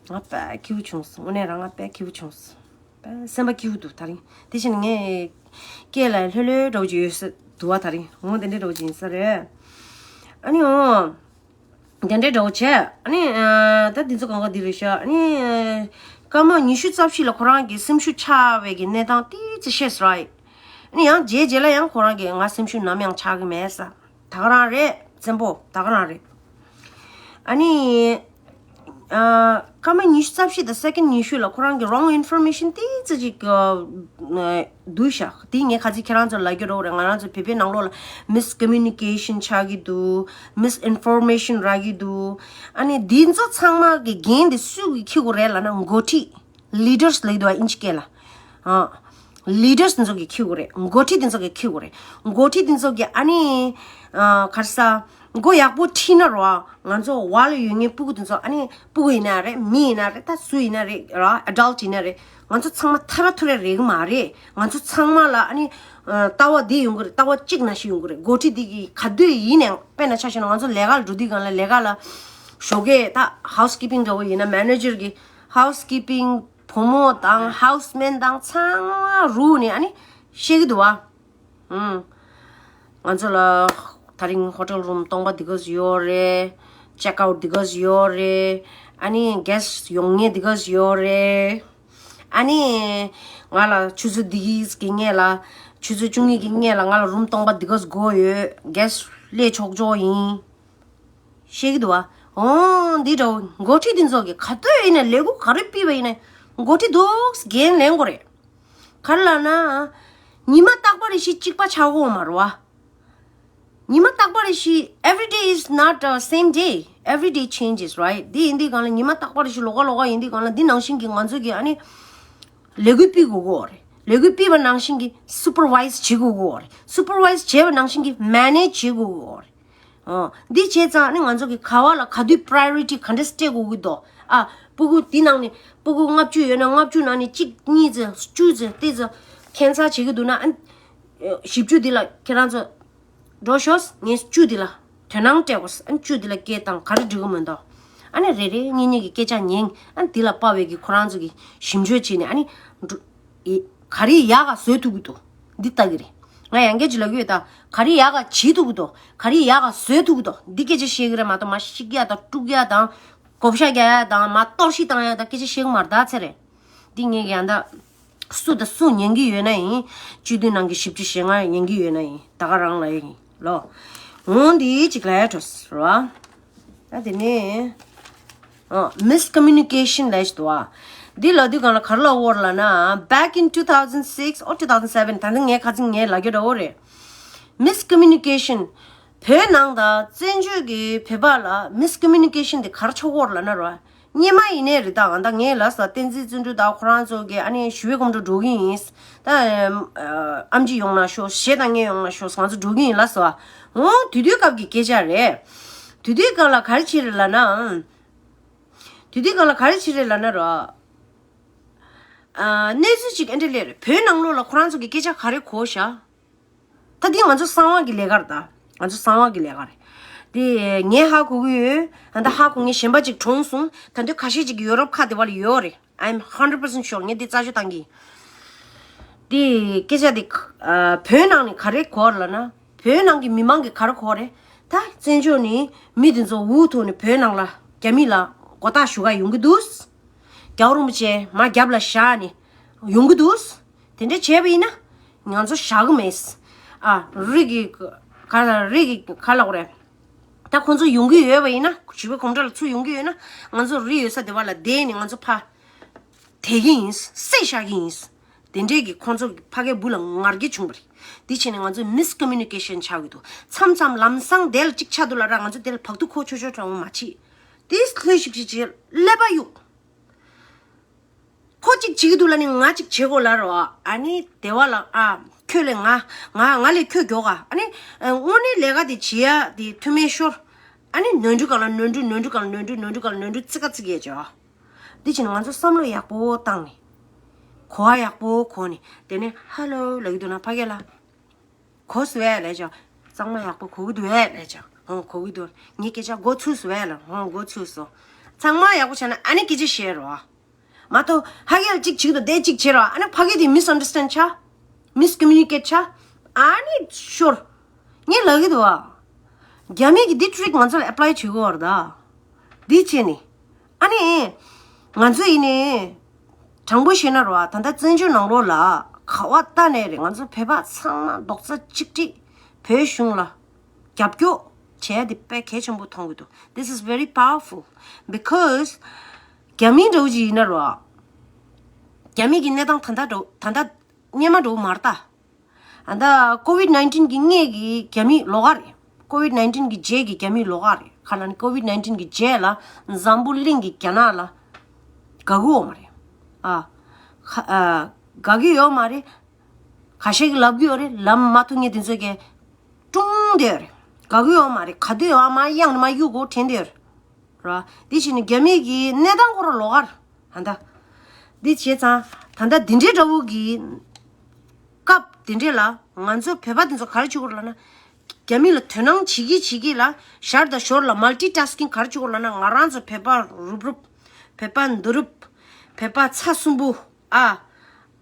ང་དཔེ་སྐྱིད་པོ་བྱུང་སོང་། དངོས་གནས་རང་ང་དཔེ་སྐྱིད་པོ་བྱུང་སོང་། དཔེ་སེམས་པ་སྐྱིད་པོ་འདུག་དེ་རིང་། དེ་བཞིན་ངས་སྐད་ལ་ལྷོད་ལྷོད་འདྲ་བོ་ཅིག་ཡོད་ས་འདུག་བ། དེ་རིང་འོ་དེ་འདྲ་འདྲ་བོ་ཅིག་ཡིན་ས་རེད། ཨ་ནི་འོ། དེ་འདྲའི་འདྲ་བོ་བྱས། ཨ་ནི། ད་འདི་ཚོ་གང་ག་འདི་རེད་ཤག་ཨ་ནི། སྐར་མ་ཉི་ཤུ་རྩ་བཞི་ལ་ཁོ་རང་གི་སེམས་ཤུགས་ཆག་པའི་གི་གནས་སྟངས་ཏོག་ཙམ་བཤད་སོང་ར། ཨ་ནི་ཡང་རྗེས་རྗེས་ལ་ཡང་ཁོ་རང་གིས་ང་སེམས་ཤུགས་ནམ་ཡང་ཆག་གི་མེད་ཟེར། ད་ག་རང་རེད། བཙན་པོ་ད་ག་རང་རེད། ཨ་ནི། ཨ། སྐར་མ་ཉི་ཤུ་རྩ་བཞི་དང་སེ་ཀེན་ཉི་ཤུ་ལ་ཁོ་རང་གི་wrong information ཏོག་ཙམ་ཅིག་ཨ། བསྡུས་ཤག་དེ་ངས་ཁ་ཚིག་ཁྱེད་རང་ཚོ་ལ་རྒྱུ་རོགས་རེད། ང་རང་ཚོ་བོད་པའི་ནང་ལོགས་ལ་miscommunication ཆགས་ཀྱི་འདུག misinformation རག་གི་འདུག་ཨ་ནི་འདི་ཚོ་ཚང་མ་གི་འགན་དེ་སུ་གིས་འཁྱེར་དགོས་རེད་ལབ་ན། འགོ་ཁྲིད། Leaders ལབ་ཀྱི་འདུག་ཨ། དབྱིན་ཇི་སྐད་ལ། ཨ། Leaders དེ་ཚོ་གིས་འཁྱེར་དགོས་རེད། འགོ་ཁྲིད་དེ་ཚོ་གིས་འཁྱེར་དགོས་རེད། འགོ་ཁྲིད་དེ་ཚོ་གིས་ཨ་ནི། ཨ། ག་རེ་ཟ། མགོ་ཡག་པོ་ཁྲིད་ན་རོ། ང་ཚོ་བར་ལ་ཡོད་མཁན་སྤུ་གུ་དེ་ཚོ། ཨ་ནི་སྤུ་གུ་ཡིན་ན་རེད། མི་ཡིན་ན་རེད། ད་སུ་ཡིན་ན་རེད་ར། adult ཡིན་ན་རེད། ང་ཚོ་ཚང་མ་ཐ་ར་ཐུ་ར་རེད་གི་མ་རེད། ང་ཚོ་ཚང་མ་ལ་ཨ་ནི། ཨ། ལྟ་བ་འདི་ཡོང་གི་རེད། ལྟ་བ་གཅིག་ནང་བཞིན་ཡོང་གི་རེད། འགོ་ཁྲིད་འདི་གི་ག་དུས་ཡིན་ནའང་། དཔེར་ན་ཆ་བཞག་ན་ང་ཚོ་ལས་ཀ་ལ་འགྲོ་དུས་སྒང་ལ། ལས་ཀ་ལ་ཞོགས་ཀས་ད་housekeeping འདྲ་བོ་ཡིན་ན། manager གི་housekeeping བུ་མོ་དང་housemate དང་ཚང་མ་རུག་ནས་ཨ་ནི་བཤད་གི་འདུག་བ། ཨུམ། ང་ཚོ་ལ་དེ་རིང་hotel room སྟོང་པ་འདི་ག་ཙམ་ཡོད་རེད། check out འདི་ག་ཙམ་ཡོད་རེད། ཨ་ནི་guest ཡོང་མཁན་འདི་ག་ཙམ་ཡོད་རེད། ཨ་ནི་ང་ལ་ཆུ་ཚོད་འདི་གི་སྔས་ལ། ཆུ་ཚོད་བཅུ་གཉིས་ཀྱི་སྔས་ལ་ང་ལ་རུམ་སྟོང་པ་འདི་ག་ཙམ་དགོས་ཡོད། guest སླེབས་ཆོག་ཆོག་ཡིན། ཤེས་ཀྱི་འདུག་བ། འོ། འདི་འདྲ་བོ་འགོ་ཁྲིད་འདི་ཚོ་གིས་ག་དུས་ཡིན་ན། ལས་འགུལ་ག་རེ་སྤེལ་བ་ཡིན་ན། འགོ་ཁྲིད་འདུག་འགན་ལེན་དགོས་རེད། ག་རེ་ལབ་ན། ཉི་མ་རྟག་པ་རེ་བཞིན་གཅིག་པ་ཆགས་ཀྱི་ཡོད་མ་རེད་བ། ཉི་མ་རྟག་པ་རེ་བཞིན། every day is not the same day. Every day changes, right? འདི་ཡིན་དུས་སྒང་ལ། ཉི་མ་རྟག་པ་རེ་བཞིན་ལོགས་ཀ་ལོགས་ཀ་ཡིན་དུས་སྒང་ལ། འདི་ནང་བཞིན་གྱི་ང་ཚོ་གིས་ཨ་ནི་ལས་འགུལ་སྤེལ་དགོས་ཀྱི་ཡོད་རེད། ལས་འགུལ་སྤེལ་བ་ནང་བཞིན་གྱི་supervise བྱེད་དགོས་ཀྱི་ཡོད་རེད། supervise བྱས་པ་ནང་བཞིན་གྱི་manage བྱེད་དགོས་ཀྱི་ཡོད་རེད། ཨོ། འདི་བྱས་ཙང་ནི་ང་ཚོ་གིས་ག་བ་ལ་ག་དུས་priority ག་འདྲ་སྤྲད་དགོས་ཀྱི་འདུག་ཨ། སྤུ་གུ་འདི་ནང་ནས་སྤུ་གུ་ལྔ་བཅུ་ཡོད་ན། ལྔ་བཅུ་ནང་ནས་གཅིག་གཉིས་ཙམ་བཅུ་ཙམ་ཏོག་ཙམ་ཁྱད་མཚར་བྱེད་ཀྱི་འདུག་ན། ཨ། བཞི་བཅུ་འདི་ལ་ཁྱེད་རང་ཚོ་འགྲོ་ཤོག་ངས་བཅུ་འདི་ལ་དོ་སྣང་སྤྲད་དགོས། ཨ། བཅུ་འདི་ལ་སྐད་བཏང་ག་རེ་འགྲིག་གི་མི་འདུག་ཨ་ནི་རེ་རེ་གཉིས་གཉིས་ཀྱི་སྐད་ཆ་ཉན། ཨ། འདི་ལ་དཔག་པའི་གི་ཁོ་རང་ཚོ་གིས་ཞིབ་འཇུག་བྱས་ནས། ཨ་ནི་འགྲོ། ཨེ། ག་རེ་ཡག་ག་བཟོ་ཐུབ་ཀྱི་འདུག་འདི་ལྟ་གི་རེད། ང་ཡང་བསྐྱར་ཅིག་ལབ་ཀྱི་ཡོད་ད། ག་རེ་ཡག་ག་བྱེད་ཐུབ་ཀྱི་འདུག་ག་རེ་ཡག་ག་བཟོ་ཐུབ་ཀྱི་འདུག་འདི་སྐད་ཆ་བཤད་ཀྱི་རེད་མ་གཏོགས། མར་བཤིག་ཡ་དང་དཀྲུག་ཡ་དང་། བགོ་བཤའ་རྒྱག་ཡ་དང་། མར་གཏོར་བཤིག་བཏང་ཡ་དང་། སྐད་ཆ་བཤད་ཀྱི་མ་རེད་ད། ཚེ་རེད། འདི་ངས་ཡང་ད་སུ་དང་སུ་ཉན་གྱི་ཡོད་ན་ཡིན། བཅུ་བདུན་ནང་གི་བཞི་བཅུ་ཞེ་ལྔ་ཉན་གྱི་ཡོད་ན་ཡིན། ད་ག་རང་ལ་ཡིན་ལོ། འོ། འདི་གཅིག་ལབ་ཡ་འགྲོ་ཟེར་བ། ད་དེ་ནས། ཨ། miscommunication ལབ་ཞིག་འདུག་བ། འདི་ལབ་དུས་སྒང་ལ་ག་རེ་ལབ་ཀྱི་ཡོད་རེད་ལབ་ན། back in two thousand six or two thousand seven། ད་ནི་ངས་ཁ་ཚིག་ངས་ལབ་རྒྱུ་འདྲ་བོ་རེད། miscommunication བོད་ནང་དང་བཙན་བྱོལ་གྱི་བོད་པ་ལ་miscommunication དེ་ག་རེ་ཆགས་ཀྱི་ཡོད་རེད་ལབ་ན་ར། སྔོན་མ་ཡིན་ནའི་རེད། ད་ང་ད་ངས་ལབ་ས། བསྟན་འཛིན་བརྩོན་འགྲུས་དང་ཁོ་རང་ཚོ་གིས་ཨ་ནི་ཞི་བའི་གོམ་བགྲོད་འགྲོ་གི་ཡིན། ད་ཨམ་ཆི་ཡོང་ན་ཤོག་གཞས་བཏང་མཁན་ཡོང་ན་ཤོག་ང་ཚོ་འགྲོ་གི་ཡིན་ལབ་སོང་། འོ། དེ་དུས་སྐབས་ཀྱི་སྐད་ཆ་རེད། དེ་དུས་སྐབས་ལ་ག་རེ་བྱས་རེད་ལབ་ན། དེ་དུས་སྐབས་ལ་ག་རེ་བྱས་རེད་ལབ་ན་ར། ཨ། གནས་ཚུལ་ཅིག་ཨེ་འདྲ་སླེབས་རེད། བོད་ནང་ལོགས་ལ་ཁོ་རང་ཚོ་གི་སྐད་ཆ་ག་རེ་གོ་བཞག་ད་འདི་ང་ཚོ་གསང་བ་གི་ལས་ཀ་རེད་ད། ང་ཚོ་གསང་བ་གི་ལས་ཀ་རེད། དེ་ངས་ཧ་གོ་གི་ཡོད། ད་ལྟ་ཧ་གོ་མཁན་གཞན་པ་ཅིག་གྲོངས་སོང་། ད་དུང་ཁ་ཤས་ཅིག་ཡུ་རོབ་ཁག་དེ་བ་ལ་ཡོད་རེད། I'm hundred percent sure. ངས་འདི་རྩད་གཅོད་བཏང་གི། དེ་སྐད་ཆ་དེ། ཨ། བོད་ནང་ནས་ག་རེ་གོ་རེད་ལབ་ན། བོད་ནང་གི་མི་མང་གིས་ག་རེ་གོ་རེད། ད་བཙན་བྱོལ་ནས་མི་དེ་ཚོ་འུ་ཐུག་ནས་བོད་ནང་ལ་རྒྱ་མི་ལ་མགོ་བཏགས་ཞུ་ག་ཡོང་གི་འདུག་རྒྱལ་བ་རིན་པོ་ཆེ་མར་རྒྱབ་ལ་བཞག་ནས་ཡོང་གི་འདུག་དེ་འདྲ་བྱས་པ་ཡིན་ན་ང་ཚོ་བཞག་གི་མེད། ཨ། རིགས་ཀྱི་ག་ལ། རིགས་ཀྱི་ག་ལབ་དགོས་རེད། ད་ཁོང་ཚོ་ཡོང་གི་ཡོད་པ་ཡིན་ན། ཞི་བའི་གོམ་བགྲོད་ལ་ཚུར་ཡོང་གི་ཡོད་ན། ང་ཚོ་རི་ཡོད་ས་དེ་བ་ལ་བསྡད་ནས་ང་ཚོ་ཕར་དེད་ཀྱི་ཡིན། བསད་བཞག་གི་ཡིན། དེ་འདྲས་ཀྱི་ཁོང་ཚོ་ཕ་གིའི་སྦུག་ལ་ངར་སྐད་བྱུང་བ་རེད། དེ་བྱས་ནས་ང་ཚོ་miscommunication ཆགས་ཀྱི་འདུག་མཚམས་མཚམས་ལམ་སང་དེ་ལ་གཅིག་ཆགས་འདུག་ལབ་ར། ང་ཚོ་དེ་ལ་བག་ཐུག་ཁོ་ཆོ་ཆོ་འདྲ་བོ་མ་བྱེད། དེ་ལྷོད་ཤིག་ཤིག་བྱེད། ཀླད་པ་གཡུག་ཁོ་གཅིག་བྱེད་ཀྱི་འདུག་ལབ་ནས་ང་གཅིག་བྱེད་དགོས་ལབ་རོ། ཨ་ནི་དེ་བ་ལ། ཨ། ཁྱོད་ལས་ང་། ང་། ང་ལས་ཁྱོད་མགྱོགས་ག་ཨ་ནི། ཨ། དངོས་གནས་ལས་ཀ་དེ་བྱེད་ཡ་དེ་མཐུ་མེད་ཤོར། ཨ་ནི་ནོར་འཁྲུལ་སྒང་ལ་ནོར་འཁྲུལ། ནོར་འཁྲུལ་སྒང་ལ་ནོར་འཁྲུལ། ནོར་འཁྲུལ་སྒང་ལ་ནོར་འཁྲུལ་བརྩི་ག་བརྩི་ག་བྱེད་ཨ། འདི་བྱས་ནས་ང་ཚོ་བསམ་བློ་ཡག་པོ་བཏང་ནས། གོ་བ་ཡག་པོ་གོ་ནས། དེ་ནས་ཧ་ལོ་ལབ་ཀྱི་འདུག་ན་ཕ་གི་ལ། གོ་སོང་ངས་ལབ་བྱ། གཙང་མ་ཡག་པོ་གོ་གི་འདུག་གས་ལབ་བྱ། ཧོ། གོ་གི་འདུག་ངའི་སྐད་ཆ་གོ་ཚར་སོང་ངས་ལབ། ཧོ། གོ་ཚར་སོང་། གཙང་མ་ཡག་པོ་བྱས་ན་ཨ་ནི་སྐད་ཆ་བཤད་རོགས། མ་གཏོགས་ཕ་གི་ལ་གཅིག་བྱེད་ཀྱི་འདུག་དེ་གཅིག་བྱེད་རོགས། ཨ་ནི་ཕ་གི་དེ་misunderstand ཆགས། miscommunicate ཆགས། ཨ་ནི་ཤོར། ངས་ལབ་ཀྱི་འདུག་བ། རྒྱ་མི་གིས་འདི་trick ང་ཚོ་ལ་apply བྱེད་ཀྱི་ཡོད་རེད་ད། འདི་བྱས་ནས། ཨ་ནི། ང་ཚོ་ཡིན་ནའི། དྲང་པོ་བཤད་ན་རོ། ད་ལྟ་བཙན་བྱོལ་ནང་ལོགས་ལ་ག་བ་ལྟ་ནས་རེད། ང་ཚོ་བོད་པ་ཚང་མ་རྡོག་རྩ་གཅིག་སྒྲིལ། བོད་གཞུང་ལ་རྒྱབ་སྐྱོར་ བྲལ་དེ་དཔེ་གལ་ཆེན་པོ་མཐོང་གི་འདུག This is very powerful because རྒྱ་མི་འདྲ་བོ་ཅིག་ཡིན་ན་རོ། རྒྱ་མི་གི་གནས་སྟངས་ད་ལྟ་འདྲ་ད་ལྟ་སྔོན་མ་འདྲ་བོ་མ་རེད་ད། ཨ་ད་ཀོ་ཝིད་ནའིན་ཊིན་གི་སྔས་ཀྱི་རྒྱ་མི་ལོགས་ཀ་རེད། ཀོ་ཝིད་ནའིན་ཊིན་གི་རྗེས་ཀྱི་རྒྱ་མི་ལོགས་ཀ་རེད། ག་ལ་ནི་ཀོ་ཝིད་ནའིན་ཊིན་གི་རྗེས་ལ་འཛམ་བུ་གླིང་གི་རྒྱ་ནག་ལ་དགའ་གི་ཡོད་མ་རེད། ཨ་ཁ་ཨ་དགའ་གི་ཡོད་མ་རེད། ཁ་ཤས་ཀྱིས་ལབ་ཀྱི་ཡོད་རེད། ལབ་མ་ཐུབ་མཁན་དེ་ཚོ་གས་ཀྲུང་དེ་རེད། དགའ་གི་ཡོད་མ་རེད། ག་དུས་ཡོང་མ་གཡང་ནས་མ་གཡུག་གོ་དྲན་དེ་རེད། ར། དེ་བཞིན་རྒྱ་མི་གི་གནས་སྟངས་ཁོ་རང་ལོགས་ཀ་རེད། ད་ལྟ། འདི་བྱས་ཙང་ད་ལྟ་འདི་འདྲའི་འདྲ་བོ་གི་སྐབས་དེ་འདྲས་ལ་ང་ཚོ་བོད་པ་དེ་ཚོ་ག་རེ་བྱེད་དགོས་ལབ་ན། རྒྱ་མི་ལ་དོ་སྣང་བྱེད་ཀྱི་བྱེད་ཀྱི་ལ་ཞར་དང་ཞོར་ལ་མལ་ཊི་ཊཱ་སི་ཀིང་ག་རེ་བྱེད་དགོས་ལབ་ན། ང་རང་ཚོ་བོད་པ་རུབ་རུབ། བོད་པ་འདུ་རུབ། བོད་པ་ཚ་གསུམ་པོ། ཨ།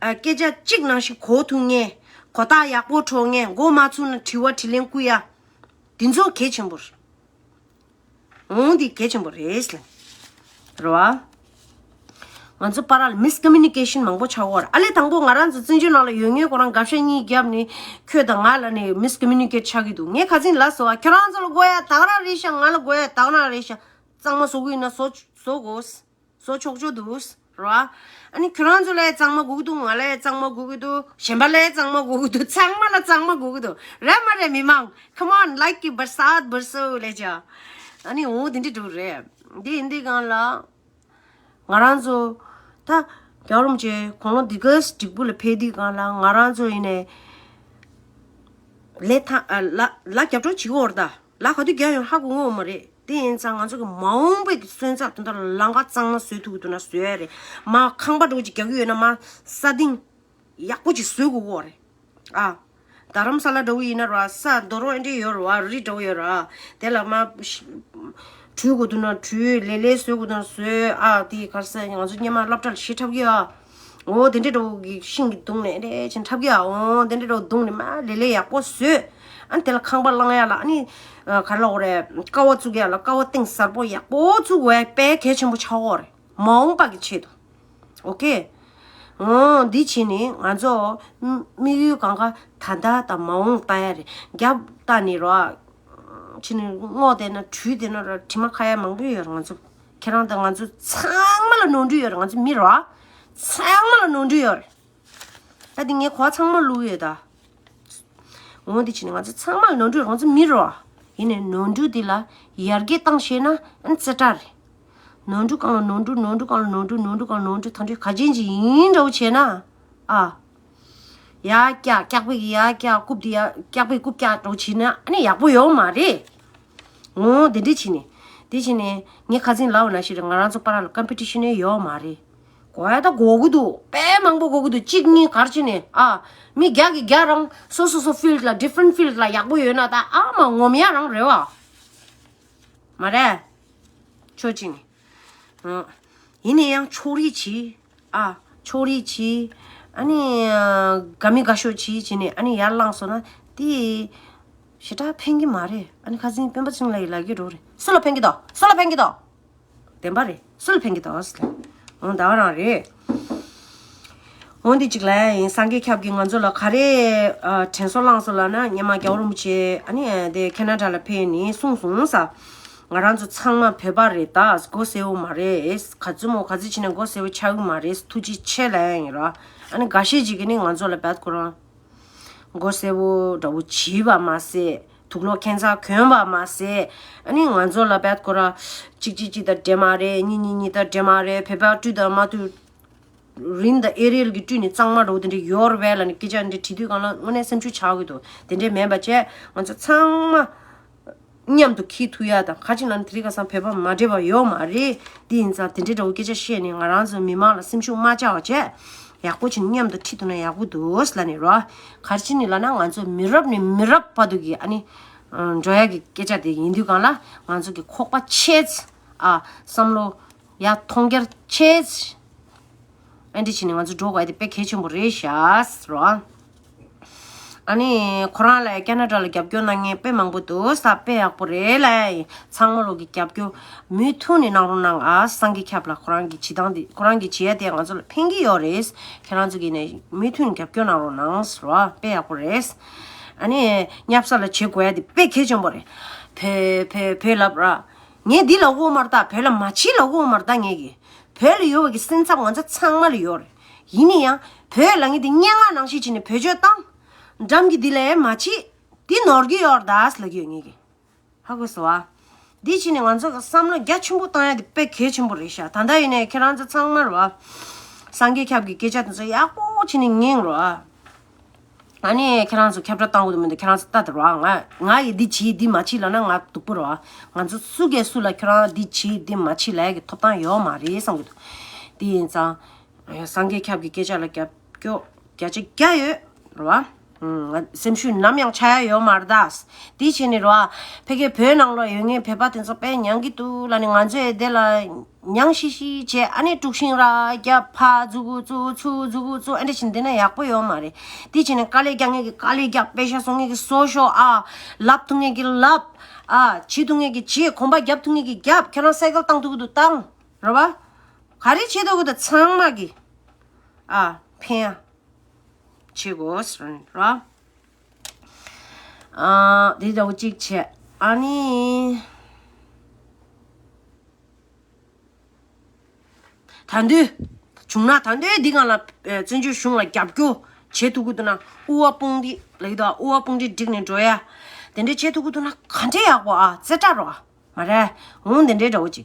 ཨ། སྐད་ཆ་གཅིག་ནང་བཞིན་གོ་ཐུབ་མཁན། གོ་རྟོགས་ཡག་པོ་འཕྲོད་མཁན། མགོ་མ་ཚོས་ན་དྲི་བ་དྲིས་ལན་བསྐུར་ཡ། དེ་ཚོ་གལ་ཆེན་པོ་རེད། འོང་འདི་གལ་ཆེན་པོ་རེད་ལ། རེད་བ། ང་ཚོ་བར་ལ་མིས་ཀོ་མུ་ནི་ཀེ་ཤན་མང་པོ་ཆགས་ཡོད་རེད། ཨ་ལས་དང་པོ་ང་རང་ཚོ་བཙན་བྱོལ་ནང་ལ་ཡོད་མཁན་ཁོ་རང་དགའ་ཤ་གཉིས་བརྒྱབ་ནས་ཁྱོད་དང་ང་ལ་ནས་མིས་ཀོ་མུ་ནི་ཀེ་ཊི་ཆགས་ཀྱི་འདུག་ངས་ཁ་སང་ལབ་སོང་བ། ཁྱོད་རང་ཚོ་ལ་དགོས་ཡ་དག་རང་རེད་ཤག་ང་ལ་དགོས་ཡ་དག་རང་རེད་ཤག་གཙང་མ་བཟོ་གི་ཡིན་ན་བཟོ་བཟོ་དགོས། བཟོ་ཆོག་ཆོག་འདུག་རོ། ཨ་ནི་ཁྱོད་རང་ཚོ་ལ་ཡང་གཙང་མ་དགོས་ཀྱི་འདུག་ང་ལ་ཡང་གཙང་མ་དགོས་ཀྱི་འདུག་གཞན་པ་ལ་ཡང་གཙང་མ་དགོས་ཀྱི་འདུག་ཚང་མ་ལ་གཙང་མ་དགོས་ཀྱི་འདུག་རེད་མ་རེད་མི་མང་། Come on, like it, བར་སཱད་བར་སོ་ལས་བྱ། ཨ་ནི་འོ་དེ་འདྲ་འདུག་རེད། འདི་ཡིན་དུས་སྒང་ལ། ང་རང་ཚོ། ད། རྒྱལ་བ་རིན་པོ་ཆེ་དགུང་ལོ་འདི་ག་འགྲིག་པོ་ལ་ཕེབས་དུས་སྒང་ལ་ང་རང་ཚོ་ཡིན་ནས། ལས་ཐ་ཨ་ལ་ལ་རྒྱབ་སྐྱོར་བྱེད་ཀྱི་ཡོད་རེད་ད། ལ་ག་དུས་རྒྱག་ཡོང་ཧ་གོ་ངོ་མ་རེད། དེ་ཡིན་ཙང་ང་ཚོ་གི་མ་འོངས་པའི་གི་སོན་རྩ་དེ་འདྲ་ལ་ལམ་ཁ་གཙང་མ་བཟོས་ཐུབ་ཀྱི་འདུག་ན་བཟོས་ཡ་རེད། མ་ཁང་པ་འདྲ་བོ་ཅིག་རྒྱག་གི་ཡོད་ན་མ་ས་སྟེང་ཡག་པོ་ཅིག་བཟོས་དགོས་ཀྱི་ཡོད་རེད། ཨ། རྡ་རམ་ས་ལ་འདྲ་བོ་ཡིན་ན་ར་ས་རྡོ་རོང་ཨེ་འདྲ་ཡོད་རེད་བ། རི་འདྲ་བོ་ཡོད་ར། དེ་ལ་མ་བྲུས་དགོས་འདུག་ན་བྲུས། ལེབ་ལེབ་བཟོས་དགོས་འདུག་ན་བཟོས། ཨ་དེ་ག་རེ་ཟེར། ང་ཚོ་སྔོན་མ་སློབ་གྲྭ་ལ་ཞེ་དྲག་འཁྲབ་ཀྱི་ཡོད། འོ་དེ་འདྲའི་འདྲ་བོ་གི་ཤིང་གི་དུང་ནས་འདྲ་ཅིག་འཁྲབ་ཀྱི་ཡོད། འོ་དེ་འདྲའི་འདྲ་བོ་དུང་ནས་མར་ལེབ་ལེབ་ཡག་པོ་བཟོས། ཨ་ནི་དེ་ལ་ཁང་པ་བསླང་ཡ་ལ་ཨ་ནི་ག་རེ་ལབ་དགོས་རེད། ཀ་བ་བཙུགས་ཡ་ལ་ཀ་བ་གཏིང་ཟབ་པོ་ཡག་པོ་བཙུགས་དགོས་ཡ་དཔེ་གལ་ཆེན་པོ་ཆགས་ཀྱི་ཡོད་རེད། མ་འོངས་པ་གི་ཆེད་དུ། ཨོ་ཀེ། འོ་འདི་བྱས་ནས་ང་ཚོ་དམིགས་ཡུལ་གང་ག་ད་ལྟ་དང་མ་འོངས་ལྟ་ཡ་རེད། རྒྱབ་ལྟ་ནས་རོ། ཕྱི་ནས་སྔོག་བསྡད་ན་བྲུས་བསྡད་ན་ར་དྲི་མ་ཁ་ཡ་མང་པོ་ཡོད་རེད། ང་ཚོ་ཁྱེད་རང་དང་ང་ཚོ་ཚང་མ་ལ་ནོར་འཁྲུལ་ཡོད་རེད། ང་ཚོ་མི་རེད་བ། ཚང་མ་ལ་ནོར་འཁྲུལ་ཡོད་རེད། ད་དེ་ངས་གོ་ཚང་མ་བླུགས་ཡོད་ད། འོ་འདི་བྱས་ནས་ང་ཚོ་ཚང་མ་ལ་ནོར་འཁྲུལ་ཡོད་རེད། ང་ཚོ་མི་རེད་བ། ཡིན་ནའི་ནོར་འཁྲུལ་འདི་ལ་ཡར་རྒྱས་བཏང་ཤེས་ན་ཨ་ནི་རྩེ་གྲ་རེད། ནོར་འཁྲུལ་སྒང་ལ་ནོར་འཁྲུལ། ནོར་འཁྲུལ་སྒང་ལ་ནོར་འཁྲུལ། ནོར་འཁྲུལ་སྒང་ལ་ནོར་འཁྲུལ། ད་འདྲའི་ག་ཅན་ཅིག་ཡིན་འདྲ་བོ་བྱས་ན། ཨ། ཡར་བཀྱག་བཀྱག་པའི་གི་ཡར་བཀྱག་རྐུབ་དེ་ཡར་བཀྱག་པའི་རྐུབ་བཀྱག་འདྲ་བོ་བྱས་ན་ཨ་ནི་ཡག་པོ་ཡོད་མ་རེད། འོ་དེ་འདྲ་བྱས་ནས། དེ་བྱས་ནས་ངས་ཁ་སང་ལབ་པ་ནང་བཞིན་རེད། ང་རང་ཚོ་བར་ལ་ཀམ་པི་ཊི་ཤན་ཡོད་མ་རེད། དགོས་ཡ་ད་དགོས་ཀྱི་འདུག་དཔེ་མང་པོ་དགོས་ཀྱི་འདུག་གཅིག་གཉིས་ག་རེ་བྱས་ནས་ཨ། མི་བརྒྱ་གིས་བརྒྱ་རང་སོ་སོ་སོ་ཕིལཌ་ལ་ཌི་ཕ་རེནཊ་ཕིལཌ་ལ་ཡག་པོ་ཡོད་ན་ད་ཨ་མ་ངོམ་ཡ་རང་རེད་བ། མ་རེད། ཕྱོགས་གཅིག་ནས། ཨ། ཡིན་ན་ཡང་ཕྱོགས་རིས་བྱེད། ཨ། ཕྱོགས་རིས་བྱེད། ཨ་ནི། ཨ། དགའ་མི་དགའ་ཤོས་བྱེད་བྱས་ནས་ཨ་ནི་ཡར་བླངས་སོང་ན་དེ་ཞེ་དྲག་ཕན་གྱི་མ་རེད། ཨ་ནི་ཁ་སང་སྤེན་པ་ཚེ་རིང་ལགས་ཀྱིས་ལབ་ཀྱི་འདུག་རེད། སུ་ལ་ཕན་གྱི་འདུག་སུ་ལ་ཕན་གྱི་འདུག་བདེན་པ་རེད། སུ་ལ་ཕན་གྱི་འདུག་ཟེར་ལབ། འོ་ད་ག་རང་རེད། འོ་འདི་གཅིག་ལབ་ཡ་ཡིན། སངས་རྒྱས་སྐྱབས་ཀྱིས་ང་ཚོ་ལ་ག་རེ་ཨ་དྲན་གསོ་བསླངས་སོང་ལབ་ན། སྔོན་མ་རྒྱལ་བ་རིན་པོ་ཆེ་ཨ་ནི་དེ་ཁེ་ན་ཌ་ལ་ཕེབས་ནས་གསུངས་སོང་ས། ང་རང་ཚོ་ཚང་མ་བོད་པ་རེད། ད་མགོ་སེར་པོ་མ་རེད། ག་ཚོད་མོ་ག་ཚོད་བྱས་ནས་མགོ་སེར་པོ་ཆགས་ཀྱི་མ་རེད། ཐུགས་རྗེ་ཆེ་ལབ་ཡ་ཡིན་ར། ཨ་ནི་འགའ་ཤས་ཅིག་གིས་ནི་ང་ཚོ་ལ་བད་ཁོ་རང་མགོ་སེར་པོ་འདྲ་བོ་བྱས་པ་མ་ཟད། དུག་ལོག་ཁྱད་མཚར་གྱོན་པ་མ་ཟད། ཨ་ནི་ང་ཚོ་ལ་བད་ཁོ་ར་གཅིག་གཅིག་གཅིག་དང་འདྲེས་མ་རེད། གཉིས་གཉིས་གཉིས་དང་འདྲེས་མ་རེད། བོད་པ་སྤྲུལ་དང་མ་སྤྲུལ། རིན་དང་ཨེ་རིལ་གྱི་སྤྲུལ་ནས་གཙང་མ་འདྲ་བོ་དེ་འདྲ་ཡོད་རེད་པས་ལབ་ནས་སྐད་ཆ་འདི་དྲིས་དུས་སྒང་ལ་དངོས་གནས་སེམས་ཤུགས་ཆག་གི་འདུག་དེ་འདྲས་མེད་པ་བྱས་ང་ཚོ་ཚང་མ་མཉམ་དུ་འཁྱེར་ཐུབ་ཡ་དང་། ཁ་ཅིག་ལ་ནི་དེ་རིང་ཁ་སང་བོད་པ་མ་འདྲེས་པ་ཡོད་མ་རེད། དེ་ཡིན་ཙང་དེ་འདྲས་འདྲ་བོ་སྐད་ཆ་བཤད་ནས་ང་རང་ཚོ་མི་མང་ལ་སེམས་ཤུགས་མ་ཆག་པ་བྱས། ཡག་པོ་བྱས་ནས་མཉམ་དུ་འཁྲིད་ཐུབ་ན་ཡག་པོ་འདུག་ལབ་ནས་རོ། ག་རེ་བྱས་ནས་ལབ་ན་ང་ཚོ་མི་རབས་ནས་མི་རབས་བར་དུ་གི་ཨ་ནི་འགྲོ་ཡ་གི་སྐད་ཆ་དེ་ཡིན་དུས་སྒང་ལ་ང་ཚོ་གི་ཁོག་པ་ཆེ་ཙི། ཨ། བསམ་བློ་ཡར་མཐོང་རྒྱ་ཆེ་ཙི། ཨ་འདྲ་བྱས་ནས་ང་ཚོ་འགྲོ་དགོས་ཡ་དེ་དཔེ་གལ་ཆེན་པོ་རེད་ཤག་རོ། ཨ་ནི་ཁོ་རང་ལ་ཀེ་ན་ཌ་ལ་རྒྱབ་སྐྱོར་གནང་མཁན་དཔེ་མང་པོ་འདུག་ས། དཔེ་ཡག་པོ་རེད་ལ། ཚང་མ་ལོག་གི་རྒྱབ་སྐྱོར་མུ་མཐུད་ནས་གནང་རོགས་གནང་ཨ། སངས་རྒྱས་སྐྱབས་ལ་ཁོ་རང་གི་བྱེད་སྟངས་དེ། ཁོ་རང་གི་བྱེད་ཡ་དེ་ང་ཚོ་ལ་ཕན་གྱི་ཡོད་རེད། ཁྱེད་རང་ཚོ་གིས་ནས་མུ་མཐུད་ནས་རྒྱབ་སྐྱོར་གནང་རོགས་གནང་ཟེར་བ་དཔེ་ཡག་པོ་རེད། ཨ་ནི་སྙབ་ས་ལ་བྱེད་དགོས་ཡ་དེ་དཔེ་གལ་ཆེན་པོ་རེད། བོད་བོད་བོད་ལབ་ར། ངས་འདི་ལབ་དགོས་མ་རེད་ད། བོད་ལ་མ་ཕྱི་ལབ་དགོས་མ་རེད་ད། ངས་གི་བོད་ལ་ཡོད་པ་གི་སེམས་འཚབ་ང་ཚོ་ཚང་མ་ལ་ཡོད་རེད། ཡིན་ནའི་ཡང་བོད་ལབ་མཁན་དེ་སྙན་ངག་ནང་བཞིན་བྱས་ནས་བེད་སྤྱོད་བཏང་། འགྲམ་གྱི་འདི་ལས་མ་ཕྱི། འདི་ནོར་གྱི་ཡོད་རེད་ད་ལབ་ཀྱི་ཡོད་ངས་གི་ཧ་གོ་སོང་ཨ། འདི་བྱས་ནས་ང་ཚོ་གི་བསམ་བློ་རྒྱ་ཆེན་པོ་བཏང་ཡ་དེ་དཔེ་གལ་ཆེན་པོ་རེད་ཤག་ད་ལྟ་ཡིན་ནའི་ཁྱེད་རང་ཚོ་ཚང་མ་རེད་བ། སངས་རྒྱས་ཁྱབ་ཀྱི་སྐད་ཆ་དེ་ཚོ་ཡག་པོ་བྱས་ནས་ཉན་རོགས་ཨ། ཨ་ནི་ཁྱེད་རང་ཚོ་ཁྱབ་བསྒྲགས་བཏང་དགོས་འདུག་མི་འདུག་ཁྱེད་རང་ཚོ་ལྟ་དེ་རོགས་ཨ། ང་ང་ཡི་འདི་བྱེད་འདི་མ་བྱེད་ལབ་ན་ང་སྡུག་པོ་རོགས་ཨ། ང་ཚོ་སུ་གས་སུ་ལ་ཁྱེད་རང་འདི་བྱེད་འདི་མ་བྱེད་ལབ་ཡ་གི་ཐོབ་ཐང་ཡོད་མ་རེད་བསམ་གྱི་འདུག་དེ་ཡིན་ཙང་། སངས་རྒྱས་ཁྱབ་ཀྱི་སྐད་ཆ་ལ་རྒྱབ་སྐྱོར་བརྒྱ་ཆ་བརྒྱ་ཡོད་རེད་བ། ང་སེམས་ཤུགས་ནམ་ཡང་ཆག་ཡ་ཡོད་མ་རེད་ད། དེ་བྱས་ནས་རེད་བ། ཕ་གི་བོད་ནང་ལ་ཡོད་མཁན་བོད་པ་དེ་ཚོ་དཔེ་མྱངས་ཀྱི་འདུག་ལབ་ནས་ང་ཚོས་དེ་ལ་མྱངས་ཤིག་ཤིག་བྱས་ཨ་ནི་དཀྲུག་ཤིང་ར་རྒྱབ་ཕར་མཛུ་གུ་བཙུགས་ཚུར་མཛུ་གུ་བཙུགས་ཨ་འདྲ་བྱས་ནས་བསྡད་ན་ཡག་པོ་ཡོད་མ་རེད། དེ་བྱས་ནས་དཀའ་ལས་རྒྱག་མཁན་གྱིས་དཀའ་ལས་རྒྱབ། པེ་ཤ་བཟོ་མཁན་གྱིས་བཟོ་ཤོག་ཨ། ལབ་ཐུབ་མཁན་གྱིས་ལབ་ཨ། བྱེད་ཐུབ་མཁན་གྱིས་བྱེད། གོམ་པ་རྒྱབ་ཐུབ་མཁན་གྱིས་རྒྱབ། ཁྱེད་རང་སའི་ཀལ་བཏང་ཐུབ་ཀྱི་འདུག་བཏང་། རེད་བ། ག་རེ་བྱེད་ཐུབ་ཀྱི་འདུག་ཚང་མ་གིས་ཨ་ཕན་ཡ་བྱེད་དགོས་ཟེར་ར། ཨ་དེ་འདྲ་བོ་གཅིག་བྱས། ཨ་ནི་ད་དུང་བྱུང་ན་ད་དུང་འདི་སྒང་ལ་ཨ་བཙན་བྱོལ་གཞུང་ལ་རྒྱབ་སྐྱོར་བྱེད་ཐུབ་ཀྱི་འདུག་ན། དབུ་བ་དཔུང་སྡེ་ལབ་ཀྱི་འདུག་དབུ་བ་དཔུང་སྡེ་བསྒྲིགས་ནས་འགྲོ་ཡ། དེ་འདྲ་བྱེད་ཐུབ་ཀྱི་འདུག་ན་ག་འདྲ་ཡག་པོ་ཨ། རྩེ་གྲ་རོ་ཨ། མ་རེད། འོང་དེ་འདྲའི་འདྲ་བོ་ཅིག་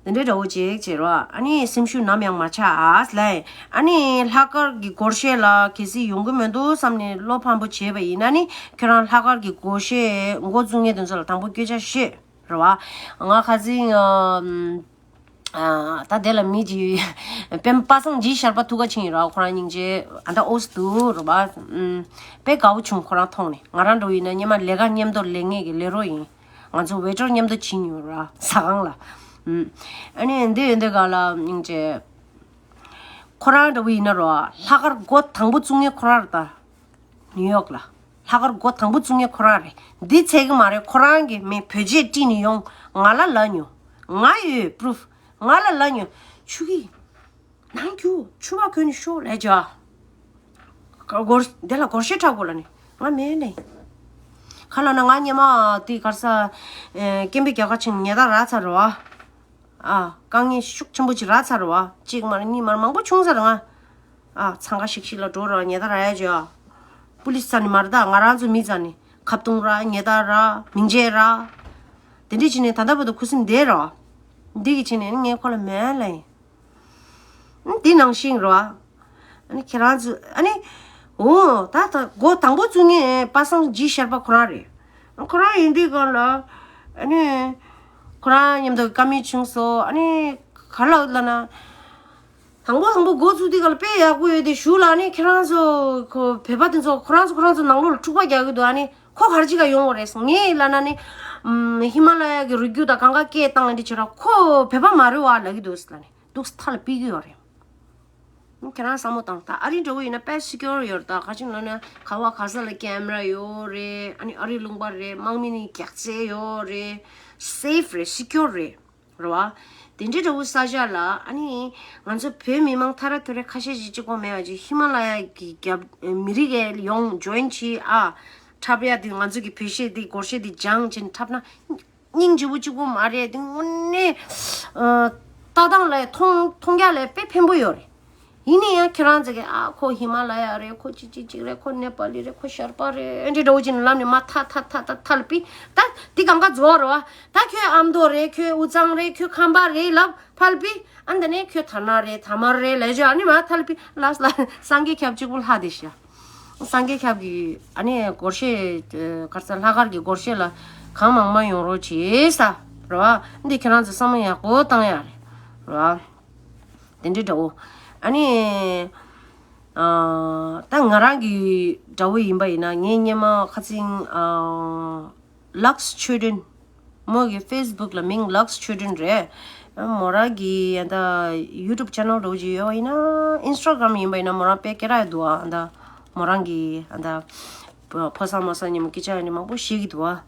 དེ་འདྲའི་འདྲ་བོ་ཅིག་བྱེད་རོགས། ཨ་ནི་སེམས་ཤུགས་ནམ་ཡང་མ་ཆག་ཨ་ལས། ཨ་ནི་ལྷག་དཀར་གྱི་སྒོར་གཞས་ལ་གལ་སྲིད་ཡོང་གི་མི་འདུག་བསམ་ནས་བློ་ཕམ་པོ་བྱས་པ་ཡིན་ན་ནི། ཁྱོད་རང་ལྷག་དཀར་གྱི་སྒོར་གཞས་འགོ་བཙུགས་མཁན་དེ་ཚོ་ལ་དང་པོ་སྐད་ཆ་བཤད་རོགས། ང་ཁ་སང་ཨ་ད་དེ་ལ་མི་གཅིག་སྤེན་པ་སངས་རྒྱས་ཤར་པ་ཐུག་ག་ཕྱིན་ཡིན་རོགས། ཁོ་རང་སྙིང་རྗེ་ཨ་ད་ཨོ་སི་འདུག་རོགས། དཔེ་དགའ་བོ་བྱུང་ཁོ་རང་མཐོང་ནས། ང་རང་འདྲ་བོ་ཡིན་ན་སྔོན་མ་ལས་ཀ་མཉམ་དུ་ལས་ངེས་ཀྱི་ལས་རོགས་ཡིན། ང་ཚོ་ཝེ་ཊར་མཉམ་དུ་བྱེད་མྱོང་ར་ཟ་ཁང་ལ། ཨ་ནི་འདི་ཡོད་འདི་ག་ལ་སྙིང་རྗེ། ཁོ་རང་འདྲ་བོ་ཡིན་ན་རོ། ལྷག་དཀར་འགོ་དང་པོ་བཙུགས་མཁན་ཁོ་རང་རེད་ད། ནིའུ་ཡོག་ལ། ལྷག་དཀར་འགོ་དང་པོ་བཙུགས་མཁན་ཁོ་རང་རེད། འདི་ཚད་གི་མ་རེད། ཁོ་རང་གི་མི་བོད་ཆས་དཀྲིས་ནས་ཡོང་། ང་ལ་ལབ་མྱོང་། ང་ཡོད་པུ་རུཕ། ང་ལ་ལབ་མྱོང་། ཆུ་གི་ནང་རྒྱུག་ཆུ་བ་གོན་ནས་ཤོག་ལབ་བྱ། སྒོར་དེ་ལ་སྒོར་གཞས་འཁྲབ་དགོས་ལབ་ནས་ང་མེད་ནས། ག་ལབ་ན་ང་སྔོན་མ་དེ་ག་རེ་ཟ། ཨེ་སྐད་འབོད་རྒྱག་ག་ཕྱིན་ཉལ་ཐ་རག་ཚར་རེད་བ། ཨ་དཀའ་ངལ་ཤུགས་ཆེན་པོ་ཅིག་རག་ཚར་རེད་བ། གཅིག་མ་རེད་གཉིས་མ་རེད་མང་པོ་བྱུང་ཚར་རེད་ང་། ཨ་འཚང་ཁ་ཤིག་ཤིག་ལ་འགྲོ་རེད་བ། ཉལ་ཐ་རག་ཡ་བྱོས་ཨ། པུ་ལིས་རྩ་ནས་མ་རེད་ད། ང་རང་ཚོ་མི་རྩ་ནས་ཁ་བརྡུང་ར་ཉལ་ཐ་ར་མིང་ཆད་ར། དེ་འདྲས་བྱས་ནས་ད་ལྟ་བར་དུ་ཁུ་སིམ་བསྡད་རེད་བ། འདི་གི་བྱས་ནས་ངས་ཁོ་ལ་མེད་ལབ་ཡིན། འདི་ནང་བཞིན་རེད་བ། ཨ་ནི་ཁྱེད་རང་ཚོ་ཨ་ནི། འོ་ད་ད་འགོ་དང་པོ་བཙུགས་མཁན་པ་སངས་རྒྱས་ཤར་པ་ཁོ་རང་རེད། ཁོ་རང་ཡིན་དུས་སྒང་ལ་ཨ་ནི། ཁོ་རང་མཉམ་དུ་བཀའ་མོལ་བྱུང་སོང་། ཨ་ནི་ག་ལ་ལབ་ན། དང་པོ་དང་པོ་འགོ་བཙུགས་དུས་སྒང་ལ་དཔེ་ཡག་པོ་ཡོད་དེ་ཞུ་ལ་ཨ་ནི་ཁྱེད་རང་ཚོ་ཁོ་བོད་པ་དེ་ཚོ་ཁོ་རང་ཚོ་ཁོ་རང་ཚོ་ནང་ལོགས་ལ་འཁྲུག་པ་རྒྱག་གི་འདུག་ཨ་ནི་ཁོ་ག་རེ་བྱེད་ག་ཡོང་བ་རེད་ངས་ལབ་ན་ནི། ཧི་མ་ལ་ཡ་གི་རི་རྒྱུད་དང་གང་ག་སྐད་བཏང་འདི་བྱེད་ར་ཁོ་བོད་པ་མ་རེད་བ་ལབ་གི་འདུག་ལབ་ནི་འདུག་མཐའ་ལ་ཕུད་གི་ཡོད་རེད། ཁྱེད་རང་བསམ་བློ་བཏང་། ད་ཨ་རི་འདྲ་བོ་ཡིན་ན་དཔེ་སི་ཀིའུར་ཡོད་རེད། ད་ག་ཅིག་ལབ་ན་ག་བ་ག་ས་ལ་ཀེ་མ་ར་ཡོད་རེད། ཨ་ནི་ཨ་རི་ལུང་པ་རེད། དམག་མི་ནི་རྒྱག་རྩལ་ཡོད་རེད། སེབ་རེད། སི་ཀིའུར་རེད། རེད་བ། དེ་འདྲའི་འདྲ་བོ་ས་ཆ་ལ་ཨ་ནི་ང་ཚོ་བོད་མི་མང་ཐ་ར་ཐོ་རེ་ཁ་ཤས་ཤིག་གཅིག་པོ་མེད་པ་ཅིག་ཧི་མ་ལ་ཡ་གི་རྒྱབ་མི་རིགས་ཡ་ཡོང་ཇོ་ཡིན་བྱེད་ཨ། འཁྲབ་ཡ་དེ་ང་ཚོ་གི་བོད་གཞས་དེ་སྒོར་གཞས་དེ་སྦྱངས་བྱས་ནས་འཁྲབ་ན། སྙིང་རྗེ་པོ་གཅིག་པོ་མ་རེད་དེ་དངོས་གནས། ཨ། ལྟ་སྟངས་ལ་མཐོང་མཐོང་རྒྱ་ལ་དཔེ་ཕན་པོ་ཡོད་རེད། ཡིན་ན་ཡང་ཁྱེད་རང་ཚོ་གིས་ཨ་ཁོ་ཧི་མ་ལ་ཡ་རེད། ཁོ་ཅི་ཅི་ཅིག་རེད། ཁོ་ནེ་པ་ལི་རེད། ཁོ་ཤར་པ་རེད། ཨེ་འདྲ་འདྲ་བོ་ཅིག་ནས་ལབ་ནས་མ་ཐ་ཐ་ཐ་ཐ་ཐ་ལ་པི་ད་འདི་གང་ག་རྫོགས་རེད་བ། ད་ཁྱོད་ཨ་མདོ་རེད། ཁྱོད་དབུས་གཙང་རེད། ཁྱོད་ཁམས་པ་རེད་ལབ་ཕ་ལ་པི། ཨ་འདི་ནས་ཁྱོད་ཐ་ན་རེད། ཐ་མར་རེད་ལབ་བྱས་ཨ་ནི་མ་ཐ་ལ་པི་ལ་ལ་སངས་རྒྱས་ཁྱབ་གཅིག་པུ་ལྷག་བསྡད་ཤག་སངས་རྒྱས་ཁྱབ་ཀྱི་ཨ་ནི་སྒོར་གཞས་ག་རེ་ཟ་ལྷག་དཀར་གྱི་སྒོར་གཞས་ལ་གང་མང་མང་ཡོང་རོགས་བྱེད་ས་རེད་བ། འདི་ཁྱེད་རང་ཚོ་བསམ་བློ་ཡག་པོ་བཏང་ཡ་རེད་བ། དེ་འདྲའི་འདྲ་བོ། ཨ་ནི། ཨ། ད་ང་རང་གི་འདྲ་བོ་ཡིན་པ་ཡིན་ན་ངས་སྔོན་མ་ཁ་སང་ཨ། ལགས་ཆོས་སྒྲོན། མོ་གི་ཕེ་སི་བུག་ལ་མིང་ལགས་ཆོས་སྒྲོན་རེད། མོ་རང་གི་ཨ་ད་ཡུ་ཊུབ་ཆེ་ནལ་འདྲ་བོ་ཅིག་ཡོད་པ་ཡིན་ན་ཨིན་སི་ཊ་གྷ་རམ་ཡིན་པ་ཡིན་ན་མོ་རང་དཔེ་སྐད་གྲགས་འདུག་ཨ། ཨ་ད་མོ་རང་གི་ཨ་ད་ཕོ་གསར་མོ་གསར་མཉམ་པོ་སྐད་ཆ་ཡང་མང་པོ་བཤད་ཀྱི་འདུག་ཨ།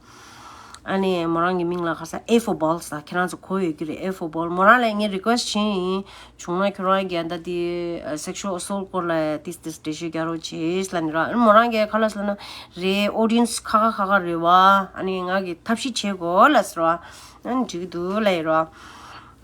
ཨ་ནི་མོ་རང་གི་མིང་ལ་ཁ་ས་A for balls ད་ཁྱེད་རང་ཚོ་གོ་ཡོད་ཀྱི་རེད། A for ball མོ་རང་ལ་ངས་request་བྱས་ཡིན། བྱུང་ན་ཁྱོད་རང་གིས་ད་དེ་sexual assault་སྐོར་ལ་ཏིས་ཏིས་འགྲེལ་བཤད་རྒྱག་རོགས་བྱེད་ལབ་ནི་ར། ཨ་ནི་མོ་རང་གིས་ག་ལབ་ཟེར་ན་རེད། audience་ཁ་ཁ་ཁ་ཁ་རེད་བ། ཨ་ནི་ང་གི་ཐབས་ཤེས་བྱེད་དགོས་ལབ་ཟེར་བ། ཨ་ནི་འགྲིག་གི་འདུག་ལབ་ཡོད་ར།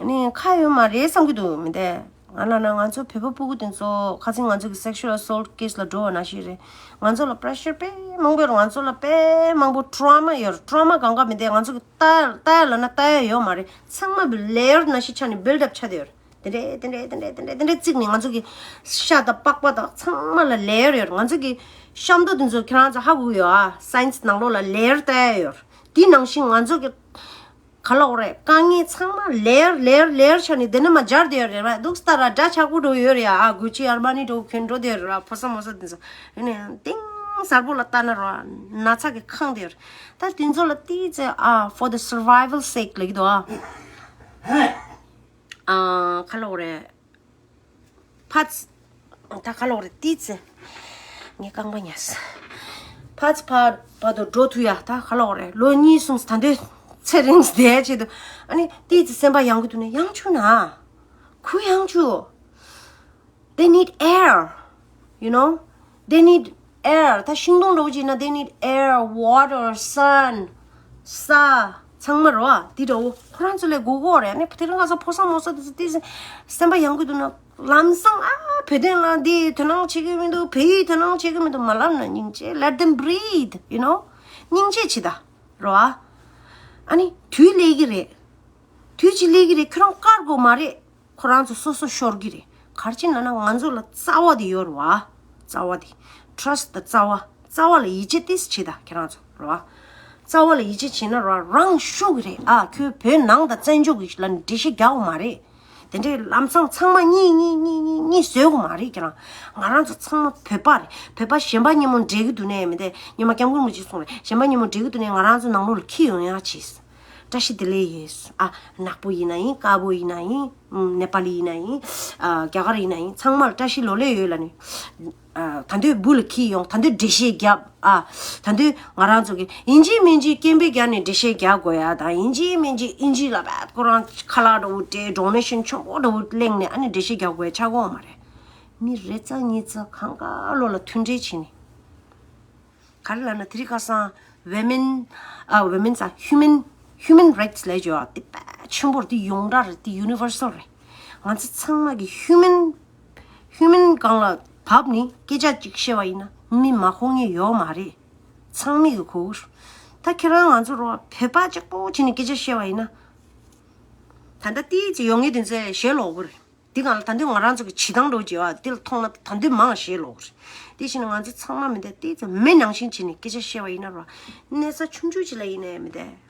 ཨ་ནི་ཁ་ཡོད་མ་རེད་བསམ་གྱི་འདུག་མི་འདས། ང་ལ་ན་ང་ཚོ་བོད་པ་སྤུ་གུ་དེ་ཚོ་ཁ་སང་ང་ཚོ་གི་sexual assault case་ལ་འགྲོ་བ་ནང་བཞིན་རེད། ང་ཚོ་ལ་pressure་དཔེ་མང་པོ་ཡོད་རེད། ང་ཚོ་ལ་དཔེ་མང་པོ་trauma་ཡོད་རེད། trauma་གང་ག་མི་འདས། ང་ཚོ་གི་ལྟ་ལྟ་ཡ་ལ་ན་ལྟ་ཡ་ཡོད་མ་རེད། ཚང་མ་བི་layer་ནང་བཞིན་ཆགས་ནས་build up་ཆགས་བསྡད་ཡོད་རེད། དེ་འདྲས་དེ་འདྲས་དེ་འདྲས་དེ་འདྲས་དེ་འདྲས་བརྩིགས་ནས་ང་ཚོ་གི་ཤ་དང་པགས་པ་དང་ཚང་མ་ལ་layer་ཡོད་རེད། ང་ཚོ་གི་ཤ་མདོག་དེ་ཚོ་ཁྱེད་རང་ཚོ་ཧ་གོ་གི་ཡོད་ཨ། science་ནང་ལོགས་ལ་layer་ལྟ་ཡ་ཡོད་རེད། དེ་ནང་བཞིན་ང་ཚོ་གི་ག་ལབ་དགོས་རེད། དཀའ་ངལ་ཚང་མ་layer layer layer་ཆགས་ནས་དེ་ནས་མ་སྦྱར་བསྡད་ཡོད་རེད་བ། འདུག་སྟ་ར་འདྲ་ཆགས་པོ་འགྲོ་ཡོད་རེད་ཨ། Gucci Armani་འགྲོ་གོན་འགྲོ་བསྡད་ཡོད་རེད་བ། ཕོ་གསར་མོ་གསར་དེ་ཚོ་ཡིན་ནའང་གཏིང་ཟབ་པོ་ལ་ལྟ་ན་ར་ན་ཚ་གི་ཁེངས་བསྡད་ཡོད་རེད། ད་དེ་ཚོ་ལ་ཏིས་ཙེ་ཨ་for the survival sake་ལབ་ཀྱི་འདུག་ཨ། ཨ་ག་ལབ་དགོས་རེད། ཕ་ཚ། ད་ག་ལབ་དགོས་རེད། ཏིས་ཙེ། ངས་རྐང་པ་ཉལ་སོང་། ཕ་ཚ་ཕ་བར་དུ་འགྲོ་ཐུབ་ཡ་ད་ག་ལབ་དགོས་རེད། ལོ་གཉིས་གསུམ་ད་འདོད་ཚེ་རིང་བསྡད་ཆེད་དུ། ཨ་ནི་ཏིས་ཙེ་སེམས་པ་ཡང་གི་འདུག་ན་ཡང་ཆུག་ན། ཁུ་ཡང་ཆུག They need air, you know, they need air. ད་ཤིང་སྡོང་འདྲ་བོ་ཅིག་ན་they need air, water, sun, ས། ཚང་མ་རོ་ཨ་དེ་འདྲ་བོ་ཁོ་རང་ཚོ་ལས་དགོས་དགོས་རེད། ཨ་ནི་དེ་རིང་ང་ཚོ་ཕོ་གསར་མོ་གསར་དེ་ཚོ་དེ་སེམས་པ་ཡང་གི་འདུག་ན་ལམ་སང་ཨ་བོད་དོན་ལ་འདི་དོ་སྣང་བྱེད་ཀྱི་མི་འདུག་བལ་ཡུལ་དོ་སྣང་བྱེད་ཀྱི་མི་འདུག་མ་ལབ་ན་སྙིང་རྗེ། Let them breathe, you know. སྙིང་རྗེ་བྱེད་ད་རོ་ཨ། ཨ་ནི་དུས་སླེབས་ཀྱི་རེད། དུས་ཅིག་སླེབས་ཀྱི་རེད། ཁྱོད་རང་བཀག་དགོས་མ་རེད། ཁོ་རང་ཚོ་སོ་སོ་ཤོར་གྱི་རེད། ག་རེ་བྱས་ན་ན་ང་ཚོ་ལ་རྩ་བ་དེ་ཡོད་རེད་བ། རྩ་བ་དེ། Trust the རྩ་བ། རྩ་བ་ལ་ཡིད་ཆེས་ཏིས་བྱེད་ད་ཁྱེད་རང་ཚོ་རེད་བ། རྩ་བ་ལ་ཡིད་ཆེས་བྱེད་ན་ར་རང་ཤོར་གྱི་རེད་ཨ། ཁྱོད་བོད་ནང་དང་བཙན་བྱོལ་གྱི་ལ་འགྲེལ་བཤད་རྒྱག་དགོས་མ་རེད། དེ་འདྲའི་ལམ་སང་ཚང་མ་གཉིས་གཉིས་གཉིས་གཉིས་གཉིས་བཟོས་དགོས་མ་རེད་ཁྱེད་རང་། ང་རང་ཚོ་ཚང་མ་བོད་པ་རེད། བོད་པ་གཞན་པ་སྙན་མོ་འགྲིག་གི་འདུག་ནས་མི་འདས། ཉི་མ་སྐྱབས་མགོན་མི་གཅིག་གསུངས་རེད། གཞན་པ་སྙན་མོ་འགྲིག་གི་འདུག་ནས་ང་རང་ཚོ་ནང་ལོགས་ལ་འཁྱེར་ཡོང་ཡ་བྱས། བཀྲ་ཤིས་བདེ་ལེགས་ཡོད། ཨ་ནག་པོ་ཡིན་ན་ཡིན། དཀར་པོ་ཡིན་ན་ཡིན། ནེ་པ་ལི་ཡིན་ན་ཡིན། ཨ་རྒྱ་གར་ཡིན་ན་ཡིན། ཚང་མ་ལ་བཀྲ་ཤིས་ལོ་ལེགས་ཡོད་ལ་ནི། ཨ་ད་འདོད་འབུ་ལ་འཁྱེར་ཡོང་། ད་འདོད་འགྲེལ་བཤད་རྒྱབ། ཨ་ད་འདོད་ང་རང་ཚོ་གི་ཡིན་གཅིག་མིན་གཅིག་སྐད་འབོད་རྒྱག་ནས་འགྲེལ་བཤད་རྒྱག་དགོས་ཡ་དང་། ཡིན་གཅིག་མིན་གཅིག་ཨིན་ཇི་ལ་བད་ཁོ་རང་ཁ་ལག་འདྲ་བོ་སྤྲད། ཌོ་ནེ་ཤན་ཆེན་པོ་འདྲ་བོ་གླེང་ནས་ཨ་ནི་འགྲེལ་བཤད་རྒྱག་དགོས་ཡ་ཆགས་ཀྱི་ཡོད་མ་རེད། མི་རེ་ཙམ་གཉིས་ཙམ་གང་ག་ལོ་ལ་མཐུན་འབྲེལ་བྱས་ནས། ག་རེ་ལབ་ན་དེ་རིང་ཁ་སང་women ཨ་women ཨ་human human rights་ལབ་ཡོད་ཨ། དེ་དཔེ་ཆེན་པོ་རེད། དེ་ཡོངས་གྲགས་རེད། དེ་universal་རེད། ང་ཚོ་ཚང་མ་གི་human human་སྒང་ལ་བབས་ནས་སྐད་ཆ་གཅིག་བཤད་པ་ཡིན་ན་མི་མ་གོ་མཁན་ཡོད་མ་རེད། ཚང་མས་གི་གོ་གི་རེད། ད་ཁྱེད་རང་ང་ཚོ་རོ་བོད་པ་གཅིག་པོ་བྱས་ནས་སྐད་ཆ་བཤད་པ་ཡིན་ན། ད་ལྟ་ཏིས་ཙེ་ཡོང་མཁན་དེ་ཚོས་ཞེད་ལོག་གི་རེད། དེ་གང་ལ་ད་འདོད་ང་རང་ཚོ་གི་བྱེད་སྟངས་འགྲོ་བྱེད་བ་དེ་ལ་མཐོང་ན་ད་འདོད་མང་ཞེད་ལོག་རེད། དེ་བཞིན་ང་ཚོ་ཚང་མ་མི་འདས་ཏིས་ཙེ་མི་ནང་བཞིན་བྱས་ནས་སྐད་ཆ་བཤད་པ་ཡིན་ན་རོ། གནས་ས་ཆུང་ཆུང་ཅིག་ལ་ཡིན་ནའི་མི་འདས།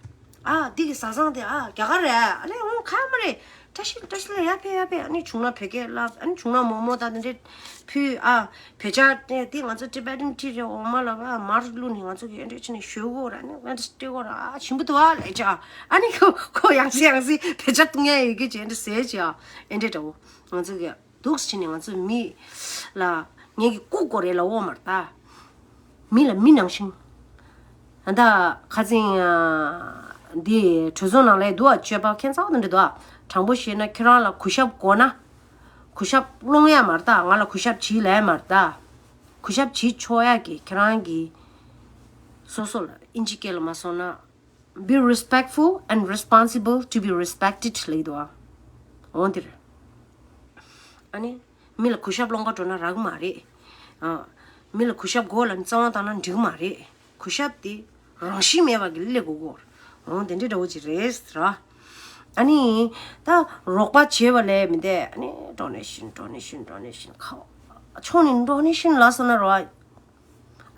ཨ་འདི་གི་བཟའ་ཚང་དེ་ཨ་རྒྱ་གར་རེད། ཨ་ལས་འོང་ཁ་མ་རེད། བཀྲ་ཤིས་བཀྲ་ཤིས་ལ་ཡར་ཕེབས་ཡར་ཕེབས། ཨ་ནི་བྱུང་ན་བོད་སྐད་ལབ། ཨ་ནི་བྱུང་ན་མོག་མོག་དང་དེ་འདྲས་ཕུལ་ཨ། བོད་ཇ་དེ་དེ་ང་ཚོ་Tibetan tea་རེད། འོ་མ་ལ་བ་མར་བླུགས་ནས་ང་ཚོ་གི་ཨེ་འདྲས་ཕྱིན་ནས་ཞོལ་གོ་ར་ནི་ང་ཚོ་ལྟོས་གོ་ར་ཨ་ཞིམ་པོ་འདུག་ཨ་ལས་ཅ། ཨ་ནི་ཁོ་ཁོ་ཡང་སེ་ཡང་སེ་བོད་ཇ་བཏུང་ཡ་ཡོད་གི་ཅེ་ཨེ་འདྲས་ཟེར་ཅི་ཨ། ཨེ་འདྲས་འདྲ་བོ་ང་ཚོ་གི་འདུག་ཕྱིན་ནས་ང་ཚོ་མི་ལ་ངེད་ཀྱི་ལྐུགས་གོ་རེད་ལ་འོ་མར་ད། མི་ལ་མི་ནང་བཞིན། ད་ཁ་སང་འདི་གྲོས་ཚོགས་ནང་ལ་འདུག་ཨ། སྤྱོད་པ་ཁྱད་མཚར་བ་དེ་འདྲ་འདུག་ཨ། དྲང་པོ་བཤད་ན་ཁྱེད་རང་ལ་གུས་ཞབས་དགོས་ན། གུས་ཞབས་སློང་ཡ་མ་རེད་ད། ང་ལ་གུས་ཞབས་བྱེད་ལབ་ཡ་མ་རེད་ད། གུས་ཞབས་བྱེད་ཆོག་ཡ་གི་ཁྱེད་རང་གི་སོ་སོ་ལ་ཨིན་ཇི་སྐད་ལ་མ་སོང་ན། Be respectful and responsible to be respected ལབ་ཀྱི་འདུག་ཨ། འོ་འདིར། ཨ་ནི། མི་ལ་གུས་ཞབས་སློང་ག་འགྲོ་ན་རག་མ་རེད། ཨ། མི་ལ་གུས་ཞབས་དགོས་ལ་ནི་རྩ་བ་བཏང་ན་འགྲིག་མ་རེད། གུས་ཞབས་དེ་རང་བཞིན་མེད་པ་གི་སླེབས་དགོས་གོ། འོ་དེ་འདྲའི་འདྲ་བོ་ཅིག་རེད་ར། ཨ་ནི། ད་རོགས་པ་བྱས་པ་ལས་མི་འདས། ཨ་ནི་donation donation donation ཁ་བ་ཕྱོགས་ནས་donation ལ་སོང་ན་རོ།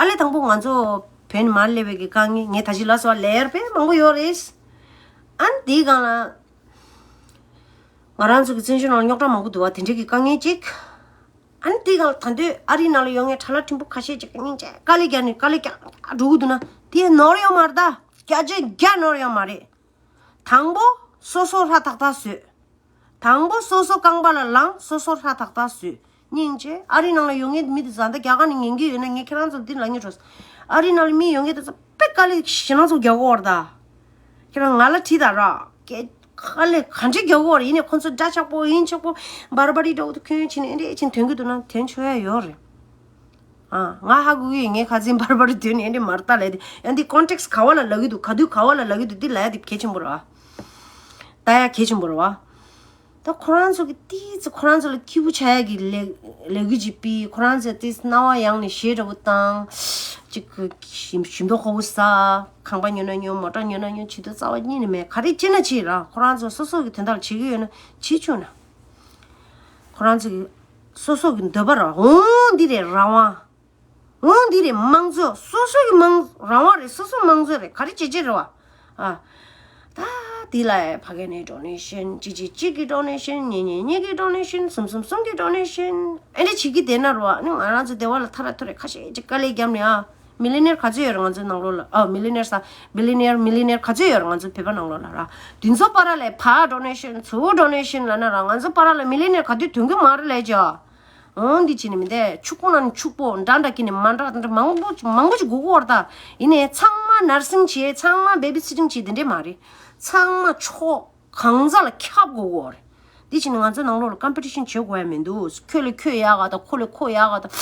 ཨ་ལས་དང་པོ་ང་ཚོ་བོད་ནས་མར་སླེབས་པའི་གི་དཀའ་ངལ་ངས་ད་ཅི་ལ་སོགས་ལེ་ཡར་དཔེ་མང་པོ་ཡོད་རེད། ཨ་ནི་དེའི་སྒང་ལ་ང་རང་ཚོ་གི་བཙན་བྱོལ་ནང་རྙོག་དྲ་མང་པོ་འདུག་བ་དེ་འདྲའི་གི་དཀའ་ངལ་ཅིག་ཨ་ནི་དེའི་སྒང་ལ་ད་འདོད་ཨ་རིའི་ནང་ལ་ཡོད་མཁན་ཁྲ་ལ་ཕྲན་བུ་ཁ་ཤས་ཅིག་སྙིང་རྗེ་དཀའ་ལས་རྒྱག་ནས་དཀའ་ལས་རྒྱག་འགྲོ་གི་འདུག་ན་དེ་ནོར་ཡོད་མ་རེད་ད། བརྒྱ་ཆ་བརྒྱ་ནོར་ཡོད་མ་རེད། དང་པོ་སོ་སོ་ཧྲ་ཐག་ཐག་བཟོས། དང་པོ་སོ་སོ་རྐང་པ་ལ་ལངས། སོ་སོ་ཧྲ་ཐག་ཐག་བཟོས། སྙིང་རྗེ། ཨ་རི་ནང་ལ་ཡོད་མཁན་མི་དེ་ཚོ་ད་རྒྱ་གར་ནས་ཉན་གྱི་ཡོད་ན་ངས་ཁྱེད་རང་ཚོར་འདི་ལབ་སྙིང་བྲོ། ཨ་རི་ནང་ལ་མི་ཡོད་མཁན་དེ་ཚོ་དཔེ་དཀའ་ལས་ཞེ་ན་ཚོ་རྒྱག་གོ་བར་ད། ཁྱེད་རང་ང་ལ་དྲིས་དང་ར། སྐད་ཁ་ལས་ག་འདྲ་རྒྱག་གི་ཡོད་རེད། ཡིན་ནའི་ཁོང་ཚོ་འདྲ་ཆགས་པོ་ཡིན་ཆགས་པོ་འབར་འབར་ཡི་འདྲ་བོ་དུ་ཁྱོད་ཕྱིན་ནས་ཨེ་འདྲས་ཕྱིན་དོན་གི་འདུག་ན་དོན་ཆོ་ཡ་ཡོད་རེད། ཨ། ང་ཧ་གོ་གི་ཡོད། ངའི་ཁ་ཚིག་འབར་འབར་དོན་ནི་ཨེ་འདྲས་མར་ལྟ་ལས་དེ་ཡང་འདི་ཀོན་ཊེག་སི་ག་བ་ལ་ལབ་གི་འདུག་ག་དུས་ག་བ་ལ་ལབ་གི་འདུག་འདི་ལབ་ཡ་དེ་གལ་ཆེན་པོ་རེད་བ། ལྟ་ཡ་གལ་ཆེན་པོ་རེད་བ། ད་ཁོ་རང་ཚོ་གི་ཏིས་ཁོ་རང་ཚོ་ལ་སྐྱིད་པོ་ཆགས་ཡ་གི་ལས་ལས་འགུལ་ཅིག་སྤེལ། ཁོ་རང་ཚོ་ཏིས་རྣ་བ་ཡང་ནས་གཞས་འདྲ་བོ་བཏང་། ཅིག་གི་ཞིམ་ཞིམ་མདོག་ཁ་པོ་ཟ། ཁང་པ་ཉོ་ན་ཉོ། མོ་ཊ་ཉོ་ན་ཉོ། བྱེད་དུས་རྩ་བ་ཉིད་ནས་མེད། ག་རེ་བྱེད་ན་བྱེད་ར། ཁོ་རང་ཚོ་སོ་སོ་གི་དོན་དག་ལ་བྱེད་ཀྱི་ཡོད་ན་བྱེད་ཆོག་ན། ཁོ་རང་ཚོ་གི་སོ་སོ་གི་འདོད་པ་ར། འོང་འདི་རེད་རང་དབང་། འོང་འདི་རེད་དམངས་གཙོ། སོ་སོ་གི་དམངས་རང་དབང་རེད། སོ་སོ་དམངས་གཙོ་རེད། ག་རེ་བྱེད་བྱེད་རེད་བ། ཨ། ད་འདི་ལ་ཕ་གི་ནས་ཌོ་ནེ་ཤན། གཅིག་གཅིག་གཅིག་གི་ཌོ་ནེ་ཤན། གཉིས་གཉིས་གཉིས་ཀྱི་ཌོ་ནེ་ཤན། གསུམ་གསུམ་གསུམ་གྱི་ཌོ་ནེ་ཤན། ཨེ་འདྲ་བྱེད་ཀྱི་བསྡད་ན་རེད་བ། ཨ་ནི་ང་རང་ཚོ་སྡེ་བ་ལ་ཐ་ར་ཐོ་རེ་ཁ་ཤས་ཅིག་དཀའ་ལས་བརྒྱབ་ནས་ཨ། མི་ལི་ནེར་ག་ཚོད་ཡོད་རེད་ང་ཚོའི་ནང་ལོགས་ལ། ཨ། མི་ལི་ནེར་ས། བི་ལི་ནེར། མི་ལི་ནེར་ག་ཚོད་ཡོད་རེད་ང་ཚོའི་བོད་པ་ནང་ལོགས་ལ་ར། འདི་ཚོ་བར་ལ་ཕར་ཌོ་ནེ་ཤན་ཚུར་ཌོ་ནེ་ཤན་ལབ་ན་ར། ང་ཚོ་བར་ལ་མི་ལི་ནེར་ག་དུས་ཐོན་གི་མ་རེད་ལས་ཀྱང་། འོང་འདི་བྱས་ནས་མི་འདས་ཕྱུག་པོ་ན་ནི་ཕྱུག་པོ། འདྲ་འདྲ་གི་ནི་མ་འདྲ་འདྲ་མང་པོ་མང་པོ་ཅིག་དགོས་ཀྱི་ཡོད་རེད་ད། ཡིན་ནའི་ཚང་མ་ནར་སིང་བྱེད། ཚང་མ་བེ་བི་སི་ཊིང་བྱེད། དེ་འདྲས་མ་རེད། ཚང་མ་ཕྱོགས་གང་ཟག་ལ་ཁྱབ་དགོས་ཀྱི་ཡོད་རེད། འདི་བྱས་ནས་ང་ཚོ་ནང་ལོགས་ལ་ཀམ་པི་ཊི་ཤན་བྱེད་དགོས་ཡ་མི་འདུག་ཁྱོད་ལ་ཁྱོད་ཡག་ག་དང་། ཁོ་ལ་ཁོ་ཡག་ག་དང་།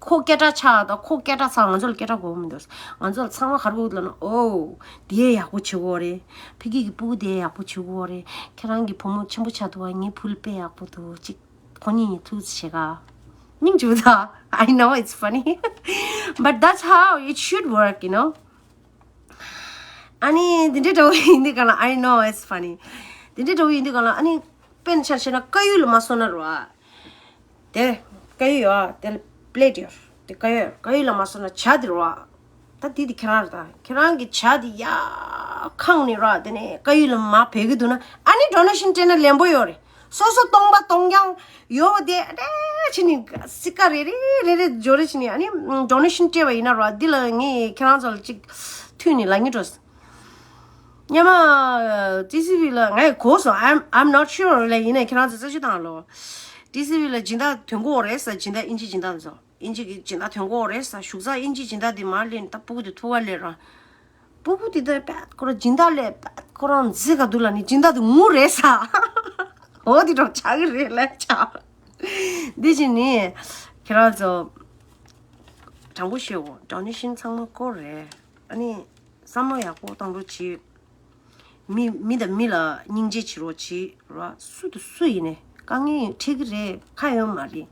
ཁོ་སྐད་གྲགས་ཆགས་དང་། ཁོ་སྐད་གྲགས་ཚ། ང་ཚོ་ལ་སྐད་གྲགས་དགོས་མི་འདུག་ང་ཚོ་ལ་ཚང་མ་ག་རེ་དགོས་ལབ་ན། ཨོ། དེ་ཡག་པོ་བྱེད་ཀྱི་རེད། ཕ་གི་གི་སྤུ་གུ་དེ་ཡག་པོ་བྱེད་ཀྱི་རེད། ཁྱེད་རང་གི་བུ་མོ་ཆེན་པོ་ཆགས་འདུག་ག་ངའི་བུ་ལ་དཔེ་ཡག་པོ་འདུག་ཅིག་ཁོ་གཉིས་གཉིས་ཐུག་བྱེད་ག་སྙིང་རྗེ་པོ་ད། I know it's funny, but that's how it should work, you know. ཨ་ནི་འདི་འདྲའི་འདྲ་བོ་ཡིན་དུས་ག་ལ། I know it's funny. འདི་འདྲའི་འདྲ་བོ་ཡིན་དུས་ག་ལ། ཨ་ནི་དཔེར་ན་ཆ་བཞག་ན་དཀར་ཡོལ་ལ་མ་སོང་ན་རེད་བ། དེ་དཀར་ཡོལ་ཡོད་དེ་ལ་པི་ལེ་ཊི་ཡོད། དེ་དཀར་ཡོལ། དཀར་ཡོལ་ལ་མ་སོང་ན་ཇ་དེ་རེད་བ། ད་དེ་དེ་ཁྱེད་རང་རེད་ད། ཁྱེད་རང་གི་ཇ་དེ་ཡར་ཁེངས་ནས་ར། དེ་ནས་དཀར་ཡོལ་ལ་མར་བབས་ཀྱི་འདུག་ན། ཨ་ནི་ཌོ་ནེ་ཤན་སྤྲད་ན་ལན་པོ་ཡོད་རེད། སོ་སོ་སྟོང་པ་སྟོང་རྐྱང་ཡོད་པ་དེ་ཨ་འདྲ་བྱས་ནས་སི་ཀ་རེ་རེ་རེ་རེ་འབྱོར་རེ་བྱས་ནས། ཨ་ནི་ཌོ་ནེ་ཤན་སྤྲད་པ་ཡིན་ན་ར། འདི་ལ་ངས་ཁྱེད་རང་ཚོ་ལ་ཅིག་མཐུད་ནས་ལབ་སྙིང་འདོད། སྔོན་མ་ཊི་སི་ཝི་ལ་ངས་གོ་སོང་། I'm, I'm not sure ལབ། ཡིན་ནའི་ཁྱེད་རང་ཚོ་རྩད་གཅོད་བཏང་ལོ། ཊི་སི་ཝི་ལ་སྦྱིན་བདག་ཐོན་གྱི་ཡོད་རེད་ཟེར། སྦྱིན་བདག་དབྱིན་ཇི་སྦྱིན་བདག་ཚོ། དབྱིན་ཇི་གི་སྦྱིན་བདག་ཐོན་གྱི་ཡོད་རེད་ཟེར། བཞུགས་ས་དབྱིན་ཇི་སྦྱིན་བདག་དེ་མར་སླེབས་ནས་ད་སྤུ་གུ་དེ་ཐུག་ག་སླེབས་ར། སྤུ་གུ་དེ་ད་པད་ཁོ་རང་སྦྱིན་བདག་ལ་པད་ཁོ་རང་མཛེས་ག་འདུག་ལབ་ནས། སྦྱིན་བདག་དེ་ངུ་རེད་ཟེར། འོ་དེ་འདྲ་ཆགས་ཀྱི་རེད་ལབ་ཆགས། འདི་བྱས་ནས་ཁྱེད་རང་ཚོ་དྲང་པོ་བཤད་འོ། ཌོ་ནེ་ཤན་ཚང་མ་དཀོན་རེད། ཨ་ནི་བསམ་བློ་ཡག་པོ་བཏང་རོགས་གྱིས། མི་མི་དང་མི་ལ་སྙིང་རྗེ་བྱེད་རོགས་གྱིས་ར། སུ་དང་སུ་ཡིན་ནའི་དཀའ་ངལ་འཕྲད་ཀྱི་རེད། ཁ་ཡོད་མ་རེད།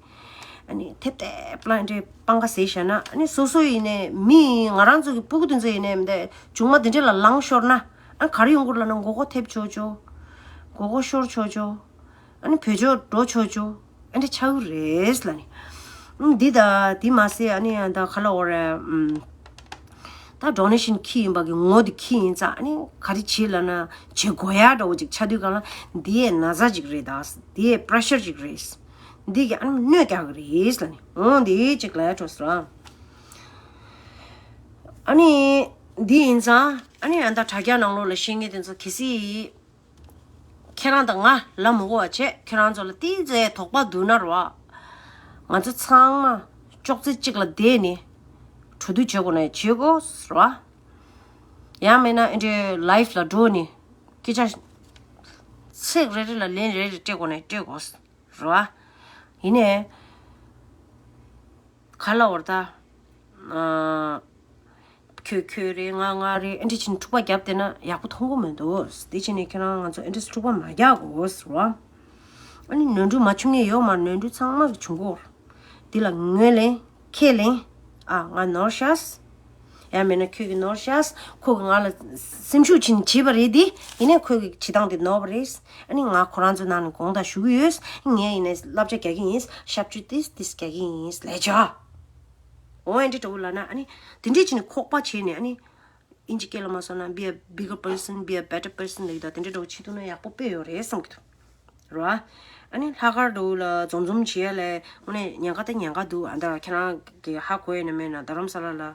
ཨ་ནི་ཐེབས་ཐེབས་ལ་འདྲེ་སྤང་ཁ་ཟེར་བཞག་ན། ཨ་ནི་སོ་སོ་ཡིན་ནའི་མི་ང་རང་ཚོ་གི་སྤུ་གུ་དེ་ཚོ་ཡིན་ནའི་མི་འདི་བྱུང་མ་དེ་འདྲ་ལ་ལངས་ཤོར་ན། ཨ་ག་རེ་ཡོང་གི་རེད་ལབ་ན། མགོ་སྐོར་ཐེབས་ཆོག་ཆོག་མགོ་སྐོར་ཤོར་ཆོག་ཆོག་ཨ་ནི་བོད་ཕྱོགས་འགྲོ་ཆོག་ཆོག་ཨ་འདྲ་ཆགས་ཀྱི་རེད་ལབ་ནས། ཨ་འདི་ད་འདི་མ་ཟད་ཨ་ནི་ཡང་ད་ག་ལབ་དགོས་རེད། ཨམ། ད་ཌོ་ནེ་ཤན་ཁྱི་ཡིན་པ་གི་ངོ་དེ་ཁྱི་ཡིན་ཙང་། ཨ་ནི་ག་རེ་བྱེད་ལབ་ན། བྱེད་དགོས་ཡ་འདྲ་བོ་ཅིག་ཆགས་དུས་ག་ལ། འདི་ཡའི་ན་ཚ་ཅིག་རེད་ད། འདི་ཡའི་པི་རེ་ཤར་ཅིག་རེད། འདི་གིས་ཨ་ནི་གནོད་རྒྱག་གི་རེད་ལབ་ནས། འོ་འདི་ཅིག་ལབ་ཡ་འཕྲོ་སོང་། ཨ་ནི་འདི་ཡིན་ཙང་། ཨ་ནི་ཨ་ད་དྲ་རྒྱ་ནང་ལོགས་ལ་བཤད་མཁན་དེ་ཚོ་གལ་སྲིད་ཁྱེད་རང་དང་ང་ལབ་མི་དགོས་པ་བྱས། ཁྱེད་རང་ཚོ་ལ་ཏོག་ཙམ་དོགས་པ་འདུག་ན་རེད་བ། ང་ཚོ་ཚང་མ་ཅོག་ཙེ་གཅིག་ལ་བསྡད་ནས་གྲོས་བསྡུར་བྱེད་དགོས་ན་བྱེད་དགོས་རེད་བ། ཡང་མིན་ན་ཨེ་འདྲའི་ལའིབ་ལ་འགྲོ་ནས་སྐད་ཆ་ཚིག་རེ་རེ་ལ་ལན་རེ་རེ་སྤྲད་དགོས་ན་སྤྲད་དགོས་རེད་བ། ཡིན་ནའི་ག་ལབ་དགོས་རེད་ད། ཨ། ཁྱོད་ཁྱོད་རེད། ང་ང་རེད། ཨེ་འདྲ་བྱས་ནས་འཁྲུག་པ་བརྒྱབ་བསྡད་ན་ཡག་པོ་མཐོང་གི་མི་འདུག་དེ་བྱས་ནས་ཁྱེད་རང་ང་ཚོ་ཨེ་འདྲ་འཁྲུག་པ་མ་རྒྱག་དགོས་ཟེར་བ། ཨ་ནི་ནོར་འཁྲུལ་མ་བྱུང་མཁན་ཡོད་མ་རེད། ནོར་འཁྲུལ་ཚང་མ་གི་བྱུང་གི་ཡོད་རེད། འདི་ལ་ངོས་ལེན་ཁས་ལེན། ཨ། ང་ནོར་ཤག་ཡང་མིན་ན་ཁྱོད་ཀྱིས་ནོར་ཤག་ཁོ་གིས་ང་ལ་སེམས་ཤུགས་བྱིན་བྱས་པ་རེད་དེ། ཡིན་ནའི་ཁོ་གི་བྱེད་སྟངས་དེ་ནོར་བ་རེད། ཨ་ནི་ང་ཁོ་རང་ཚོའི་ནང་ནས་དགོངས་དག་ཞུ་གི་ཡོད། ངས་ཡིན་ནའི་བསླབ་བྱ་རྒྱག་གི་ཡིན། ཞབས་ཕྱི་ཏིས་ཏིས་རྒྱག་གི་ཡིན་ལབ་བྱས། འོ་ཨེ་འདྲ་འདྲ་བོ་ལབ་ན། ཨ་ནི་དེ་འདྲས་བྱས་ནས་ཁོག་པ་བྱས་ནས། ཨ་ནི་དབྱིན་ཇི་སྐད་ལ་མ་སོང་ན། be a bigger person, be a better person ལབ་ཀྱི་འདུག་དེ་འདྲ་འདྲ་བོ་བྱེད་ཐུབ་ན་ཡག་པོ་དཔེ་ཡོད་རེད་བསམ་གྱི་འདུག་རེད་བ། ཨ་ནི་ལྷག་དཀར་འདྲ་བོ་ལ་འཛོམས་འཛོམས་བྱེད་ཡ་ལ་དངོས་གནས་ཉེན་ཁ་དང་ཉེན་ཁ་འདུག་ཨ། ད་ཁྱེད་རང་གིས་ཧ་གོ་ཡོད་ན་མེད་ན། རྡ་རམ་ས་ལ་ལ། ཨ།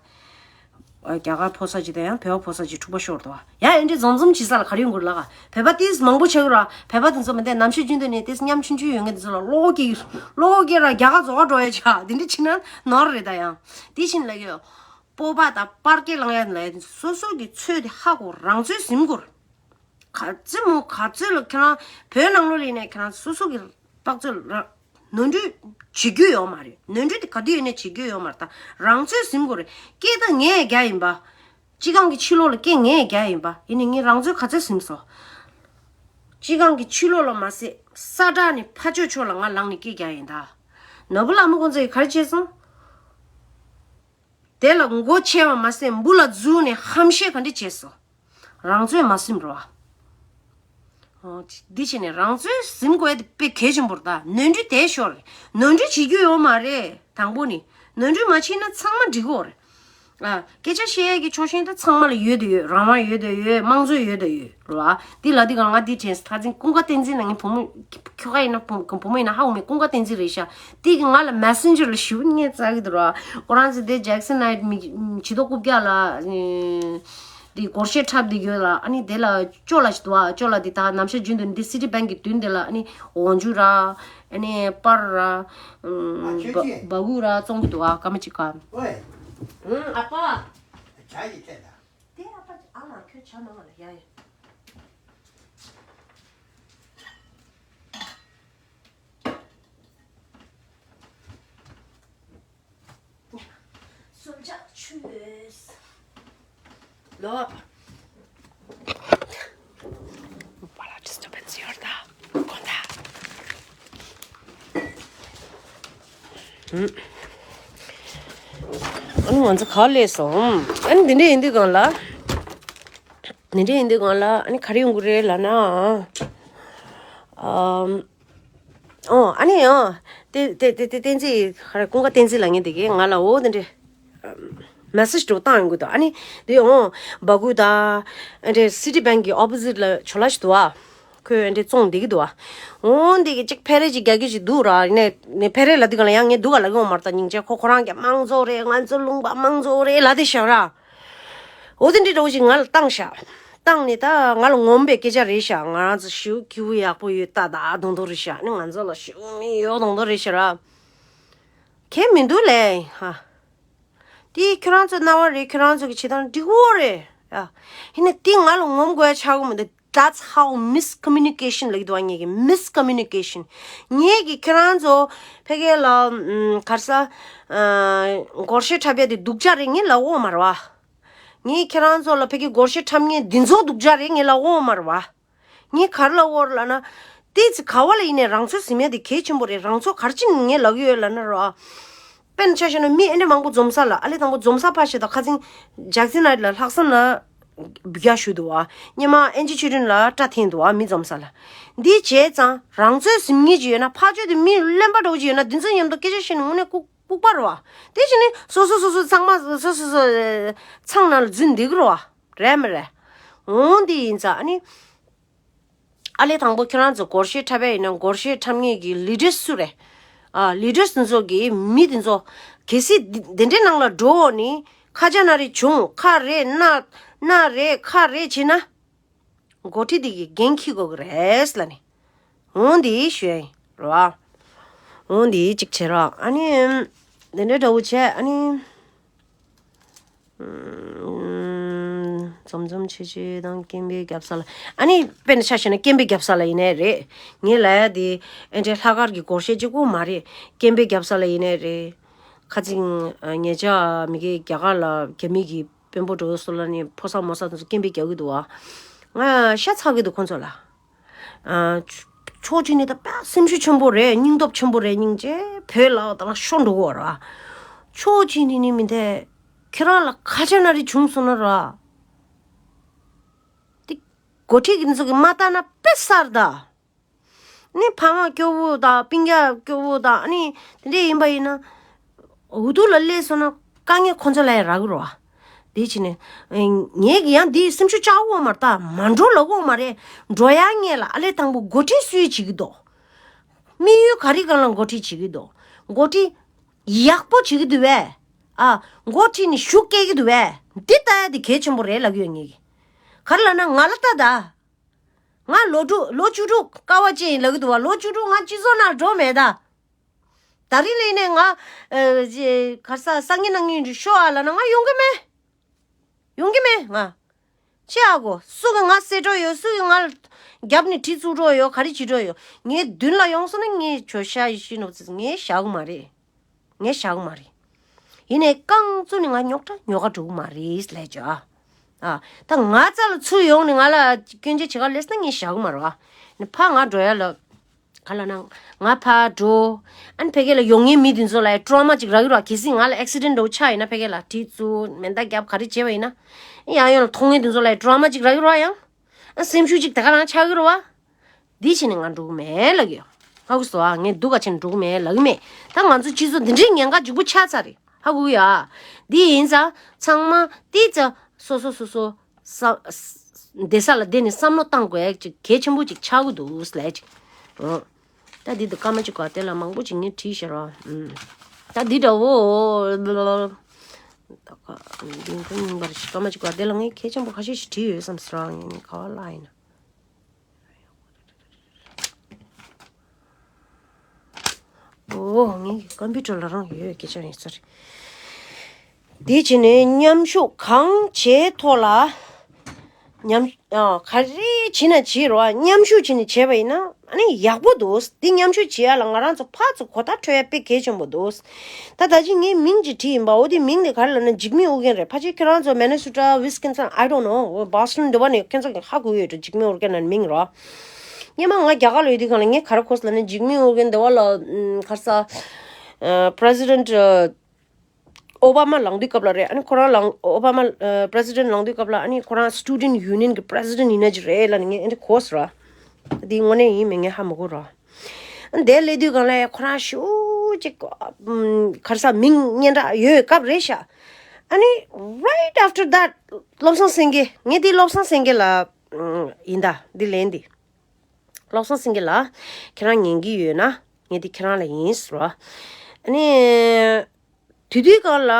རྒྱ་གར་ཕོ་གསར་ཅིག་དང་ཡང་བོད་པ་ཕོ་གསར་ཅིག་འཁྲུག་པ་ཤོར་འདུག་བ། ཡང་ཨེ་འདྲའི་འཛོམས་འཛོམས་བྱེད་ས་ལ་ག་རེ་ཡོང་གི་རེད་ལབ་ག་བོད་པ་ཏིས་མང་པོ་ཆགས་ཀྱི་རེད་བ། བོད་པ་དེ་ཚོ་མི་འདི་ནམ་ཞིག་རྒྱུན་དུ་ནས་ཏིས་ཉམ་ཆུང་ཆུང་ཡོད་མཁན་དེ་ཚོ་ལ་བློ་སྐྱེ་གི། བློ་སྐྱེ་ར་རྒྱ་གར་རྫོགས་འགྲོ་ཡ་ཆགས། དེ་འདྲ་བྱེད་ན་ནོར་རེད། ད་ཡང་དེ་བཞིན་ལ་ཡོད། སྤོབས་པ་དང་པར་སྐད་ལངས་ཡ་ལ་ཡ་དེ་ཚོ་སོ་སོ་གི་ཚོད་དེ་ཧ་གོ། རང་ཚོད་ཟིན་དགོས་རེད། ག་ཚོད་མོ་ག་ཚོད་ལ་ཁྱེད་རང་བོད་ནང་ལོགས་ལ་ཡིན་ནའི་ཁྱེད་རང་སོ་སོ་གི་དཔག་ཚོད་ལ་ནོར་འཁྲུལ་བྱེད་རྒྱུ་ཡོད་མ་རེད། ནོར་འཁྲུལ་དེ་ག་དུས་ཡིན་ནའི་བྱེད་རྒྱུ་ཡོད་མ་རེད། ད་རང་ཚོད་ཟིན་དགོས་རེད། སྐད་ད་ངས་རྒྱག་ཡིན་པ། སྤྱི་ཁང་གི་ཕྱི་ལོགས་ལ་སྐད་ངས་རྒྱག་ཡིན་པ། ཡིན་ནའི་ངས་རང་ཚོད་ག་ཚོད་ཟིན་སོང་། སྤྱི་ཁང་གི་ཕྱི་ལོགས་ལ་མ་ཟད་ས་བསྒྲགས་ནས་ཕར་ཕྱོགས་ཕྱོགས་ལ་ང་ལངས་ནས་སྐད་རྒྱག་ཡིན་ད། ནོར་བུ་ལྷ་མོ་ཁོང་ཚོ་ཡིས་ག་རེ་བྱས་སོང་། དེ་ལ་མགོ་ཆེ་བ་མ་ཟད་འབུ་ལ་འཛུལ་ནས་ཧམ་བཤད་ག་འདྲ་བྱས་སོང་། རང་ཚོད་མ་ཟིན་རོ། ཨ། འདི་བྱས་ནས་རང་ཚོད་ཟིན་དགོས་དེ་དཔེ་གལ་ཆེན་པོ་རེད་ད། ནོར་འཁྲུལ་དེ་ཤོར་རེད། ནོར་འཁྲུལ་བྱེད་རྒྱུ་ཡོད་མ་རེད། དང་པོ་ནི་ནོར་འཁྲུལ་མ་བྱས་ན་ཚང་མ་འགྲིག་གོ་རེད། ཨ། སྐད་ཆ་བཤད་ཡས་ཀྱི་ཕྱོགས་ཞེན་ད་ཚང་མ་ལ་ཡོད་དུ་ཡོད། རང་དབང་ཡོད་དུ་ཡོད། དམངས་གཙོ་ཡོད་དུ་ཡོད་རོ། ཨ། འདི་ལ་འདི་ག་ང་འདི་དྲན་སོང་། ད་ཐེངས་ཀུན་དགའ་བསྟན་འཛིན་ལ་ངའི་བུ་མོ་ཁྱོ་ག་ཡིན་ན་བུ་བུ་མོ་ཡིན་ན་ཧ་གོ་མེད། ཀུན་དགའ་བསྟན་འཛིན་རེད་ཤག་དེ་གི་ང་ལ་མེ་སེན་ཇར་ལ་ཞུ་ངས་བཙལ་གི་འདུག་ར། ཁོ་རང་ཚོ་དེ་ཇེག་སན་ནའིཊ་མི་ཇི་ཏོ་རྐུབ་བཀྱག་ལ་དེ་སྒོར་གཞས་འཁྲབ་བསྡད་ཡོད་ལ། ཨ་ནི་དེ་ལ་ཅོ་ལ་ཞིག་འདུག་ཨ། ཅོ་ལ་དེ་ད་ནམ་ཞག་རྒྱུན་དུ་འདི་སི་ཊི་བེང་གི་མདུན་དེ་ལ་ཨ་ནི་འོག་འཇུག་ར། ཨ་ནི་པར་ར། ཨ། ཁྱོད་ཀྱིས། བ་གུ་ར་བཙོང་གི་འདུག་ཨ། སྐར་མ་གཅིག་ག་ཨོའི། ཨ་ཕ། ཇ་ཡི་ཐད་ད། དེ་ཨ་ཕ་ཨ་ལ་ཁྱོད་ཇ་མང་ལ་ཡ་ཡ། སུམ་ཆ་ཆུ་ལོ། བ་ལ་ཌི་སི་ཊར་བེན་སི་ཡོད་ད། དགོངས་དག་ཨ་ནི་ང་ཚོ་ག་སླེབས་སོང་། ཨ་ནི་འདི་འདྲ་ཡིན་དུས་གང་ལ། འདི་འདྲ་ཡིན་དུས་གང་ལ་ཨ་ནི་ག་རེ་ཡོང་གི་རེད་ལབ་ན། ཨམ། ཨོ་ཨ་ནི་ཨོ། ཏེ་ཏེ་ཏེ་ཏེ་བསྟན་འཛིན་ག་རེ་ཀུན་དགའ་བསྟན་འཛིན་ལབ་མཁན་དེ་གས་ང་ལ་འོ་དེ་འདྲ་མེ་སེ་ཇི་འདྲ་བཏང་ཡོང་གི་འདུག་ཨ་ནི་དེ་ཨོ་སྦ་ཁུག་ད་ཨ་འདྲ་སི་ཊི་བེང་གི་ཨོ་པོ་ཟིཊ་ལ་ཇོ་ལ་ཞིག་འདུག་ཨ། ཁོས་ཨ་འདྲ་བཙོང་བསྡད་ཀྱི་འདུག་ཨ། འོ་འདི་གི་ཅིག་ཕེ་རེ་ཅིག་རྒྱག་གི་ཅིག་འདུག་ར། ནས་ནས་ཕེ་རེ་ལ་འདི་ག་ལ་ཡང་ངས་འདུག་ག་ལ་གི་འོ་མར་ད་སྙིང་རྗེ། ཁོ་ཁོ་རང་གི་དམངས་གཙོ་རེད། ང་ཚོ་ལུང་པ་དམངས་གཙོ་རེད་ལ་དེ་བཞག་ར། འོ་དེ་འདྲའི་འདྲ་བོ་ཞིག་ང་ལ་བཏང་ཤག་བཏང་ནས་ད་ང་ལ་ངོམ་པའི་སྐད་ཆ་རེད་ཤག་ང་རང་ཚོ་ཞེ་པོ་སྐྱིད་པོ་ཡག་པོ་ཡོད་ད་ད་མདོག་མདོག་རེད་ཤག་ཨ་ནི་ང་ཚོ་ལ་ཞེ་པོ་མི་ཡོད་མདོག་མདོག་རེད་ཤག་ར། གལ་མི་འདུག་ལེ་ཧ། དེ་ཁྱོད་རང་ཚོའི་རྣ་བ་རེད། ཁྱོད་རང་ཚོ་གི་བྱེད་སྟངས་འགྲིག་པོ་རེད་ཡ། ཡིན་ན་དེ་ང་ལ་ངོམ་དགོས་ཡ་ཆགས་ཀྱི་མི་འདུག That's how miscommunication ལབ་ཀྱི་འདུག་བ། ངེད་ཀྱི་miscommunication། ངེད་ཀྱིས་ཁྱེད་རང་ཚོ་ཕ་གི་ལ་ཨམ་ག་རེ་ཟ། ཨ། སྒོར་གཞས་འཁྲབ་ཡ་དེ་སྡུག་ཅག་རེད་ངས་ལབ་ཡོད་མ་རེད་བ། ངས་ཁྱེད་རང་ཚོ་ལ་ཕ་གི་སྒོར་གཞས་འཁྲབ་མཁན་འདི་ཚོ་སྡུག་ཅག་རེད་ངས་ལབ་ཡོད་མ་རེད་བ། ངས་ག་རེ་ལབ་ཡོད་རེད་ལབ་ན། ཏོག་ཙམ་ག་བ་ལ་ཡིན་ནའི་རང་ཚོད་ཟིན་ཡ་དེ་གལ་ཆེན་པོ་རེད། རང་ཚོད་ག་རེ་བྱས་ནས་ངས་ལབ་ཀྱི་ཡོད་ལབ་ན་རོ། དཔེར་ན་ཆ་བཞག་ན་མི་ཨེ་འདྲ་མང་པོ་འཛོམས་ས་ལ། ཨ་ལས་དང་པོ་འཛོམས་ས་ཕར་བཞག་ད་ཁ་སང་ཇེག་སན་ནའིཊ་ལ་ལྷག་བསམ་ལ་འབུལ་ཡག་ཞུས་འདུག་བ། སྔོན་མ་ཨེན་ཇི་ཆོས་སྒྲོན་ལ་སྐྲ་འཐེན་འདུག་བ། མི་འཛོམས་ས་ལ། འདི་བྱས་ཙང་རང་ཚོད་ཟིན་མཁན་ཅིག་ཡོད་ན། ཕར་ཕྱོགས་དེ་མི་གླེན་པ་འདྲ་བོ་ཅིག་ཡོད་ན་འདི་ཚོ་མཉམ་དུ་སྐད་ཆ་བཤད་ནས་དངོས་གནས་ལྐུགས་ལྐུགས་པ་རེད་བ། དེ་བྱས་ནས་སོ་སོ་སོ་སོ་ཚང་མ་སོ་སོ་སོ་ཚང་ནང་ལ་འཛུལ་འདི་གི་རེད་བ། རེད་མ་རེད། འོང་འདི་ཡིན་ཙང་ཨ་ནི། ཨ་ལས་དང་པོ་ཁྱེད་རང་ཚོ་སྒོར་གཞས་འཁྲབ་པ་ཡིན་ན་སྒོར་གཞས་འཁྲབ་མཁན་གྱི་ལི་ཌར་སུ་རེད། ཨ། ལི་ཌར་སུ་ཚོ་གི་མི་དེ་ཚོ་གལ་སྲིད་འདི་འདི་འདྲའི་ནང་ལ་འགྲོ་འོང་ནི་ཁ་ཆ་ན་རེ་བྱུང་ཁ་རེ་ན་ན་རེ་ཁ་རེ་བྱེད་ན། འགོ་ཁྲིད་འདི་གི་འགན་འཁྱེར་དགོས་ཀྱི་རེད་ལབ་ནི། འོང་འདི་ཞུ་ཡ་ཡིན་རོ། འོང་འདི་གཅིག་བྱེད་རོགས། ཨ་ནི་འདི་འདྲའི་འདྲ་བོ་བྱས། ཨ་ནི། འཛོམས་འཛོམས་བྱེད་བྱེད་དང་སྐད་འབོད་རྒྱབ་ས་ལ། ཨ་ནི་དཔེར་ན་ཆ་བཞག་ན་སྐད་འབོད་རྒྱབ་ས་ལ་ཡིན་ནའི་རེད། ངས་ལབ་ཡ་དེ་ཨེ་འདྲའི་ལྷག་དཀར་གྱི་སྒོར་གཞས་གཅིག་པོ་མ་རེད། སྐད་འབོད་རྒྱབ་ས་ལ་ཡིན་ནའི་རེད། ཁ་ཅིག་ཉེ་ཆར་མི་གི་རྒྱ་གར་ལ་རྒྱ་མི་གི་དཔོན་པོ་འགྲོ་སོ་ལ་ནི་ཕོ་གསར་མོ་གསར་དེ་ཚོ་སྐད་འབོད་རྒྱག་གི་འདུག་བ། ང་ཤ་ཚ་གི་འདུག་ཁོང་ཚོ་ལ། ཨ། ཕྱོགས་གཅིག་ནས་ད་དཔེ་སེམས་ཤུགས་ཆེན་པོ་རེད། སྙིང་སྟོབས་ཆེན་པོ་རེད། སྙིང་རྗེ་བོད་ལ་ད་ལ་ཤོར་འགྲོ་གི་ཡོད་རེད་བ། ཕྱོགས་གཅིག་ནས་ནི་མི་འདི་ཁྱེད་རང་ལ་ཁ་ཆ་ན་རེ་བྱུང་སོང་ན་ར། འདི་འགོ་ཁྲིད་ཀྱི་འདི་ཚོ་གི་མ་ལྟ་ན་དཔེ་གསར་ད། ནི་ཕ་མ་སྐྱོ་བོ་དང་སྤུན་ཀྱག་སྐྱོ་བོ་དང་ནི་དེ་འདྲས་ཡིན་པ་ཡིན་ན། འུ་ཐུག་ལ་སླེབས་སོང་ན་དཀའ་ངལ་ཁོང་ཚོ་ལ་ཡང་རག་གི་རེད་བ། དེ་བྱས་ནས་ངས་ཀྱི་ཡང་འདི་སེམས་ཤུགས་བཅག་དགོས་མ་རེད། ད་མ་འགྲོ་ལབ་དགོས་མ་རེད། འགྲོ་ཡ་ངས་ལ་ཨ་ལས་དང་པོ་འགོ་ཁྲིད་སུས་བྱེད་ཀྱི་འདུག་དམིགས་ཡུལ་ག་རེ་སྒང་ལ་འགོ་ཁྲིད་བྱེད་ཀྱི་འདུག་འགོ་ཁྲིད་ཡག་པོ་བྱེད་ཀྱི་འདུག་བས། ཨ། འགོ་ཁྲིད་ནས་ཤུགས་སྐྱེད་ཀྱི་འདུག་བས། འདི་ལྟ་ཡ་འདི་གལ་ཆེན་པོ་རེད་ལབ་ཀྱི་ཡོད་ངས་ཀྱི། ག་རེ་ལབ་ན་ང་ལ་ལྟ་ད། ང་ལོ་དྲུག་ལོ་བཅུ་དྲུག་དཀའ་བ་སྤྱད་ཡིན་ལབ་ཀྱི་འདུག་བ། ལོ་བཅུ་དྲུག་ང་སྤྱི་ཚོགས་ནང་འགྲོ་མེད་ད། ད་རིང་ལས་ནས་ང་ཨ་ཅེ་ག་རེ་ཟ་སང་ཉིན་གནངས་ཉིན་ཤོག་ཨ་ལབ་ན་ང་ཡོང་གི་མེད། ཡོང་གི་མེད་ང་། ཤེས་ཨ་གོ། སུ་གི་ང་བསད་འགྲོ་ཡོད། སུ་གི་ང་རྒྱབ་ནས་གྲི་བཙུགས་འགྲོ་ཡོད། ག་རེ་བྱེད་འགྲོ་ཡོད། ངའི་མདུན་ལ་ཡོང་སོང་ན་ངས་ཁྱོད་ཤ་ཡི་ཤི་ནོ་ཙི་ངས་བཞག་གི་མ་རེད། ངས་བཞག་གི་མ་རེད། ཡིན་ནའི་རྐང་བཙུགས་ནས་ང་རྙོག་དྲ་ཉོ་ག་འགྲོ་གི་མ་རེད་ལས་ཅོ་ཨ། ཨ། ད་ང་རྩ་ལ་ཚུར་ཡོང་ནས་ང་ལ་སྐྱོན་བརྗོད་བྱེད་ག་སླེབས་ན་ངས་བཞག་གི་མ་རེད་ཨ། ནི་ཕ་ང་འགྲོ་ཡ་ལ། ག་ལ་ན། ང་ཕར་འགྲོ། ཨ་ནི་ཕ་གི་ལ་ཡོང་མཁན་མི་དེ་ཚོ་ལ་ཀྲོ་མ་ཅིག་རག་གི་རེད་བ། གལ་སྲིད་ང་ལ་ཨེག་སི་ཌེན་འདྲ་བོ་ཆགས་ཡིན་ན་ཕ་གི་ལ་གྲི་བཙུགས་མེ་མདའ་བརྒྱབ་ག་རེ་བྱས་པ་ཡིན་ན། ཡང་ཡང་ལ་མཐོང་མཁན་དེ་ཚོ་ལ་ཀྲོ་མ་ཅིག་རག་གི་རེད་བ་ཡང་། ཨ་སེམས་ཤུགས་ཅིག་དེ་ག་རང་ཆགས་ཀྱི་རེད་བ། འདི་བྱས་ནས་ང་འགྲོ་གི་མེད་ལབ་ཀྱི་ཡོད། ཧ་གོ་སོང་ཨ། ངས་སྡུག་ག་བྱས་ནས་འགྲོ་གི་མེད་ལབ་ཀྱི་མེད། ད་ང་ཚོ་སྤྱི་ཚོགས་འདི་འདྲའི་ཉེན་ཁ་ལྗིད་པོ་ཆགས་ཚར་རེད། ཧ་གོ་གི་ཡོད་ཨ། འདི་ཡིན་ཙང་ཚང་མ་ཏིས་ཙ་སོ་སོ་སོ་སོ། ས་ས་བསྡད་ས་ལ་བསྡད་ནས་བསམ་བློ་བཏང་དགོས་ཅིག་གལ་ཆེན་པོ་ཅིག་ཆགས་ཀྱི་འདུག་ལས་ཅིག་ཨོ། ད་འདི་འདི་སྐར་མ་གཅིག་ག་དེ་ལ་མང་པོ་ཅིག་ངས་བྲིས་ཤག་ར། ཨུམ། ད་འདི་འདྲ་བོ། ད་ག་འདི་འདི་མིན་པར་སྐར་མ་གཅིག་ག་དེ་ལ་ངས་གལ་ཆེན་པོ་ཁ་ཤས་ཤིག་བྲིས་ཡོད་བསམ་སོང་ར། ངས་ངས་ག་བ་ལ་ཡིན་ན། ཨོ། ངའི་ཀམ་པུ་ཊར་ལ་རང་ཡོད་སྐད་ཆ་ཡིན་ས་རེད། དེ་བྱས་ནས་མཉམ་ཞུགས་གང་བྱས་ཐོག་ལ་མཉམ་ཨ་ག་རེ་བྱེད་ན་བྱེད་རོགས། མཉམ་ཞུགས་བྱས་ནས་བྱས་པ་ཡིན་ན་ཨ་ནི་ཡག་པོ་འདུག། འདི་མཉམ་ཞུགས་བྱེད་ཡ་ལ་ང་རང་ཚོ་ཕར་ཚུར་གོ་བརྡ་འཕྲོད་ཡ་དཔེ་གལ་ཆེན་པོ་འདུག། ད་ད་ཅི་ངས་མིང་ཅིག་བྲིས་ཡིན་པ། འོ་དེ་མིང་དེ་ག་རེ་ལབ་ན་འཇིགས་མེད་ཨོ་རྒྱན་རེད། ཕལ་ཆེར་ཁྱེད་རང་ཚོ་མེ་ནེ་སོ་ཊ། ཝིས་ཀོན་སིན། I don't know། ཝོ་སི་ཊོན་འདི་བ་ནས་ཁྱེད་ཚོ་གི་ཧ་གོ་ཡོད་འགྲོ། འཇིགས་མེད་ཨོ་རྒྱན་ལབ་མིང་རོ། སྔོན་མ་ང་རྒྱ་གར་ལ་ཡོད་དུས་སྒང་ལ་ངས་ག་རེ་གོ་སོང་ལབ་ན། འཇིགས་མེད་ཨོ་རྒྱན་འདི་བ་ལ་ཨམ་ག་རེ་ཟ། ཨ་པི་རེ་སི་ཌེན་ཊི་ཨོ་བྷ་མ་ལངས་དུས་སྐབས་ལ་རེད། ཨ་ནི་ཁོ་རང་ལངས། ཨོ་བྷ་མ་ཨ་པི་རེ་སི་ཌེན་ཊི་ལངས་དུས་སྐབས་ལ་ཨ་ནི་ཁོ་རང་སི་ཊུ་ཌེན་ཊི་ཡུ་ནི་ཡན་གི་པི་རེ་སི་ཌེན་ཊི་ཡིན་ན་ཅིག་རེད་ལབ་ནས་ངས་ཨེ་འདྲ་གོ་སོང་ར། འདི་དངོས་གནས་ཡིན་མིན་ངས་ཧ་མ་གོ་ར། ཨ་ནི་དེ་སླེབས་དུས་སྒང་ལ་ཁོ་རང་ཤུགས་ཅིག་ཨམ་ག་རེ་ཟ། མིང་སྙན་གྲགས་ཡོད་སྐབས་རེད་ཤག། ཨ་ནི་right after that བློ་བཟང་སེང་གེ། ངས་འདི་བློ་བཟང་སེང་གེ་ལ་ཨམ་ཡིན་ད་འདི་ལན་འདི། བློ་བཟང་སེང་གེ་ལགས། ཁྱེད་རང་ཉན་གྱི་ཡོད་ན་ངས་འདི་ཁྱེད་རང་ལ་ཡིན་ཟེར་བ། ཨ་ནི། དེ་དུས་སྒང་ལ་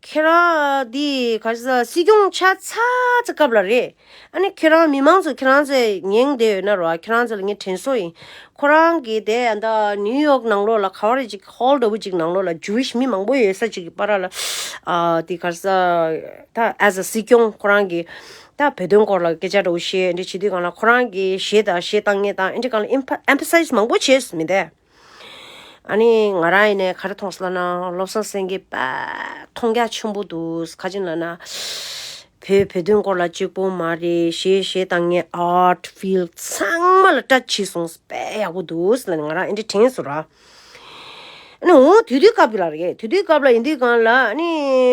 ཁྱེད་རང་འདི་ག་རེ་ཟ། སྲིད་སྐྱོང་ཆགས་ཚར་ཚར་སྐབས་ལ་རེད། ཨ་ནི་ཁྱེད་རང་མི་མང་ཚོ་ཁྱེད་རང་ཚོས་ཉན་བསྡད་ཡོད་ན་རོ། ཁྱེད་རང་ཚོ་ལ་ངས་དྲན་གསོ་ཡིན། ཁོ་རང་གི་དེ་ཨ་ད་ནིའུ་ཡོག་ནང་ལོགས་ལ་ག་བ་རེ་ཅིག་ཧོལ་འདྲ་བོ་ཅིག་ནང་ལོགས་ལ་ཇུ་ཝིཤ་མི་མང་པོ་ཡོད་ས་ཅིག་གི་བར་ལ། ཨ་འདི་ག་རེ་ཟ། ད་as a སྲིད་སྐྱོང་ཁོ་རང་གི་ད་བོད་དོན་སྐོར་ལ་སྐད་ཆ་འདྲ་བོ་བཤད། འདི་བྱེད་དུས་སྒང་ལ་ཁོ་རང་གི་གཞས་དང་གཞས་བཏང་མཁན་དང་ཨེ་འདྲ་སྒང་ལ་ཨེམ་ཕ་ཨེམ་ཕ་སའི་ཛི་མང་པོ་བྱས་མི་འདུག། ཨ་ནི་ང་རང་ཡིན་ནའི་ག་རེ་མཐོང་སོང་ལབ་ན། བློ་བཟང་སེང་གེ་དཔེ་མཐོང་རྒྱ་ཆེན་པོ་འདུག། ག་ཅི་ལབ་ན། བོད་བོད་དོན་སྐོར་ལ་གཅིག་པོ་མ་རེད། གཞས་གཞས་བཏང་མཁན་ཨར་ཊི་ཕིལ་ཌི་ཚང་མ་ལ་ཊཆ་བྱས་སོང་། དཔེ་ཡག་པོ་འདུག་ལབ་ནས་ང་རང་ཨེ་འདྲ་དྲན་སོང་ར། ཨ་ནི་འོ་དེ་དུས་སྐབས་ལ་རེད། དེ་དུས་སྐབས་ལ་ཡིན་དུས་སྒང་ལ་ཨ་ནི་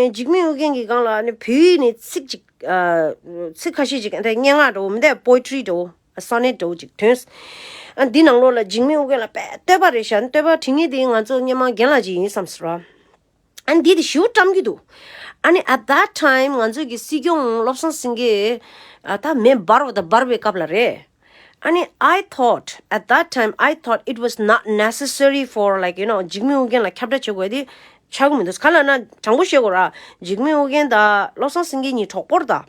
འཇིགས་མེད་ཨོ་རྒྱན་གྱི་སྒང་ལ་ཨ་ནི་བོད་ཡིག་ནས་ཚིག་ཅིག་ཨ་ཚིག་ཁ་ཤས་ཅིག་ཨ་ནི་སྙན་ངག་འདྲ་བོ་མི་འདུག། པོ་ཨེ་ཊི་རི་འདྲ་བོ། སོ་ནེཊ་འདྲ་བོ་ཅིག་ཐོན། ཨ་འདི་ནང་ལོགས་ལ་འཇིགས་མེད་ཨོ་རྒྱན་ལ་དཔེ་བསྟོད་པ་རེད་ཤག། བསྟོད་པ་བྲིས་མཁན་དེ་ང་ཚོ་སྔོན་མ་རྒན་ལགས་ཅིག་ཡིན་བསམ་སོང་ར། ཨ་ནི་འདི་དེ་ཞེ་པོ་བཀྲམ་གྱི་འདུག། ཨ་ནི་at that time ང་ཚོ་གི་སྲིད་སྐྱོང་བློ་བཟང་སེང་གེ་ཨ་ད་མེ་འབར་བ་དང་འབར་བའི་སྐབས་ལ་རེད། ཨ་ནི་I thought, at that time I thought it was not necessary for, like, you know, འཇིགས་མེད་ཨོ་རྒྱན་ལ་ཁྱབ་བསྒྲགས་བྱེད་དགོས་དེ་ཆགས་ཀྱི་མི་འདུག། ག་ལབ་ན་དྲང་པོ་བཤད་དགོས་ར། འཇིགས་མེད་ཨོ་རྒྱན་དང་བློ་བཟང་སེང་གེ་གཉིས་གྲོགས་པོ་རེད་ད།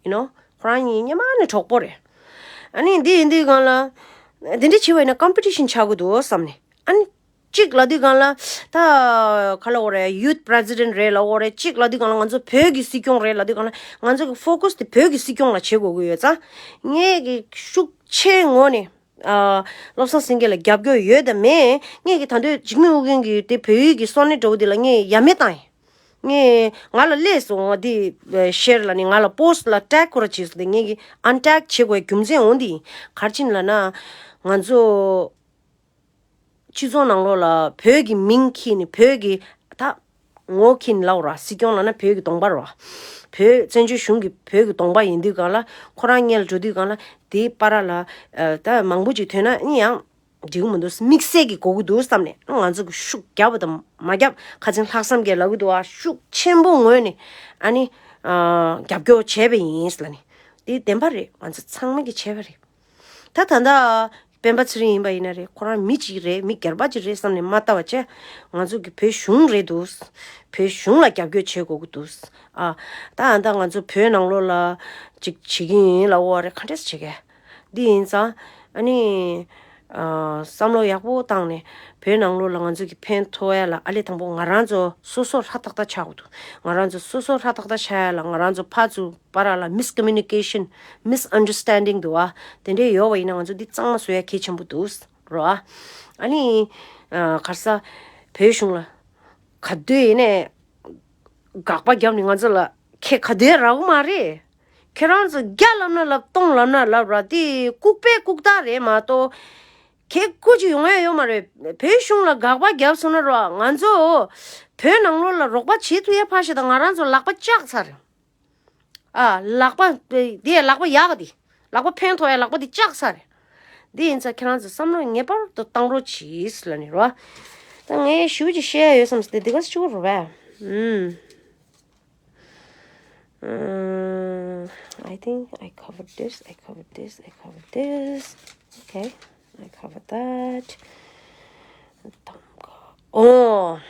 You know, ཁོ་རང་གཉིས་སྔོན་མ་ནས་གྲོགས་པོ་རེད། ཨ་ནི་འདི་ཡིན་དུས་སྒང་ལ། འདི་འདྲ་བྱས་པ་ཡིན་ན་ཀམ་པི་ཊི་ཤན་ཆགས་ཀྱི་འདུག་བསམ་ནས། ཨ་ནི། གཅིག་ལབ་དུས་སྒང་ལ། ད་ག་ལབ་དགོས་རེད། ཡུཐ་པི་རེ་སི་ཌེན་ཊི་རེད་ལབ་དགོས་རེད། གཅིག་ལབ་དུས་སྒང་ལ་ང་ཚོ་བོད་ཀྱི་སྲིད་སྐྱོང་རེད་ལབ་དུས་སྒང་ལ་ང་ཚོ་གི་ཕོ་ཀས་དེ་བོད་ཀྱི་སྲིད་སྐྱོང་ལ་བྱེད་དགོས་ཀྱི་ཡོད་ཙང་། ངས་ཀྱི་ཤུགས་ཆེ་ངོས་ནས། ཨ། བློ་བཟང་སེང་གེ་ལ་རྒྱབ་སྐྱོར་ཡོད་དམ་མེད། ངས་ཀྱི་ད་དུང་འཇིགས་མེད་ཨོ་རྒྱན་གྱི་དེ་བོད་ཡིག་གི་སོ་ནེཊ་འདྲ་བོ་དེ་ལ་ངས་ཡ་མེད་བཏང་ཡིན། ངས་ང་ལ་སླེབས་སོང་། ང་འདི་ཤེར་ལ་ནི་ང་ལ་པོ་སི་ཊི་ལ་ཊེག་ཁོ་ར་བྱས་སོང་། དེ་ངས་ཀྱི་ཨན་ཊེག་བྱེད་དགོས་རྒྱུ་མཚན་འོ་འདི་ཡིན། ག་རེ་བྱས་ནས་ལབ་ན། ང་ཚོ་སྤྱི་ཚོགས་ནང་ལོགས་ལ་བོད་ཀྱི་མིང་འཁྱེར་ནས་བོད་ཀྱི་ད་ངོ་འཁྱེར་ནས་ལབ་དགོས་ར། སྲིད་སྐྱོང་ལབ་ན་བོད་ཀྱི་གདོང་པ་རེད་བ། བོད་བཙན་བྱོལ་གཞུང་གི་བོད་ཀྱི་གདོང་པ་ཡིན་དུས་སྒང་ལ་ཁོ་རང་སྔོན་ལ་འགྲོ་དུས་སྒང་ལ་དེའི་བར་ལ་ཨ་ད་མང་པོ་ཅིག་ཐོན་ན་ཨ་ནི་ཡང་འགྲིག་གི་མི་འདུག། དམིགས་བསལ་གྱི་དགོས་ཀྱི་འདུག་བསམ་ནས་ང་ཚོ་གི་ཤུགས་རྒྱབ་པ་དང་མ་རྒྱབ། ཁ་སང་ལྷག་བསམ་གྱིས་ལབ་ཀྱི་འདུག་བ། ཤུགས་ཆེན་པོ་ངོས་ནས་ཨ་ནི་ཨ་རྒྱབ་སྐྱོར་བྱས་པ་ཡིན་ལབ་ནས། དེ་བདེན་པ་རེད། ང་ཚོ་ཚང་མ་གིས་བྱས་པ་རེད། ད་ད་ལྟ་སྤེན་པ་ཚེ་རིང་ཡིན་པ་ཡིན་ན་རེད། ཁོ་རང་མི་གཅིག་རེད། མི་སྒེར་པ་གཅིག་རེད་བསམ་ནས་མ་ལྟ་བ་བྱས། ང་ཚོ་གི་བོད་གཞུང་རེད་འདུག། བོད་གཞུང་ལ་རྒྱབ་སྐྱོར་བྱེད་དགོས་ཀྱི་འདུག། ཨ། ད་ད་ང་ཚོ་བོད་ནང་ལོགས་ལ་ཅིག་བྱེད་ཀྱི་ཡིན་ལབ་དགོས་རེད། ག་འདྲས་བྱེད་ཀྱི། འདི་ཡིན་ཙང་ཨ་ནི། བསམ་བློ་ཡག་པོ་བཏང་ནས་བོད་ནང་ལོགས་ལ་ང་ཚོ་གི་ཕན་ཐོགས་ཡ་ལ་ཨ་ལས་དང་པོ་ང་རང་ཚོ་སོ་སོ་ཧྲ་ཐག་ཐག་ཆགས་དགོས་འདུག་ང་རང་ཚོ་སོ་སོ་ཧྲ་ཐག་ཐག་ཆགས་ཡ་ལ་ང་རང་ཚོ་ཕར་ཚུར་བར་ལ་མིས་ཀོ་མུ་ནི་ཀེ་ཤན། མིས་ཨན་ཌར་སི་ཊན་ཌིང་འདུག་བ། དེ་འདྲས་ཡོད་པ་ཡིན་ན་ང་ཚོ་འདི་གཙང་མ་བཟོ་ཡ་གལ་ཆེན་པོ་འདུག་རོ། ཨ་ནི་ག་རེ་ཟ། བོད་གཞུང་ལ་ག་དུས་ཡིན་ནས་དགག་པ་བརྒྱབ་ནས་ང་ཚོ་ལ་ཁྱེད་ག་དུས་རག་གི་མ་རེད། ཁྱེད་རང་ཚོ་བརྒྱ་ལབ་ན་ལབ། སྟོང་ལབ་ན་ལབ་ར། དེ་ལྐུགས་པའི་ལྐུགས་རྟགས་རེད་མ་གཏོགས། ཁྱེད་སྐུ་ཅིག་ཡོང་ཡ་ཡོད་མ་རེད། བོད་གཞུང་ལ་དགག་པ་བརྒྱབ་སོང་ན་རོ། ང་ཚོ་བོད་ནང་ལོགས་ལ་རོགས་པ་བྱེད་ཐུབ་ཡ་ཕར་བཞག་དང་ང་རང་ཚོ་ལག་པ་བཅག་ཚར། ཨ། ལག་པ་དེ་ལག་པ་ཡག་ག་དེ། ལག་པ་ཕན་ཐོགས་ཡ་ལག་པ་དེ་བཅག་ཚར། དེ་ཡིན་ཙང་ཁྱེད་རང་ཚོ་བསམ་བློ་ངེས་པར་དུ་བཏང་རོགས་གྱིས་ལབ་ནི་རོ། ད་ངས་ཞུ་ཅིག་བཤད་ཡ་ཡོད་བསམ་སྟེ་དེ་ག་ཞུ་རོགས་བས། ཨུམ། Uh, I think I covered this, I covered this, I covered this. Okay, I covered that. ཨོ།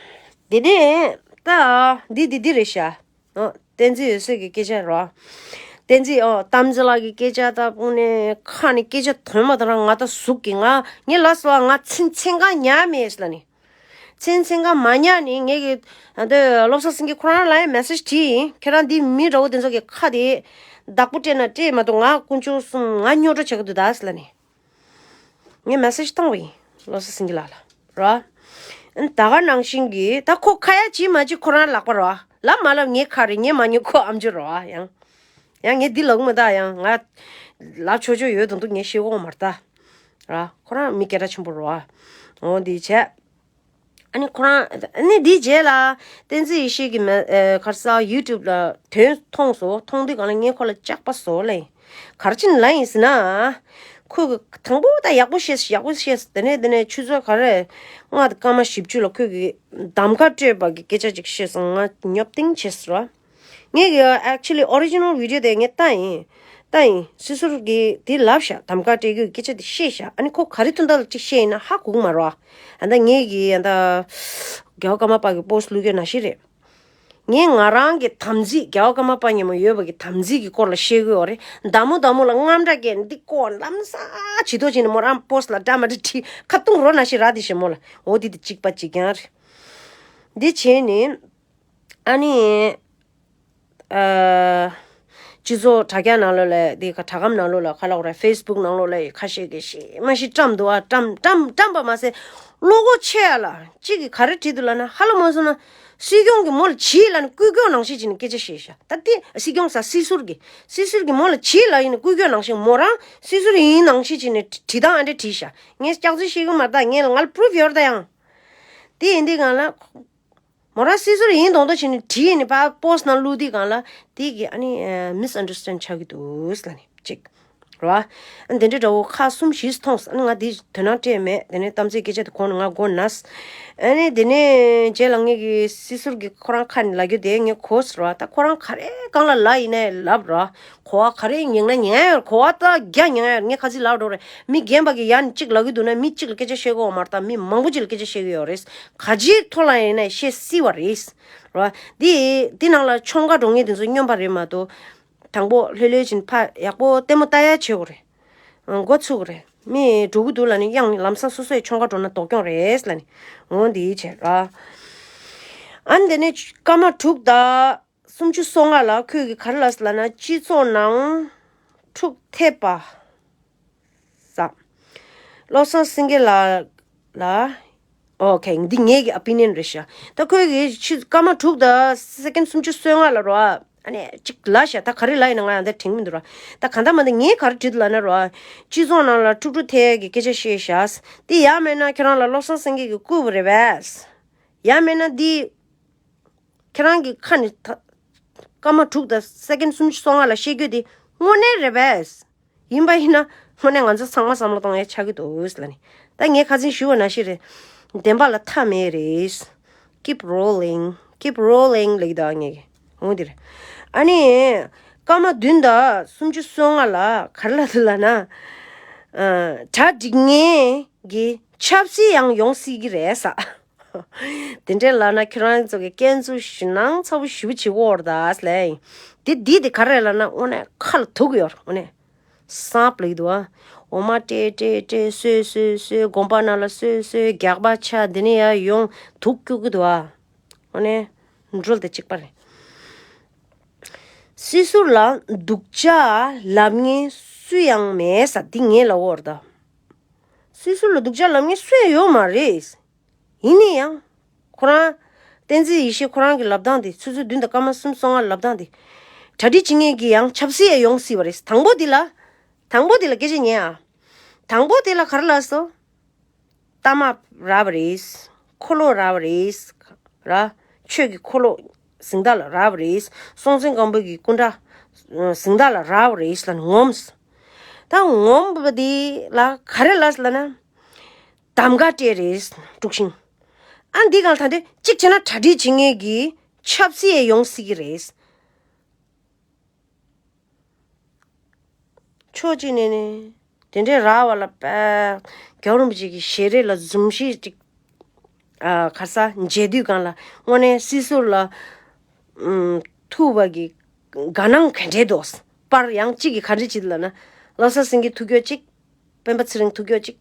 དེ་ནས་ད་འདི་འདི་འདི་རེད་ཤག་ཨོ། བསྟན་འཛིན་འོད་ཟེར་གྱི་སྐད་ཆ་རོ། བསྟན་འཛིན་ཨོ། བསྟན་འཛིན་ལགས་ཀྱི་སྐད་ཆ་ད་དཔུང་ནས་ཁ་ནས་སྐད་ཆ་ཐོན་མ་ཐོན་རང་ང་ད་ཟུག་གི་ང་ངས་ལབ་སོང་ང་ཚིན་ཚིན་གང་ཉར་མེད་ལབ་ནི། ཚིན་ཚིན་གང་མ་ཉར་ནི་ངས་གི་ཨ་འདི་བློ་བཟང་སེང་གེ་ཁོ་རང་ལ་ཡང་མེ་སེ་ཇི་བྲིས་ཡིན། ཁྱེད་རང་འདི་མི་འདྲ་བོ་དེ་ཚོ་གི་ཁ་དེ་བདག་པོ་སྤྲད་ན་སྤྲད་མ་གཏོགས་ང་དཀོན་མཆོག་གསུམ་ང་རྙོག་དྲ་བྱེད་ཀྱི་འདུག་ད་ལབ་ནི། ངས་མེ་སེ་ཇི་བཏང་བ་ཡིན་བློ་བཟང་སེང་གེ་ལགས་ལ་རོ། ཨ་ད་ག་ནང་བཞིན་གི་ད་ཁོ་ཁ་ཡ་བྱེད་མ་བྱེད་ཁོ་རང་ལག་པ་རོ། ལབ་མ་ལབ་ངའི་ཁ་རེད། ངས་མ་ཉན་ཁོ་ཨམ་ཅོག་རོ། ཡང་ཡང་ངས་འདི་ལབ་མ་ད་ཡང་ང་ལབ་ཆོག་ཆོག་ཡོད་དང་འདུག་ངས་ཤེས་གོ་མ་རེད་ད་རོ། ཁོ་རང་མི་སྐད་གྲགས་ཆེན་པོ་རོ། འོ་འདི་བྱས། ཨ་ནི་ཁོ་རང་ཨ་ནི་འདིའི་རྗེས་ལ་བསྟན་འཛིན་ཡེ་ཤེས་ཀྱི་མ་ཨེ་ག་རེ་ཟ་ཡུ་ཊུབ་ལ་དོན་མཐོང་སོང་། མཐོང་དུས་སྒང་ལ་ངས་ཁོ་ལ་སྐྱག་པ་བཟོ་ལེ། ག་རེ་བྱས་ནས་ལབ་ཡིན་ཟེར་ན། ཁོས་གི་དང་པོ་ད་ཡག་པོ་བཤད་ཡག་པོ་བཤད། དེ་ནས་དེ་ནས་ཆུ་ཚོད་ག་རེ་ལྔ་དང་སྐར་མ་བཞི་བཅུ་ལ་ཁོས་གི་གདམ་ཁ་སྤྲད་པ་གི་སྐད་ཆ་ཅིག་བཤད་སོང་། ང་ཉོབ་ཏིང་བྱས་སོང་ར། ངས་ཀྱི་actually original video དེ་ངས་ལྟ་ཡིན། ལྟ་ཡིན། སྲིད་ཟུར་གྱིས་དེ་ལབ་ཤག་གདམ་ག་སྤྲད་རྒྱུའི་སྐད་ཆ་དེ་བཤད་ཤག་ཨ་ནི་ཁོ་ག་རེ་དོན་དག་ལ་ཅིག་བཤད་ཡིན་ན་ཧ་གོ་གི་མ་རེད་བ། ཨ་ད་ངས་ཀྱི་ཨ་ད་རྒྱལ་བ་ཀརྨ་པ་གི་པོ་སི་ཊི་བླུག་རྒྱུ་ནང་བཞིན་རེད། ངས་ང་རང་གི་དམ་ཚིག་རྒྱལ་བ་ཀརྨ་པ་མཉམ་པོ་ཡོད་པ་གི་དམ་ཚིག་གི་སྐོར་ལ་བཤད་གི་ཡོད་རེད། མདའ་མོ་མདའ་མོ་ལ་རྔམ་སྐྲག་སྐྱེས་འདི་ཀོ་ལམ་སང་ཇི་ལྟར་བྱས་ནས་མོ་རང་པོ་སི་ཊི་ལ་འདྲ་མ་འདྲ་བྲིས་ཁ་བཏུང་རོ་ནང་བཞིན་ར། དེ་བཞིན་མོ་ལ་འོ་དེ་དེ་གཅིག་པ་གཅིག་རྐྱང་རེད། འདི་བྱས་ནས། ཨ་ནི། ཨ། སྤྱི་ཚོགས་དྲ་རྒྱ་ནང་ལོགས་ལ་དེ་ག་དྲ་སྒམ་ནང་ལོགས་ལ་ག་ལབ་དགོས་རེད། ཕེ་སི་བུག་ནང་ལོགས་ལ་ཁ་ཤས་ཀྱིས་ཤེས་མ་ཤེས་བཀྲམ་འདུག་ཨ་བཀྲམ་བཀྲམ་བཀྲམ་པ་མ་ཟད་བློ་ཁོག་ཆེ་ཡ་ལ་གཅིག་གིས་ག་རེ་བྲིས་འདུག་ལབ་ན། ཧ་ལམ་མ་སོང་ན་སྲིད་སྐྱོང་གིས་མོ་ལ་བྱིས་ལབ་ནས་སྐུལ་སྐྱོན་ནང་བཞིན་བྱས་ནས་སྐད་ཆ་བཤད་ཤག་ད་དེ་སྲིད་སྐྱོང་ཟེར་སྲིད་ཟུར་གྱིས་སྲིད་ཟུར་གྱིས་མོ་ལ་བྱིས་ལབ་ཡིན་ནས་སྐུལ་སྐྱོན་ནང་བཞིན་མོ་རང་སྲིད་ཟུར་ཡིན་ནང་བཞིན་བྱས་ནས་བྲིས་སྟངས་ཨ་འདྲ་བྲིས་ཤག་ངས་སྐྱག་རྫུན་བཤད་གི་མ་རེད་ད། ངས་ང་ལ་པུ་རུབ་ཡོད་རེད་ད་ཡང་། དེ་ཡིན་དུས་སྒང་ལ། མོ་རང་སྲིད་ཟུར་ཡིན་མདོག་མདོག་བྱས་ནས་བྲིས་ནས་ཕར་པོ་སི་ཊི་ནང་བླུགས་དུས་སྒང་ལ་དེ་གི་ཨ་ནི་མིས་ཨན་ཌར་སི་ཊན་ཌི་ཆགས་ཀྱི་འདུག་ལབ་ནས་གཅིག་རེད་བ། ཨ་ནི་དེ་འདྲའི་འདྲ་བོ་ཁག་གསུམ་བཞི་མཐོང་སོང་། ཨ་ནི་ང་དེ་དོ་སྣང་སྤྲད་མེད། དེ་ནས་གཏམ་ཚེ་སྐད་ཆ་དེ་གོ་ནས་ང་མགོ་ན། ཨ་ནི་དེ་ནས་རྗེས་ལ་ངེད་ཀྱི་སྲིད་ཟུར་གྱི་ཁོ་རང་ཁ་ནས་ལབ་རྒྱུ་དེ་ངས་གོ་སོང་ར། ད་ཁོ་རང་ག་རེ་གང་ལ་ལབ་ཡིན་ནའི་ལབ་ར། གོ་བ་ག་རེ་ཉན་ན་ཉན་ཡ་ཡོད་རེད། གོ་བ་ད་རྒྱ་ཉན་ཡ་ཡོད་རེད། ངས་ཁ་ཚིག་ལབ་འགྲོ་རེད། མི་རྒན་པ་གིས་ཡ་ནས་གཅིག་ལབ་ཀྱི་འདུག་ན་མི་གཅིག་ལ་སྐད་ཆ་བཤད་དགོས་པ་མ་རེད། ད་མི་མང་པོ་ཅིག་ལ་སྐད་ཆ་བཤད་ཀྱི་ཡོད་རེད། ག་ཅིའི་ཐོག་ལ་ཡིན་ན་བཤད་སྲིད་པ་རེད། རེད་བ། འདི་འདི་ནང་ལ་ཆུང་ཀ་འགྲོ་མཁན་དེ་ཚོ་སྨྱོན་པ་རེད་མ་གཏོགས། དང་པོ་ལྷོད་ལྷོད་བྱས་ནས་ཕར་ཡག་པོ་ལྟད་མོ་ལྟ་ཡ་བྱེད་དགོས་རེད། འགོ་ཚུགས་དགོས་རེད། མི་འགྲོ་གི་འདུག་ལབ་ནས་གཡང་ལམ་སང་སོ་སོ་ཡི་ཆུང་ཀ་འགྲོ་ན་སྡུག་གྱོང་རེད་ལབ་ནས་འོ་འདི་བྱས་ར། ཨ་ནི་དེ་ནས་སྐར་མ་དྲུག་དང་། སུམ་ཅུ་སོ་ལྔ་ལ་ཁོས་ཀྱིས་ག་རེ་ལབ་ཟེར་ལབ་ན། སྤྱི་ཚོགས་ནང་འཁྲུག་ཐེབས་པ་ཟ། བློ་བཟང་སེང་གེ་ལགས་ལ། ཨོ་ཁེ། འདི་ངེད་ཀྱི་ཨོ་པི་ནི་ཡན་རེད་ཤག་ད་ཁོས་ཀྱིས་ཕྱི་སྐར་མ་དྲུག་དང་སེ་ཀེན་སུམ་ཅུ་སོ་ལྔ་ལ་རོ། ཨ་ནི་ཅིག་ལབ་ཤག་ད་ག་རེ་ལབ་ཡིན་ན་ང་ཡང་ད་དྲན་གྱི་མི་འདུག་ར། ད་གང་ལྟར་མ་ད་ངས་ག་རེ་བྲིས་འདུག་ལབ་ན་རོ། སྤྱི་ཚོགས་ནང་ལ་འཁྲུག་འཁྲུག་ཐེབས་ཀྱི་སྐད་ཆ་བཤད་ཤག་དེ་ཡང་མིན་ན་ཁྱེད་རང་ལ་བློ་བཟང་སེང་གེ་གིས་བསྐུར་བ་རེད་པས། ཡང་མིན་ན་འདི། ཁྱེད་རང་གི་ཁ་ནས་ད། སྐར་མ་དྲུག་དང་སེ་ཀེན་སུམ་ཅུ་སོ་ལྔ་ལ་བཤད་རྒྱུ་དེ་དངོས་གནས་རེད་པས། ཡིན་པ་ཡིན་ན་དངོས་གནས་ང་ཚོ་ཚང་མ་བསམ་བློ་གཏོང་ཡ་ཆགས་ཀྱི་འདུག་ལབ་ནས། ད་ངས་ཁ་སང་ཞུས་པ་ནང་བཞིན་རེད། བདེན་པ་ལ་མཐའ་མེད་རེད། Keep rolling, keep rolling ལབ་ཀྱི་འདུག་ངས་ཀྱི། འོ་འདིར། ཨ་ནི། སྐར་མ་བདུན་དང་སུམ་ཅུ་སོ་ལྔ་ལ་ག་རེ་ལབ་འདུག་ལབ་ན། ཨ། གྲ་སྒྲིག་མཁན་གྱི་ཆབ་སྲིད་ཡང་ཡོང་སྲིད་ཀྱི་རེད་ཟེར། དེ་འདྲས་ལབ་ན་ཁྱེད་རང་ཚོ་གི་སྐྱོན་འཛུགས་ཞུ་ནང་ཚ་བོ་ཞུ་བྱེད་འོར་ད་ལས། དེ་འདི་དེ་ག་རེ་ལབ་ན་དངོས་གནས་ཁ་ལ་ཐུག་ཡོད་རེད། དངོས་གནས་སང་པ་ལེགས་འདུག་ཨ། འོ་མ་སྤྲད་སྤྲད་སྤྲད། གསོས་གསོས་གསོས། དགོན་པ་ནང་ལ་གསོས་གསོས། རྒྱག་པ་ཆ་འདི་ནས་ཡར་ཡོང་། དུག་སྐྱུག་གི་འདུག་ཨ། འོ་ནས་འགྲུལ་དེ་གཅིག་པ་རེད། སྲིད་ཟུར་ལ་སྡུག་ཅག་ལབ་མཁན་སུ་ཡང་མེད་ས། འདི་ངས་ལབ་འོར་ད། སྲིད་ཟུར་ལ་སྡུག་ཅག་ལབ་མཁན་སུ་ཡང་ཡོད་མ་རེད། ཡིན་ན་ཡང་། ཁོ་རང་། བསྟན་འཛིན་ཡེ་ཤེས་ཁོ་རང་གི་ལབ་སྟངས་དེ། ཆུ་ཚོད་བདུན་དང་སྐར་མ་གསུམ་སོང་ང་ལབ་སྟངས་དེ། གྲ་སྒྲིག་བྱེད་མཁན་གྱི་ཡང་ཆབ་སྲིད་ཡང་ཡོང་སྲིད་པ་རེད། དང་པོ་དེ་ལ། དང་པོ་དེ་ལ་སྐད་ཆ་ཉན་ཨ། དང་པོ་དེ་ལ་ག་རེ་ལབ་སོང་། ལྟ་མ་རག་པ་རེད། འཁོར་ལོ་རག་པ་རེད། ར། ཆོས་ཀྱི་འཁོར་ལོ་གཟེངས་རྟགས་ལ་རག་པ་རེད། སྲོང་བཙན་སྒམ་པོ་གི་སྐུ་འདྲ་གཟེངས་རྟགས་ལ་རག་པ་རེད་ལབ་ནས་ངོམས། ད་ངོམས་པ་དེ་ལ་ག་རེ་ལབ་ལབ་ན། གདམ་ག་སྤྲད་རེད། དཀྲུག་ཤིང་། ཨ། འདི་གང་ལ་ད་འདི་གཅིག་བྱས་ན་གྲ་སྒྲིག་བྱེད་མཁན་གྱི་ཆབ་སྲིད་ཡང་ཡོང་སྲིད་ཀྱི་རེད། ཕྱོགས་གཅིག་ནས་ནི། དེ་འདྲའི་རག་པ་ལ་པ། རྒྱལ་བ་རིན་པོ་ཆེ་གི་ཞལ་རས་ལ་འཛུམ་ཞིག་ཅིག་ཨ། ག་ས་མཇལ་དུས་གང་ལ་དངོས་གནས་སྲིད་ཟུར་ལ། ཨུམ། ཐུག་པ་གི་དགའ་སྣང་ག་འདྲའི་འདུག་པར་ཡང་གཅིག་གིས་ག་འདྲ་བྱེད་ལབ་ན། བློ་བཟང་སེང་གེ་ཐུག་ཡོད་གཅིག་སྤེན་པ་ཚེ་རིང་ཐུག་ཡོད་གཅིག་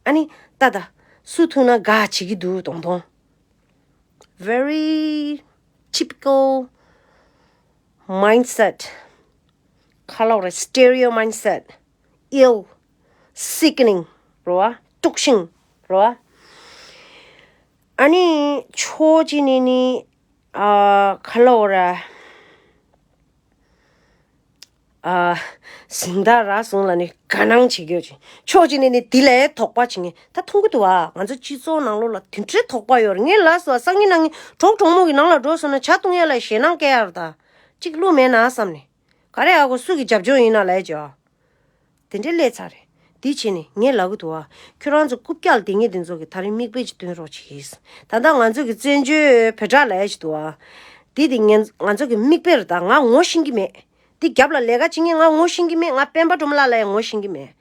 ཨ་ནི་ད་ད། སུ་ཐུག་ན་དགའ་བྱེད་ཀྱི་འདུག་དོང་དོང་། Very typical mindset. ག་ལབ་རེད། Stereo mindset. Ill, sickening རེད་བ། དཀྲུག་ཤིང་རེད་བ། ཨ་ནི་ཕྱོགས་གཅིག་ནས་ནི། ཨ། ག་ལབ་རེད། ཨ། གཟེངས་རྟགས་རག་སོང་ལབ་ནས་དགའ་སྣང་བྱེད་རྒྱུ་ཅིག་ཕྱོགས་གཅིག་ནས་ནི་དེ་ལས་དོགས་པ་བྱེད་མཁན་ད་མཐོང་གི་འདུག་ཨ། ང་ཚོ་སྤྱི་ཚོགས་ནང་ལོགས་ལ་དེ་འདྲའི་དོགས་པ་ཡོད་རེད། ངས་ལབ་སོང་། སང་ཉིན་གནངས་ཉིན་གྲོགས་གྲོགས་མོ་གི་ནང་ལ་འགྲོ་སོང་ན་ཇ་བཏུང་ཡ་ལ་ཞེད་སྣང་སྐྱེ་ཡ་རེད་ད། གཅིག་བླུག་མེད་ན་བསམ་ནས། ག་རེ་ཨ་ཁོ་སུ་གི་རྒྱབ་ལྗོངས་ཡིན་ན་ལབ་ཀྱི་ཨ། དེ་འདྲའི་སླེབས་ཚར་རེད། དེ་བྱས་ནས་ངས་ལབ་གི་འདུག་ཨ། ཁྱོད་རང་ཚོ་རྐུབ་བཀྱག་ལ་བསྡད་མཁན་དེ་ཚོ་གིས་ད་རིང་མིག་དཔེ་ཅིག་སྟོན་རོགས་གྱིས། ད་ལྟ་ང་ཚོ་གི་བཙན་བྱོལ་བོད་དྲག་ལབ་ཡ་ཅིག་འདུག་ཨ། དེ་དེ་ངན་ང་ཚོ་གི་མིག་དཔེ་རེད་ད། ང་ངོ་ཤེས་ཀྱི་མེད། དེ་རྒྱབ་ལ་ལས་ཀ་བྱེད་མཁན་ང་ངོ་ཤེས་ཀྱི་མེད། ང་སྤེན་པ་སྒྲོལ་མ་ལགས་ལ་ཡང་ངོ་ཤེས་ཀྱི་མེད།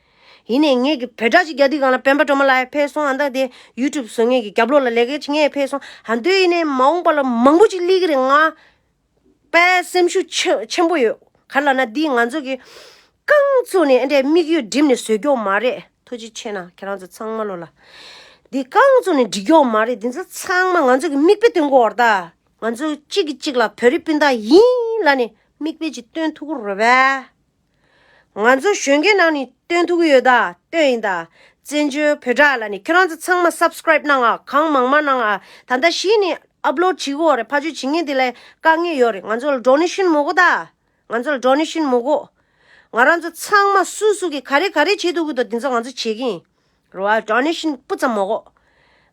ཡིན་ནའི་ངས་གི་བོད་དྲག་ཅིག་རྒྱག་དུས་སྒང་ལ་སྤེན་པ་སྒྲོལ་མ་ལགས་ཡང་ཕེབས་སོང་། ཨ། ད་དེ་ཡུ་ཊུབ་བཟོ་མཁན་གྱི་རྒྱབ་ལོགས་ལ་ལས་ཀ་བྱེད་མཁན་ཡང་ཕེབས་སོང་། ཨ། འདོད་ཡིན་ནའི་མ་འོངས་པ་ལ་མང་པོ་ཅིག་སླེབས་ཀྱི་རེད། ང་དཔེ་སེམས་ཤུགས་ཆེ་ཆེན་པོ་ཡོད། ག་རེ་ལབ་ན་འདི་ང་ཚོ་གི་རྐང་བཙུགས་ནས་ཨེ་འདྲའི་དམིགས་ཡུལ་འགྲིབ་ནས་བཟོས་ཀྱོག་མ་རེད། ཐུགས་རྗེ་ཆེ་གནང་ཁྱེད་རང་ཚོ་ཚང་མ་ལོ་ལ། འདི་རྐང་བཙུགས་ནས་འགྲིག་ཀྱོག་མ་རེད། འདི་ཚོ་ཚང་མ་ང་ཚོ་གི་མིག་དཔེ་སྟོན་དགོས་བར་ད། ང་ཚོ་གཅིག་གིས་གཅིག་ལ་བོད་རིགས་སྤུན་ཟླ་ཡིན་ལབ་ནས་མིག་དཔེ་ཅིག་སྟོན་ཐུབ་ཀྱི་རེད་པས། ང་ཚོ་གཞོན་སྐྱེས་ནང་ནས་སྟོན་ཐུབ་ཀྱི་ཡོད་ད། སྟོན་ཡིན་ད། བཙན་བྱོལ་བོད་དྲག་ལབ་ནས་ཁྱེད་རང་ཚོ་ཚང་མ་སབ་སི་ཀ་རེབ་གནང་ཨ། གང་མང་མང་གནང་ཨ། ད་ལྟ་གཞི་ནས་ཨབ་ལོཌ་བྱེད་ཀྱི་ཡོད་རེད། ཕར་ཕྱོགས་བྱེད་མཁན་དེ་ལ་དཀའ་ངལ་ཡོད་རེད། ང་ཚོ་ལ་ཌོ་ནེ་ཤན་མི་དགོས་ད། ང་ཚོ་ལ་ཌོ་ནེ་ཤན་མི་དགོས། ང་རང་ཚོ་ཚང་མ་སུ་སུ་གིས་ག་རེ་ག་རེ་བྱེད་ཐུབ་ཀྱི་འདུག་དེ་ཚོ་ང་ཚོ་བྱེད་ཀྱི་ཡིན། རེད་བ། ཌོ་ནེ་ཤན་སྤུ་ཙམ་མི་དགོས།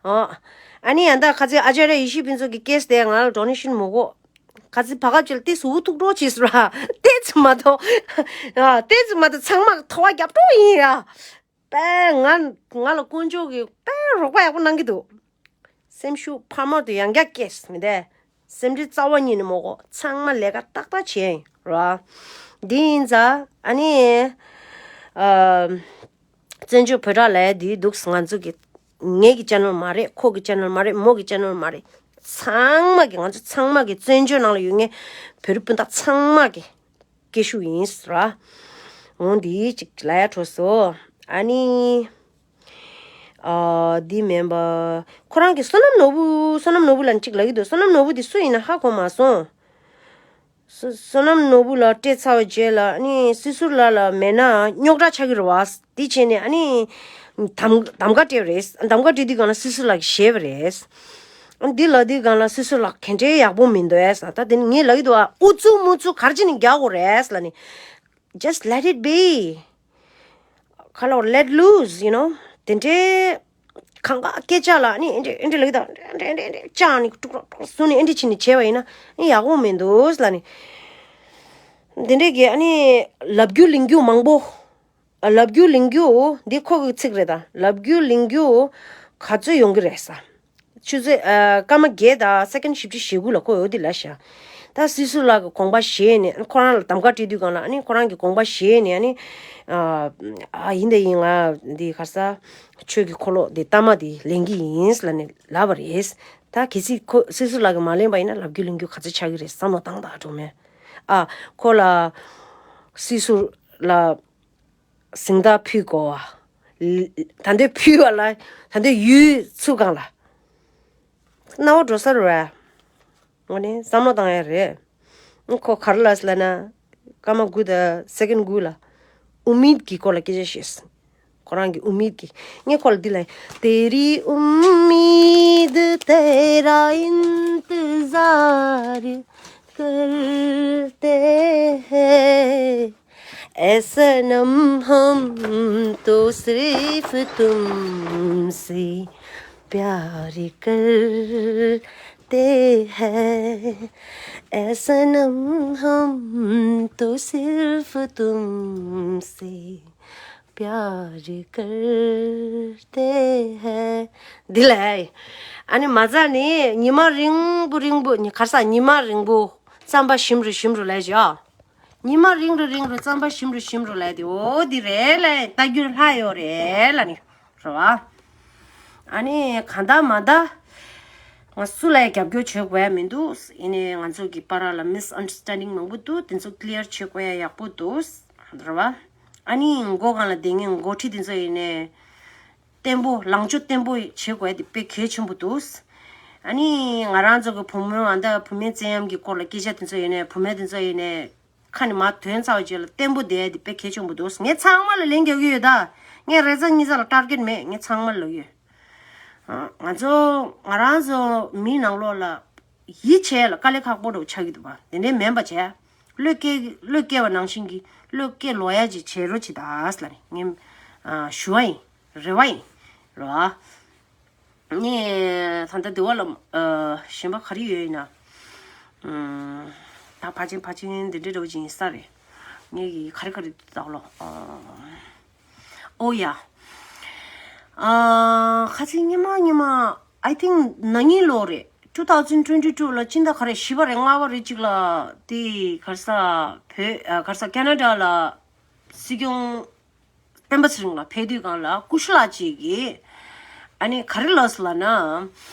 ཨོ། ཨ་ནི་ཡང་ད་ཁ་ཚིག་ཨ་ཅཱརྱ་ཡེ་ཤེས་ཕུན་ཚོགས་ཀྱི་ཀེ་སི་དེ་ང་ལ་ཌོ་ནེ་ཤན་མི་དགོས། ཁ་ཚིག་བར་སྐབས་ཅིག་ལ་ཏོག་ཙམ་འུ་ཐུག་འགྲོ་བྱས་སོང་ར། ཏོག་ཙམ་མ་གཏོགས། ཨ། ཏོག་ཙམ་མ་གཏོགས་ཚང་མ་ཐོ་བ་རྒྱབ་འགྲོ་ཡིན་ཡ། པས་ང་ང་ལ་དཀོན་མཆོག་གིས་པས་རོགས་པ་ཡག་པོ་གནང་གི་འདུག་སེམས་ཤུགས་འཕར་མ་དེ་ཡང་བསྐྱར་སྐྱེས་མི་འདས། སེམས་ཁྲལ་རྩ་བ་ཉིད་ནས་མ་དགོས། ཚང་མ་ལས་ཀ་ཏག་ཏག་བྱས་ཡིན་ར། འདི་ཡིན་ཙང་ཨ་ནི། ཨ། བཙན་བྱོལ་བོད་དྲག་ལབ་ཡ་འདི་འདུག་ང་ཚོ་གི། ངེད་ཀྱི་ཅེ་ནལ་མ་རེད། ཁོ་གི་ཅེ་ནལ་མ་རེད། མོ་གི་ཅེ་ནལ་མ་རེད། ཚང་མ་གི་ང་ཚོ་ཚང་མ་གི་བཙན་བྱོལ་ནང་ལ་ཡོད་མཁན་བོད་རིགས་སྤུན་ཟླ་ཚང་མ་གི་སྐད་ཤུགས་ཡིན་ཟེར་བ། འོ་འདི་ཅིག་ལབ་ཡ་འཕྲོ་སོང་། ཨ་ནི། ཨ། འདི་མིན་པ། ཁོ་རང་གི་བསོད་ནམས་ནོར་བུ། བསོད་ནམས་ནོར་བུ་ལབ་ནས་ཅིག་ལབ་ཀྱི་འདུག་བསོད་ནམས་ནོར་བུ་འདི་སུ་ཡིན་ན་ཧ་གོ་མ་སོང་། བསོད་བསོད་ནམས་ནོར་བུ་ལགས་སྤྲད་ཚར་བའི་རྗེས་ལ་ཨ་ནི་སྲིད་ཟུར་ལགས་ལ་མེད་ན་རྙོག་དྲ་ཆགས་ཀྱི་རེད་བ། དེ་བྱས་ནས་ཨ་ནི་གདམ་གདམ་ག་སྤྲད་པ་རེད། གདམ་ག་སྤྲད་དུས་སྒང་ལ་སྲིད་ཟུར་ལགས་ཀྱིས་བཞེས་པ་རེད། ཨ། འདི་ལབ་དུས་སྒང་ལ་སྲིད་ཟུར་ལགས་ག་འདྲའི་ཡག་པོ་མི་འདུག་ཨེ་ཟེར། ད་དེ་ནི་ངས་ལབ་ཀྱི་འདུག་ཨ། ཨུ་ཚུགས་མུ་ཚུགས་ག་རེ་བྱས་ནས་རྒྱག་དགོས་རེད་ལབ་ནས། Just let it be. ག་ལབ། Let loose, you know. དེ་འདྲའི་གང་ག་སྐད་ཆ་ལ་ནི་ཨེ་འདྲ་ཨེ་འདྲ་ལབ་ཀྱི་འདུག་ཨེ་འདྲ་ཨེ་འདྲ་ཅག་ནི་དཀྲུག་རོག་དཀྲུག་རོག་བཟོས་ནས་ཨེ་འདྲ་བྱས་ནས་བྱས་པ་ཡིན་ན་ནི་ཡག་པོ་མི་འདུག་ལབ་ནི། དེ་འདྲའི་གི་ཨ་ནི་ལབ་རྒྱུ་གླེང་རྒྱུ་མང་པོ། ལབ་རྒྱུ་གླེང་རྒྱུ་འདི་ཁོ་གི་ཚིག་རེད་ད། ལབ་རྒྱུ་གླེང་རྒྱུ་ག་ཚོད་ཡོང་གི་རེད་ཟེར། ཆུ་ཚོད་ཨ་སྐར་མ་བརྒྱད་དང་སེ་ཀན་བཞི་བཅུ་ཞེ་དགུ་ལ་ཁོ་འོ་དེ་ལབ་ཤག་ད་སྲིད་ཟུར་ལགས་ཀྱིས་དགོངས་པ་བཞེས་ནས། ཁོ་རང་ལ་གདམ་ག་སྤྲད་དུས་སྒང་ལ་ཨ་ནི་ཁོ་རང་གིས་དགོངས་པ་བཞེས་ནས། ཨ་ནི་ཨ་ཡིན་ད་ཡིན། ང་འདི་ག་རེ་ཟེར། ཆོས་ཀྱི་འཁོར་ལོ་འདི་ལྟ་མ་འདི་ལེན་གྱི་ཡིན་ལབ་ནས་ལབ་པ་རེད། ད་གལ་སྲིད་ཁོ་སྲིད་ཟུར་ལགས་ཀྱིས་མ་ལེན་པ་ཡིན་ན་ལབ་རྒྱུ་གླེང་རྒྱུ་ག་ཚོད་ཆགས་ཀྱི་རེད། བསམ་བློ་བཏང་དང་འགྲོ་མེད། ཨ། ཁོ་ལ་སྲིད་ཟུར་ལ། གཟེངས་རྟགས་ཕུལ་དགོས་པ། ད་འདོད་ཕུལ་བ་ལ་ད་འདོད་ཡུལ་ཚུགས་གང་ལ། སྣང་བ་འགྲོ་ས་རེད་བ། ངོ་ནས་བསམ་བློ་བཏང་ཡ་རེད། ཁོ་ག་རེ་ལབ་ཟེར་ལབ་ན། སྐར་མ་དགུ་དང་སེ་ཀེན་དགུ་ལ། ཨུ་མིད་ཀྱི་སྐོར་ལ་སྐད་ཆ་བཤད། ཁོ་རང་གི་ཨུ་མིད་ཀྱི། ངས་ཁོ་ལ་འདི་ལབ། تیری امید تیرا انتظار کرتے ہیں، اے صنم ہم تو صرف تم سے پیار کرتے ہیں، اے صنم ہم تو صرف تم سے پیار کرتے ہیں. འདི་ལ། ཨ་ནི་མ་རྩ་ནི་ཉི་མ་རིང་པོ་རིང་པོ་ནི་གར་ས་ཉི་མ་རིང་པོ་རྩམ་པ་ཞིམ་རུ་ཞིམ་རུ་ལས་བྱ། ཉི་མ་རིང་རུ་རིང་རུ་རྩམ་པ་ཞིམ་རུ་ཞིམ་རུ་ལས་དེ་འོ་འདི་རེད་ལས་ལྟ་རྒྱུར་ལྷ་ཡོད་རེད་ལ་ནི། རེད་བ། ཨ་ནི་གང་ལྟར་མ་ལྟར། ང་སུ་ལ་ཡང་རྒྱབ་སྐྱོར་བྱེད་དགོས་ཡ་མི་འདུག་ཡིན་ནའི་ང་ཚོ་གི་བར་ལ་མིས་ཨན་ཌར་སི་ཊན་ཌིང་མང་པོ་འདུག་དེ་ཚོ་ཀི་ལི་ཡར་བྱེད་དགོས་ཡ་ཡག་པོ་འདུག་རེད་བ། ཨ་ནི་མགོ་སྒང་ལ་བསྡད་མཁན་འགོ་ཁྲིད་དེ་ཚོ་ཡིན་ནའི། བརྟན་པོ་ལངས་ཕྱོགས་བརྟན་པོ་བྱེད་དགོས་ཡ་དེ་དཔེ་གལ་ཆེན་པོ་འདུག་ཨ་ནི་ང་རང་ཚོ་གི་བུ་མོ་ཨ་ད་བུད་མེད་བཙན་གཡེམ་གྱི་སྐོར་ལ་སྐད་ཆ་དེ་ཚོ་ཡིན་ནའི་བུད་མེད་དེ་ཚོ་ཡིན་ནའི། ཁ་ནས་མར་ཐོན་ཚར་བའི་རྗེས་ལ་བརྟན་པོ་བསྡད་དེ་དཔེ་གལ་ཆེན་པོ་འདུག་ངས་ཚང་མ་ལ་ལན་རྒྱག་གི་ཡོད་ད། ངས་རེ་ཚ་གཉིས་ཚ་ལ་ཊར་གེ་ཊི་མེད། ངས་ཚང་མ་ལ་ལབ་ཡོད། ང་ཚོ་ང་རང་ཚོ་མི་ནང་ལོགས་ལ་ཡིད་ཆེས་ལ་དཀའ་ལས་ཁག་པོ་འདྲ་བོ་ཆགས་ཀྱི་འདུག་པ། དེ་འདྲའི་མིན་པ་བྱས། བློས་བཀལ་བློས་བཀལ་བ་ནང་བཞིན་གྱི་བློས་བཀལ་ལོག་ཡ་ཅིག་བྱེད་རོགས་བྱེད་ད་ལབ་ནས་ངས་ཞུ་བ་ཡིན། རེ་བ་ཡིན། རེད་བ། ངས་ད་ལྟ་འདི་བ་ལ་གཞན་པ་ག་རེ་ཡོད་ཡིན་ན། ད་ཕ་ཆེན་ཕ་ཆེན་འདི་འདྲའི་འདྲ་བོ་ཅིག་ཡིན་ས་རེད། ངས་གི་ག་རེ་ག་རེ་བཏགས་ལོ། ཨོ་ཡ། ཁ་སང་སྔོན་མ་སྔོན་མ། I think ན་ནིང་ལོ་རེད། two thousand twenty two ལ་སྤྱི་ཟླ་ག་རེ་བཞི་པ་རེད་ལྔ་པ་རེད་ཅིག་ལ་དེ་ག་རེ་ཟ་བོད་ག་རེ་ཟ་ཁེ་ན་ཌ་ལ་སྲིད་སྐྱོང་སྤེན་པ་ཚེ་རིང་ལགས་ཕེབས་དུས་སྒང་ལ་སྐུ་ཞབས་ལགས་ཅིག་གིས་ཨ་ནི་ག་རེ་ལབ་སོང་ལབ་ན།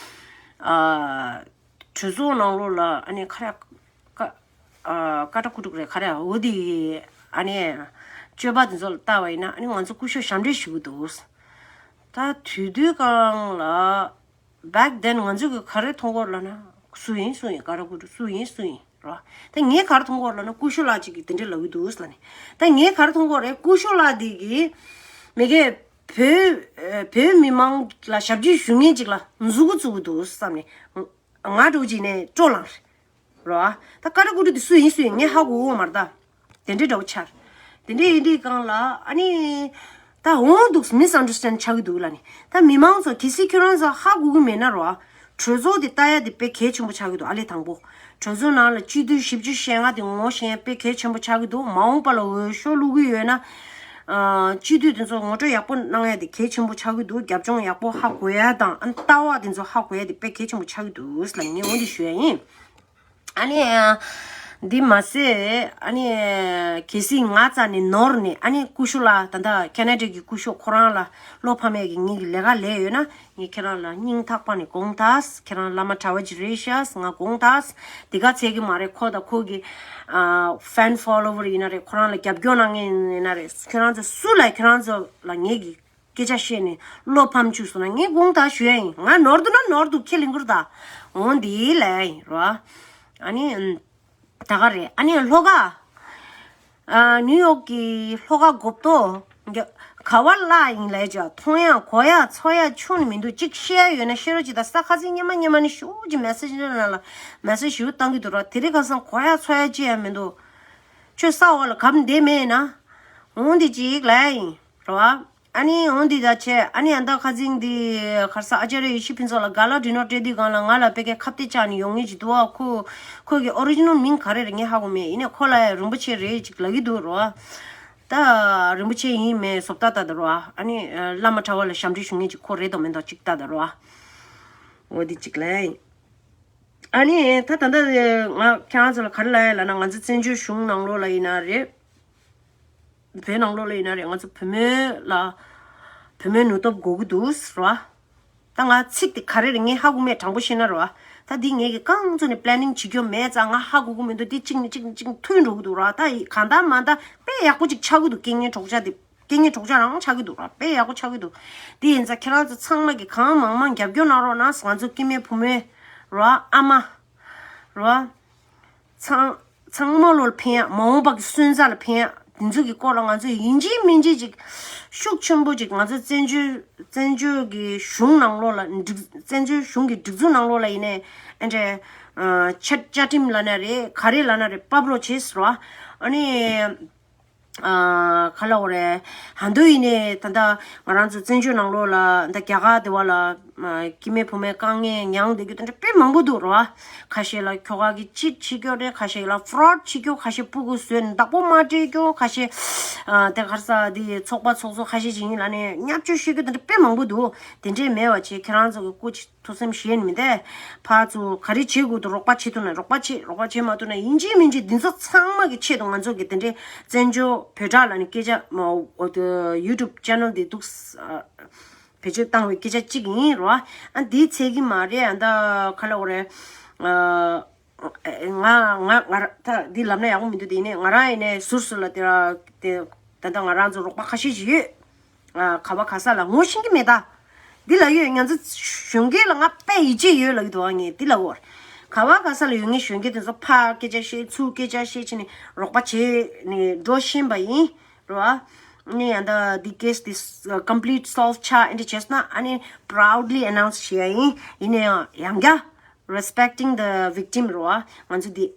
ཨ། གྲོས་ཚོགས་ནང་ལོགས་ལ་ཨ་ནི་ག་རེ་ཀ་ཨ་ཀ་ཏྲ་ཀུ་ཏྲུ་རེད་ག་རེ་འོ་དེ་ཨ་ནི་སྤྱོད་པ་དེ་ཚོ་ལ་བལྟ་བ་ཡིན་ན་ཨ་ནི་ང་ཚོ་སྐུ་ཞབས་ཞབས་འདྲེན་ཞུ་གི་འདུག་ད་དུས་དུས་སྒང་ལ། Back then ང་ཚོ་གི་ག་རེ་མཐོང་གི་ཡོད་ལབ་ན། སུ་ཡིན་སུ་ཡིན་ཀ་ཏྲ་ཀུ་ཏྲུ་སུ་ཡིན་སུ་ཡིན་རོ། ད་ངས་ག་རེ་མཐོང་གི་ཡོད་ལབ་ན་སྐུ་ཞབས་ལགས་ཅིག་གིས་དེ་འདྲ་ལབ་ཀྱི་འདུག་ལབ་ནས། ད་ངས་ག་རེ་མཐོང་གི་ཡོད་རེད། སྐུ་ཞབས་ལགས་དེ་གིས་མི་སྒེར་བོད་བོད་མི་མང་ལ་ཞབས་ཕྱི་ཞུ་མཁན་ཅིག་ལ་མཛུ་གུ་བཙུགས་ཀྱི་འདུག་བསམ་ནས། ང་འདྲ་བོ་ཅིག་ནས་སྤྲོ་ལངས་རེད། རོ། ད་ཀ་ཏྲ་ཀུ་ཏྲུ་དེ་སུ་ཡིན་སུ་ཡིན་ངས་ཧ་གོ་གི་ཡོད་མ་རེད་ད། དེ་འདྲའི་འདྲ་བོ་ཆགས། དེ་འདྲའི་ཡིན་དུས་སྒང་ལ་ཨ་ནི། ད་འོང་འདུག་མིས་ཨན་ཌར་སི་ཊན་ཌ་ཆགས་ཀྱི་འདུག་ལབ་ནི། ད་མི་མང་ཚོ་གལ་སྲིད་ཁྱོད་རང་ཚོ་ཧ་གོ་གི་མེད་ན་རོ། གྲོས་ཚོགས་དེ་ལྟ་ཡ་དེ་དཔེ་གལ་ཆེན་པོ་ཆགས་ཀྱི་འདུག་ཨ་ལས་དང་པོ། གྲོས་ཚོགས་ནང་ལ་སྤྱི་འཐུས་བཞི་བཅུ་ཞེ་ལྔ་དེ་ངོ་ཤེས་ཡ་དཔེ་གལ་ཆེན་པོ་ཆགས་ཀྱི་འདུག་མ་འོངས་པ་ལ་འོས་ཤོག་བླུག་གི་ཡོད་ན། ཨ། སྤྱི་འཐུས་དེ་ཚོ་ངོ་སྤྲོད་ཡག་པོ་གནང་ཡ་དེ་གལ་ཆེན་པོ་ཆགས་ཀྱི་འདུག་རྒྱབ་ལྗོངས་ཡག་པོ་ཧ་གོ་ཡ་དང་ཨ་ནི་ལྟ་བ་དེ་ཚོ་ཧ་གོ་ཡ་དེ་དཔེ་གལ་ཆེན་པོ་ཆགས་ཀྱི་འདུག་ལབ་ནི་ངས་འོ་འདི་ཞུ་ཡ་ཡིན། ཨ་ནི། འདི་མ་ཟད། ཨ་ནི། གལ་སྲིད་ང་རྩ་ནས་ནོར་ནས་ཨ་ནི་སྐུ་ཞབས་ལགས་ད་ལྟ་ཁེ་ན་ཌ་གི་སྐུ་ཞབས་ཁོ་རང་ལ་བློ་ཕམ་ཡས་ཀྱི་ངེད་ཀྱི་ལས་ཀ་ལས་ཡོད་ན་ངས་ཁྱེད་རང་ལ་སྙིང་ཐག་པ་ནས་དགོངས་དག་ཁྱེད་རང་བླ་མ་གྲྭ་བ་ཅིག་རེད་ཤག་ང་དགོངས་དག་དེ་ག་ཚད་ཀྱི་མ་རེད། ཁོ་དང་ཁོ་གི་ཨ་ཕེན་ཕོ་ལོ་ཝར་ཡིན་ན་རེད། ཁོ་རང་ལ་རྒྱབ་སྐྱོར་གནང་མཁན་ཡིན་ན་རེད། ཁྱེད་རང་ཚོ་སུ་ལ་ཁྱེད་རང་ཚོ་ལ་ངེད་ཀྱི་སྐད་ཆ་བཤད་ནས་བློ་ཕམ་བཅུག་སོང་ན་ངས་དགོངས་དག་ཞུ་ཡ་ཡིན། ང་ནོར་འདུག་ན་ནོར་འདུག་ཁས་ལེན་གྱི་རེད་ད། འོ་འདི་ལས་ཡིན་རོ། ཨ་ནི། ད་ག་རེད། ཨ་ནི་ལྷོ་ཁ། ཨ། ནིའུ་ཡོག་གི་ལྷོ་ཁ་གོབ་ཏོ། ག་བ་ལ་ཡིན་ལས་ཀྱང་མཐོང་ཡ་གོ་ཡ་ཚོར་ཡ་ཆུང་ནི་མི་འདུག་གཅིག་བཤད་ཡ་ཡོད་ན་བཤད་རོགས་གྱིས། ད་ས་ཁ་སང་སྔོན་མ་སྔོན་མ་ནི་ཞེ་པོ་ཅིག་མེ་སེ་ཇི་ནང་ལ་མེ་སེ་ཇི་ཞེ་པོ་བཏང་གི་འདུག་རོ། དེ་རིང་ཁ་སང་གོ་ཡ་ཚོར་ཡ་ཅི་ཡང་མི་འདུག་ཁྱོད་ས་འོག་ལ་གབ་བསྡད་མེད་ན། འོང་འདི་གཅིག་ལས་ཡིན་རོ། ཨ་ནི་འོང་འདི་ད་བྱས། ཨ་ནི་ཨ་ད་ཁ་སང་འདི་ག་རེ་ཟ་ཨ་ཅཱརྱ་ཡེ་ཤེས་ཕུན་ཚོགས་ལ་ག་ལ་འདྲི་ནོ་སྤྲད་དུས་སྒང་ལ་ང་ལ་དཔེ་ཀའི་ཁ་གཏད་བཅག་ནས་ཡོང་ངེས་ཅིག་འདུག་ཨ། ཁོ་ཁོ་གི་ཨོ་རི་ཇི་ནལ་མིང་ག་རེ་རེད་ངས་ཧ་གོ་མེད། ཡིན་ནའི་ཁོ་ལ་ཡ་རིན་པོ་ཆེ་རེད་ཅིག་ལབ་ཀྱི་འདུག་རོ། ད་རིན་པོ་ཆེ་ཡིན་མེད་བཟོ་ལྟ་ལྟ་ད་རོ། ཨ་ནི་བླ་མ་གྲྭ་བ་ལ་ཞབས་འདྲེན་ཞུ་ངེས་ཅིག་ཁོ་རེད་དང་མེད་དང་ཅིག་ལྟ་ད་རོ། འོ་འདི་ཅིག་ལ་ཡིན། ཨ་ནི་ད་ད་ལྟ་ང་ཁྱེད་རང་ཚོ་ལ་ག་རེ་ལབ་ཡ་ལབ་ན། ང་ཚོ་བཙན་བྱོལ་གཞུང་ནང་ལོགས་ལ་ཡིན་ན་རེད། བོད་ནང་ལོགས་ལ་ཡིན་ན་རེད། ང་ཚོ་བུད་མེད་ལ་བུད་མེད་ནུས་སྟོབས་དགོས་ཀྱི་འདུག་རོ། ད་ང་ཚིག་དེ་ག་རེ་རེད་ངས་ཧ་གོ་མེད། དྲང་པོ་བཤད་ན་རོ། ད་འདི་ངས་ཀྱི་རྐང་བཙུགས་ནས་པི་ལེ་ནིང་བྱེད་རྒྱུ་མེད་ཙང་ང་ཧ་གོ་གི་མི་འདུག་འདི་གཅིག་ནས་གཅིག་ནས་གཅིག་མཐུད་འགྲོ་གི་འདུག་རོ། ད་གང་ལྟར་མ་ལྟར་དཔེ་ཡག་པོ་ཅིག་ཆགས་ཀྱི་འདུག་རྐྱེན་ངན་གྲོགས་ཆ་དེ། སྐད་ངན་གྲོགས་ཆ་རང་ཆགས་ཀྱི་འདུག་ར། དཔེ་ཡག་པོ་ཆགས་ཀྱི་འདུག་དེ་ཡིན་ཙང་ཁྱེད་རང་ཚོ་ཚང་མ་གི་གང་མང་མང་རྒྱབ་སྐྱོར་གནང་རོགས་གནང་། ང་ཚོ་སྐྱེ་དམན་བུ་མོའི་ར་ཨ་མ་ར། ཚང་ཚང་མ་ལོ་ལ་ཕན་ཡག་མ་འོངས་པ་གི་སོན་རྩ་ལ་ཕན་ཡག་དེ་ཚོ་གི་སྐོར་ལ་ང་ཚོས་ཡིན་གཅིག་མིན་གཅིག་ཅིག་ཤུགས་ཆེན་པོ་ཅིག་ང་ཚོ་བཙན་བྱོལ་བཙན་བྱོལ་གི་གཞུང་ནང་ལོགས་ལ་སྒྲིག་བཙན་བྱོལ་གཞུང་གི་སྒྲིག་འཛུགས་ནང་ལོགས་ལ་ཡིན་ནའི་ཨ་འདྲ་ཆ་བཅའ་ཁྲིམས་ལབ་ན་རེད། ག་རེ་ལབ་ན་རེད། ཕབ་རོགས་བྱེད་ཟེར་བ། ཨ་ནི་ཨ་ག་ལབ་དགོས་རེད། ཧ་འདོད་ཡིན་ནའི་ད་ལྟ་ང་རང་ཚོ་བཙན་བྱོལ་ནང་ལོགས་ལ་ད་རྒྱ་གར་དེ་བ་ལ་སྐྱེ་དམན་བུ་མོའི་དཀའ་ངལ་མྱངས་བསྡད་རྒྱུ་དེ་འདྲ་དཔེ་མང་པོ་འདུག་ར། ཁ་ཤས་ལ་ཁྱོ་ག་གིས་ཅིག་བྱེད་ཀྱི་ཡོད་རེད། ཁ་ཤས་ལ་fraud བྱེད་ཀྱི་ཡོད། ཁ་ཤས་ཕྲུ་གུ་བཟོས་ནས་བདག་པོ་མ་སྤྲད་ཀྱི་ཡོད། ཁ་ཤས་ཨ་དེ་ག་རེ་ཟེར་དེ་ཚོགས་པ་ཚོགས་གཙོ་ཁ་ཤས་ཅིག་ཡིན་ལབ་ནས་བརྙས་བཅོས་བྱེད་ཀྱི་ཡོད། དེ་འདྲ་དཔེ་མང་པོ་འདུག་དེ་འདྲས་མེད་པ་བྱས་ཁྱེད་རང་ཚོ་གི་སྐུ་མཁྱེན། ཐུགས་སེམས་ཞེད་མི་འདུག་ཕར་ཚུར་ག་རེ་བྱེད་དགོས་འདུག་རོགས་པ་བྱེད་ཐུབ་ན་རོགས་པ་བྱེད། རོགས་པ་བྱེད་མ་ཐུབ་ན་ཡིན་གཅིག་མིན་གཅིག་འདི་ཚོ་ཚང་མ་གི་ཆེད་དུ་ང་ཚོ་གི་དེ་འདྲའི་བཙན་བྱོལ་བོད་དྲ་ལབ་ནས་སྐད་ཆ་མ་YouTube channel འདི་འདུག་བེད་སྤྱོད་བཏང་བའི་སྐད་ཆ་གཅིག་ཡིན་རོ། ཨ་འདིའི་ཚད་ཀྱི་མ་རེད། ཨ་ད་ག་ལབ་དགོས་རེད། ང་ང་ང་ར་ད་འདི་ལབ་ན་ཡག་པོ་མི་འདུག་དེ་ཡིན་ནའི་ང་རང་ཡིན་ནའི་ཟུར་ཟུར་ལ་དེ་ར་དེ་ད་ལྟ་ང་རང་ཚོ་རོགས་པ་ཁ་ཤས་ཤིག་ཡོད། ཨ་ག་བ་ག་ས་ལ་ངོ་ཤེས་ཀྱི་མེད་ད། འདི་ལ་ཡོད། ང་ཚོ་གཞོན་སྐྱེས་ལ་ང་དཔེ་ཡིད་ཆེས་ཡོད་ལབ་ཀྱི་འདུག་ཨ་ངས་འདི་ལ་འོར་ག་བ་ག་ས་ལ་ཡོད་ངས་གཞོན་སྐྱེས་དེ་ཚོ་ཕར་སྐད་ཆ་བཤད་ཚུར་སྐད་ཆ་བཤད་བྱས་ནས་རོགས་པ་བྱས་ནས་འགྲོ་བཞིན་པ་ཡིན་རོ། ཨ་ནི་ཡང་ད་འདི་case འདི་complete solve ཆགས་ཨེ་འདྲ་བྱས་སོང་ན་ཨ་ནི་proudly announce བྱེད་ཡ་ཡིན། ཡིན་ནའང་ཡང་བསྐྱར་respecting the victim རོ། ཨ་ང་ཚོ་འདི།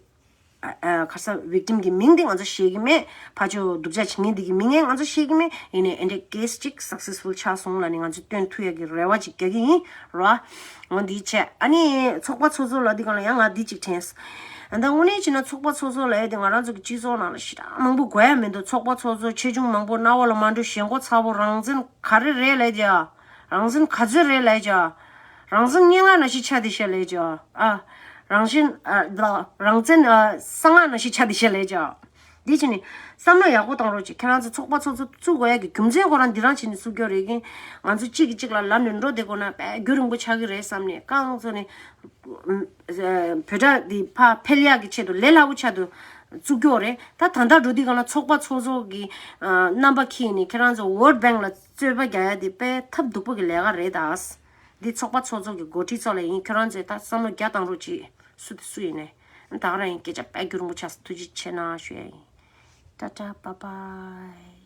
ཨ་ཨ་ག་རེ་ཟེར་victim གི་མིང་དེ་ང་ཚོ་ཤེས་ཀྱི་མེད། ཕར་ཕྱོགས་སྡུག་ཅག་བྱེད་མཁན་དེ་གི་མིང་ཡང་ང་ཚོ་ཤེས་ཀྱི་མེད། ཡིན་ནའི་ཨེ་འདྲའི་case གཅིག་successful ཆགས་སོང་ལབ་ནས་ང་ཚོས་སྟོན་ཐུབ་ཡ་གི་རེ་བ་ཅིག་རྒྱག་གི་ཡིན་རོ། འོ་འདི་བྱས་ཨ་ནི་ཚོགས་པ་ཚོགས་གཙོ་ལབ་དུས་སྒང་ལ་ཡང་ང་འདི་གཅིག་དྲན། ཨ་ད་དངོས་གནས་བྱས་ན་ཚོགས་པ་ཚོགས་གཙོ་ལབ་ཡ་དེ་ང་རང་ཚོ་གི་སྤྱི་ཚོགས་ནང་ལ་ཞེ་དྲག་མང་པོ་དགོས་ཡ་མི་འདུག་ཚོགས་པ་ཚོགས་གཙོ་ཆེ་ཆུང་མང་པོ་རྣ་བ་ལ་མ་འགྲོ། ཞེན་ཁོག་ཚ་པོ། རང་བཙན་ག་རེ་རེད་ལབ་ཀྱང་། རང་བཙན་ག་ཚོད་རེད་ལབ་ཀྱང་། རང་བཙན་སྙན་ངག་ནང་བཞིན་ཆགས་བསྡད་ཤག་ལབ་ཀྱང་། ཨ། རང་བཞིན་ཨ་ལ་རང་བཙན་ཨ་གསང་སྔགས་ནང་བཞིན་ཆགས་བསྡད་ཤག་ལབ་ཀྱང་། འདི་བྱས་ནས་བསམ་བློ་ཡག་པོ་བཏང་རོགས་གྱིས། ཁྱེད་རང་ཚོ་ཚོགས་པ་ཚོགས་གཙོ་བཙུགས་དགོས་ཡ་གི་རྒྱུ་མཚན་ཁོ་རང་འདི་རང་བྱས་ནས་བཙུགས་རྒྱུ་རེད་གིན། ང་ཚོ་གཅིག་གིས་གཅིག་ལ་ལབ་ནས་འགྲོ་བསྡད་དགོས་ན་དཔེ་རྒྱུན་རིང་པོ་ཆགས་ཀྱི་རེད་བསམ་ནས་རྐང་བཙུགས་ནས། བོད་དྲ་འདི་ཕར་འཕེལ་ཡག་གི་ཆེད་དུ་ལས་སླ་པོ་ཆེད་དུ་བཙུགས་ཀྱི་ཡོད་རེད། ད་ད་ལྟ་འགྲོ་དུས་སྒང་ལ་ཚོགས་པ་ཚོགས་གཙོ་གི་རྣམ་པ་འཁྱེར་ནས་ཁྱེད་རང་ཚོ་World Bank ལ་རྩོད་པ་རྒྱག་ཡ་དེ་དཔེ་ཐབས་སྡུག་པོ་གི་ལས་ཀ་རེད་ད། འདི་ཚོགས་པ་ཚོགས་གཙོ་གི་འགོ་ཁྲིད་ཚོ་ལ་ཡིན། ཁྱེད་རང་ཚོས་ད་བསམ་བློ་རྒྱག་བཏང་རོགས་གྱིས། སུ་དེ་སུ་ཡིན་ནའི། ད་ག་རང་ཡིན། སྐད་ཆ་དཔེ་རྒྱུན་རིང་པོ་ཆགས་སོང་། ཐུགས་རྗེ་ཆེ་གནང་ཞུ་ཡ་ཡིན། ཊ་ཊ་བཱའི་བཱའི།